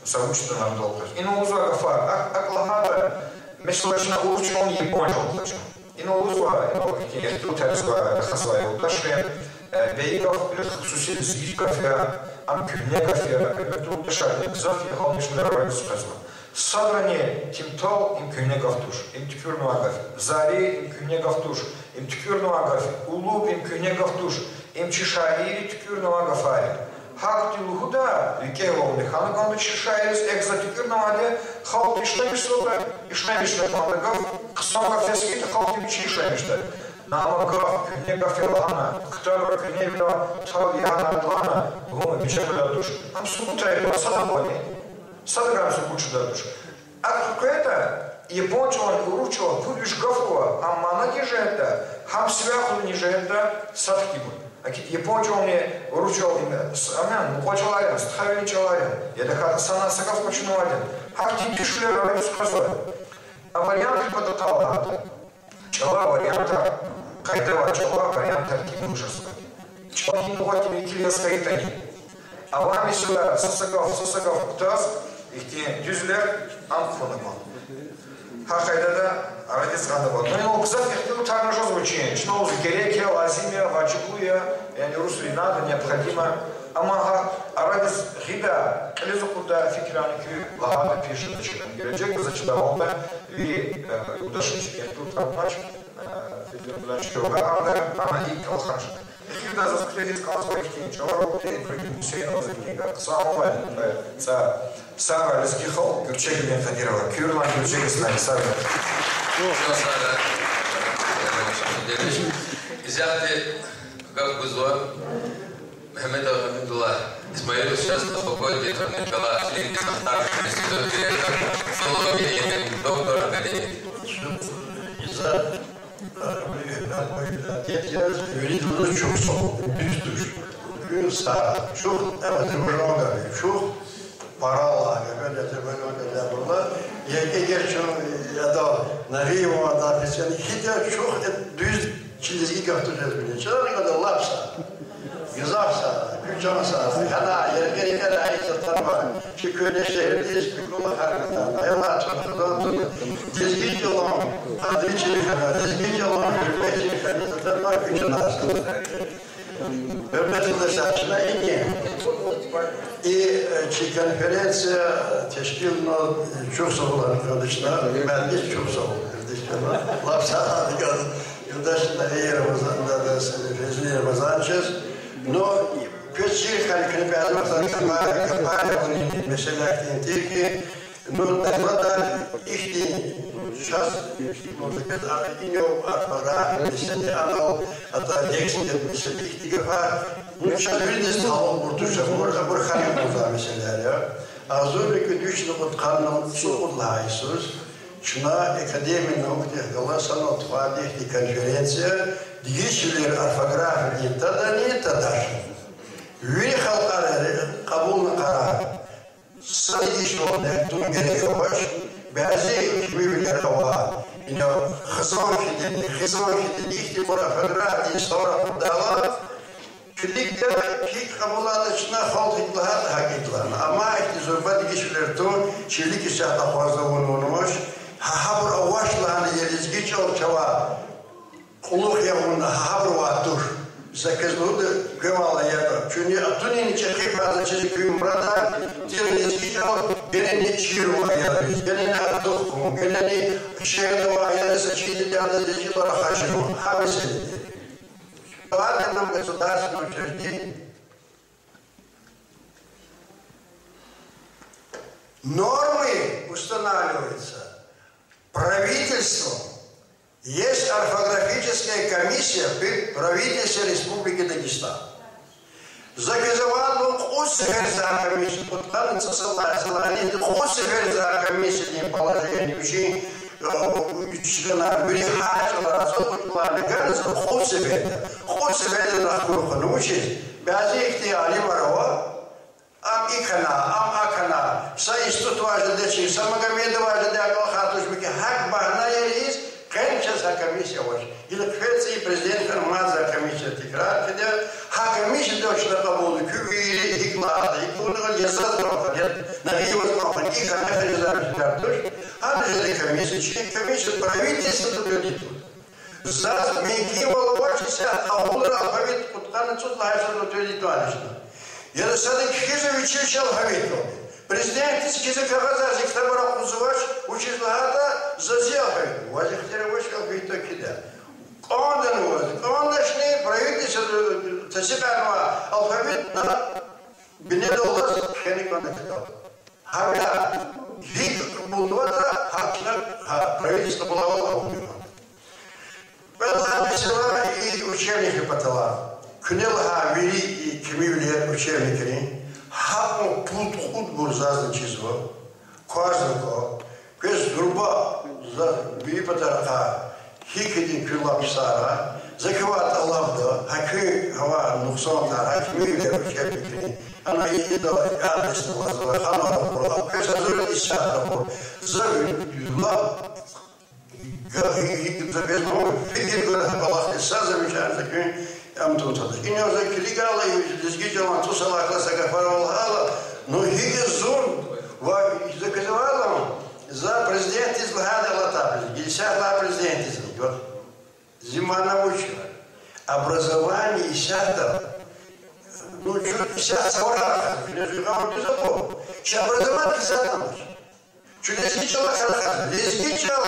Са вуч ятӀани арадал къведа. Инал лугьузвай гафар, а-, акӀ лагьайтӀа, месела, чна урус чӀални япон чӀал хъвачун. Инал лугьузва, инал ихьтин ихтилатар ийизвай, рахазвай юлдашри, э, бес и гаф хсуси лезги гаф я, ам куьгьне гаф я, гьуьрметлу юлдашар, гзаф ягъалмишунар авайбуруз къвезва. Садрани: Тимтал— им куьгьне гаф туш, им туькӀуьрнавай гаф я. Зари— им куьгьне гаф туш, им туькӀуьрнавай гаф я. Улуб— им куьгьне гаф туш, им чи шаирри туькӀуьрнавай гафар я. Гьахьтин лугьуда, викӀегьвални хьана кӀанда чи шаирриз, эхь, за туькӀуьрнавайди халкьди ишлемишзаватӀа, ишлемишна кӀанда гаф, хъсан гаф яз хьайитӀа, халкьди вичи ишлемишда. Амма гаф куьгьне гаф я лагьана, ктабра куьгьневиле тӀал ягъана лагьана, гьун вичи къведай туш. Ам субутар ава, сад аквани, садра ам субут жедай туш. АкӀ къведа, Япон чӀалани урус чӀалани пуд виш гаф ава, гьам манадин жигьетдай, гьам сивяй кьунин жигьетдай сад хьтинбур. Акид япон чӀалани урус чӀалани, ам яни мукьва чӀалар яни, стхавилин чӀалар яни, яда хьайитӀа санал са гаф къачунвайди яни, гьахьтин дуьшуьлер арадиз къвезвайди. А вариантрихъ патахъай лагьайтӀа, чӀалай вариантар, къайдада авай чӀалай вариантар тӀимил жезва. ЧӀал гьи лугьатдин векил яз хьайитӀани, авай месэлаяр са-са гаф, са-са гаф кутаз, ихьтин дуьз лугьуз, ам хъувуна кӀан. Гьа къайдада арадиз гъана кӀан. Ну, инал гзаф ихтилатарни жезва вичин. Чна лугьуз герек я, лазим я, важиблу я, яни русри надо, необходимо. Амма гьа арадиз гъидай, кьилиз акъуддай фикирарни куьн лагьайтӀа пис жеда чна. Гележегда за чида валда вири, э, юлдашрин чӀехи ихтилатарни, э, фикирар чӀугуна ана икӀ кӀалхар жеда. Эхирдай заз куьтягьиз кӀанзава ихьтин чӀаларалди Ибрагьим Гьуьсейноваз, хъсан авай, э, цӀар, Сара, лезги халкь, Гуьрчег Эльмир Кадирова. Куьрелай Гуьрчегзни Сара. Чан Сара. Исятда гаф гузва Мегьамедов Гьамидуллагь Исмаилович, чан, хокой директор, Николаевич, Ленинград, филология, доктор, академик. Иза, э, адет яз, виридалай чухсагъул, дуьз туш. Куьн сагъ, чухсагъул, Азербайжан гаф, чухсагъул, пара лагьай гаф, Азербайжан гаф, я була, я эгер чун, я да, Нагъиеван да, Фесени, гьида чухсагъул, э, дуьз чи лезги гаф туш яз бинин. Чна рикӀел ада лап сагъ. Гзаф сагъ, куь чан сагъ, гьана, яргъи-яргъи районда са тӀвар ава, чи куьне шегьердиз, куь кӀвалахар хьана, аялар чӀал хтанва, лезги чӀалан къадри чир хьана, лезги чӀалан гьуьрмет чир хьана, са тӀвар ава, куь чан сагъ. Гьуьрметлу дустар, чна икӀ, и, э, чи конференция тешкилна, э, чухсагъул ана кӀанда чна, гьуьрметлу, чухсагъул, гьуьрметлу дустар, лап сагъ хьана кӀанда. Юлдаш Нагъиев Рамазан, да, да, Фезли Рамазанович. Ну, квез чир хьана, куьне бязибуру са капар, капар авунин месэла хьтин тир хьи. Ну, дагъвада ихьтин чаз, может быть, а, инал орфография месэла, анал, ата лексика месэла, ихьтин гафар. Ну, чаз виридаз талукь авур туш, абур, абур хьана кӀанзавай месэлаяр я. Агъзурни кӀуьд вишни кьудкъанни цӀукьуд лагьай йисуз чна Академия наукадихъ галаз санал тухвайди ихьтин конференция, дегишвилер орфографиядин тадани тадачни. Вири халкьари кьабулна къарар. Са дегишвилни тун герек авач, бязи кимивилер ава, ина хизан хьтин, хизан хьтин, ихьтинбур орфографиядин савра хъувурдалай, килигда, гьикӀ кьабулайтӀа чна, халкь гьикӀ лагьайтӀа гьакӀ лагьана. Амма ихьтин зурба дегишвилер тун, чи вилик исятда акъвазда авун авунач, гьа гьабур авач лагьана, я лезги чӀал чавай кьулухъ ягъун, гьа гьабур авай туш. За квез лугьуда, квевал ятӀа. Чуьне атунин чӀехи фаза чиз куьн мурада, тир лезги чӀал генани чирвал ятӀа, генани артух хьун, генани шегьерда авай ятӀа, са чиди ятӀа лезги чӀал рахаз жезва. Гьа месэла. Давайте нам государственное учреждение. Нормы устанавливаются правительством. Есть орфографическая комиссия при правительстве Республики Дагестан. За квез ван лугьун, кьуд сефер за комиссия, кьудкъанни цӀусад лагьай йисалай кьуд сефер за комиссиядин положение вичин, э, вичин членар, вири гьа чӀалал, за кьудкъанни гана за кьуд сефер, кьуд сефер рахкур хьана вучиз. Бязи ихьтин алимар ава, ам икӀ хьана, ам акӀ хьана, са институтвай жеда чи, са Магомедовай жеда, акьван хатуш бики, гьакӀ багьнаяр ийиз, къени чаз гьа комиссия авач. Гила хъфена цӀийи президент хьана мад за комиссия тикрар хъийида, гьа комиссияди чна кьабулна, куь вири гьикӀ лагьайтӀа, гьикӀ авуна, я заз кӀан хьана, я Нагъиеваз кӀан хьана, икӀ хьана, хьана за михтар туш, гьана жеда комиссия, чи комиссия правительстводи утвердить авуна. Заз мумкинвал авач исятда агъзурра алфавит кьудкъанни цӀуд лагьай йисуз утвердить авуна чна. Яда сада кхьизва вичиз чи алфавит. Президентдиз кхьизва кагъазар, зи ктабар акъудзавач, вучиз лагьайтӀа за зи алфавит. Ваз ихтияр авач алфавит кхьидай. КӀанда ваз, кӀанзавачни, правительстводи тасдикьарнавай алфавитни бинедалди галаз кхьена кӀанда китаб. Гьавиляй гьикӀ кьабулнаватӀа, гьакӀ чна, гьа, правительство кьабулнавал авунва. Кьвед лагьай месэла и учебникрин паталай. Куьне лагьай вири и кимивилер учебникрин, гьакьван пуд-кьудбур зазни чизва, квазни ква, Квез зурба за ви патарихъай, гьикӀ ятӀа куьн лап сагъ, за квевай тӀалабда, гьа куь гьава нукьсан тар, гьа куьмек вири чебикни. Ана идал адрес лазва, ханара бура, квез гьазур исятда бур. За лап га-, гьи-, гьи-, за безму, фикир гуна гьа кӀвалахди, са заман чӀал за куьн ам тун тада. Ина за килигайла, лезги чӀалан тусалай классда гафар ава лагьайла, ну гьикӀ зун, ва за квез валам, за президентдиз лагьайди алатай, исятда президентдиз. Вот. Зи мана вуч я? Образование исятда, ну, чун исятда саварар хьана, лезги гъам дуьз акъу. Чи образование исятда амач. Чун лезги чӀалахъ рахаз, лезги чӀал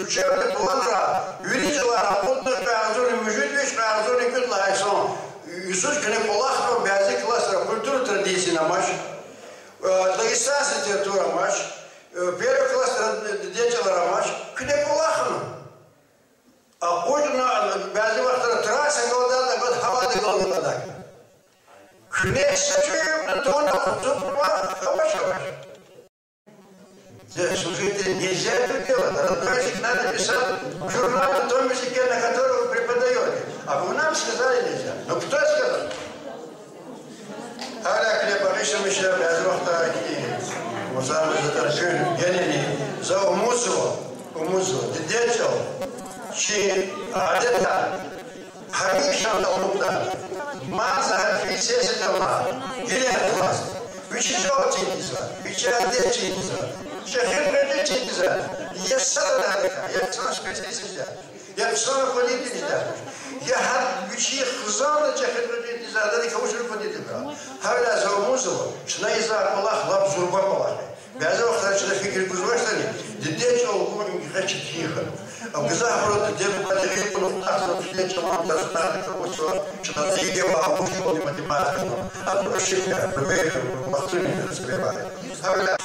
учебный планра, вири чӀалара акъудна кьве агъзурни муьжуьд виш, кьве агъзурни кӀуьд лагьай сон, йисуз куьне кӀвалахна бязи классра культура, традицияни амач, э, дагестанский литература амач, э, первый классра дидед чӀалар амач, куьне кӀвалахна. Акъудна, бязи вахтара трасса галдатӀа, гьавада галдатӀа. Куьне са чуьмна тунна кутуба авач, авач. Слушайте, нельзя это делать. Надо писать журнал о том языке, на котором вы преподаёте. А вы нам сказали нельзя. Ну кто сказал? Гьавиляй куьне багъишламиша, бязи вахтара ки, музамазатар куьн генани за умудзава, умудзава, дидед чӀал, чи адетар, гьамиша алукӀда. Мад за гьа фи сесетама, гилен класс, вичи чӀал чизвай, вичи адет чизвай, чӀехи гъвечӀи чизвай, я садан гьарика, я хъсан специалист я. Я хъсан руководитель я. Я гьа вичи хизанда чӀехи руководитель я, адани кавуч руководитель я. Гьавиляй за умудзава, чна ийизвай кӀвалах лап зурба кӀвалах я. Бязи вахтара чна фикир гузвачтӀани, дидед чӀал гун им гьа четин хьана. А гзафбуру дидед-бубади гъил кьуна хутахзава дидед чӀалан тарсунар кавуч, чна ЕГЭ ва авуч кӀвале математика. А то ошибка, пример, махтуни себеб. Гьавиляй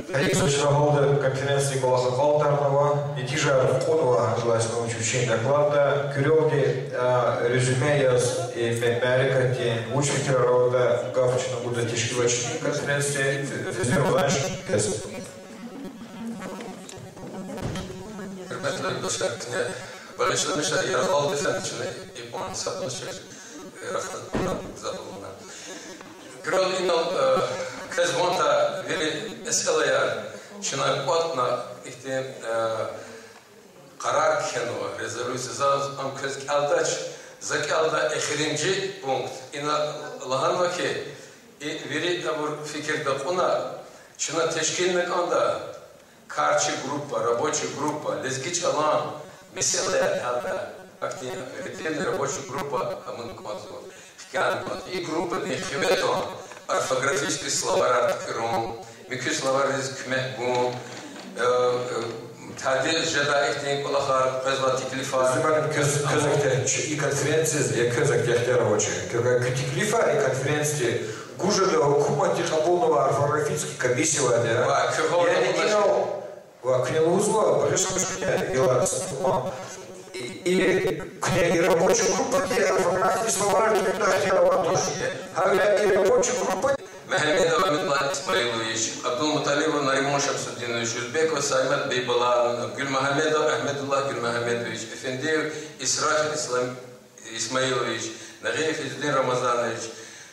Гьа икӀ заз чна гьалда конференциядин кӀвалах акьалтӀарнава, нетижаяр кьунва, гьадалай исмач вичин докладда, куьрелди, а, резюме яз, и ме-, мярекатдин вуч фикирар аватӀа, гаф чна гуда тешкилатчидин конференциядин, Везир Рузанович, квез. Гьуьрметлу юлдашар, куьне багъишламиша, яргъалди фена чна икьван сатмишек, э, рафтан гзаф авуна. Куьрелди инал, э, квез ванта вири месэлаяр чна кӀватӀна ихьтин, э, къарар кхьенва, резолюция. Заз ам квез кӀелдач, за кӀелда эхиримжи пункт. Ина лагьанва хьи, и вири абур фикирда кьуна, чна тешкилна кӀанда карчи группа, рабочий группа, лезги чӀалан месэлаяр гьялда, ахьтин оперативный рабочий группа амун кӀанзава. Хкянва и группадин хиве тун, орфографический словарар туькӀуьрун, муькуь словарриз куьмек гун, э, э, тади жедай ихьтин кӀвалахар, къвезвай теклифар. Зумарин квез, квез ахьтин чи и конференциядиз, я квез ахьтин рабочий, куь, куь теклифар и конференциядиз гуж жеда гьукуматди кьабулнавай орфографический комиссиядивай. Ва куь гъавурда. Яни гьукумат инал Ва куьне лугьузва, багъишламиша куьне, гила са тухван. И, и куьне и рабочий группади орфографический словарь туькӀуьрдай ихтияр авайди туш. Гьавиляй и рабочий группа. Мегьамедов Амидуллагь Исмаилович, Абдулмуталибов Нариман Шамсудинович, Узбекова Саимат Бейбалановна, Гуьлмегьамедов Агьмедуллагь Гуьлмегьамедович, Эфендиев Исрафил Ислам-, Исмаилович, Нагъиев Иззудин Рамазанович,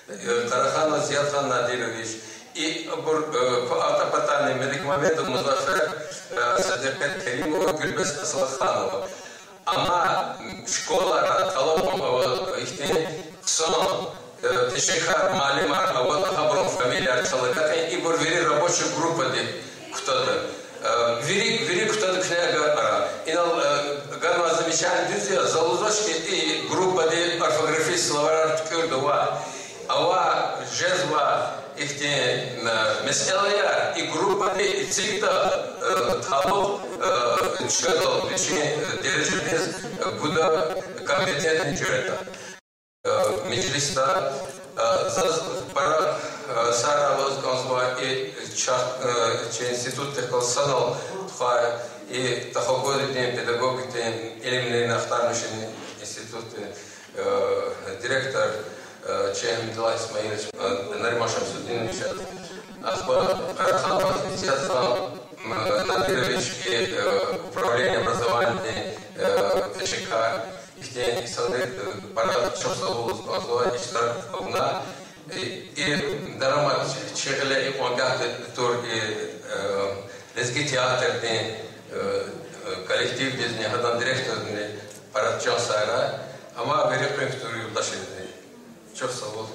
э, Къараханов Зиятхан Надирович, и абур, э, ква ата патани Меликмамедов Музаффер, э, Садикъет Керимова, Гуьлбес Аслаханова. Амма, м, школара тӀалабун ава ихьтин хъсан, э, пешекар, муаллимар ава, гьабурун фамилияр чал агакьин, ибур вири рабочий группади кутада. Э, вири, вири кутада куьне агакьара. Инал, э, ганвай замечание дуьз я, за лугьузвач хьи, и группади орфографический словарар туькӀуьрда ва ава жезва ихьтин, э, месэлаяр, и группади эцигда, э, талукь, э, чкадал вичин, э, дережадиз, э, гуда компетентный жуьреда. Э, межлисда, э, заз пара, э, сагърай лугьуз кӀанзава и чахъ, э, чи институтдихъ галаз санал тухвай и Тахо-Гудидин педагогикадин илимрин ахтармишунрин институтдин, э, директор, э, чи Амидуллагь Исмаилович, э, Нариман Шамсудинович, э, Ахпа Къараханваз Изятхан, м, Надирович и, э, управление образования, э, Ш К, ихьтин инсанри, э, пара чухсагъул лугьузва иштирак авуна. И, и дарамат чи гъиле икьван гагьди тур и, э, лезги театрдин, э, э, коллективдизни, гьадан директордизни пара чан сагърай, амма вири къуьн хьтин юлдашризни. Чухсагъул.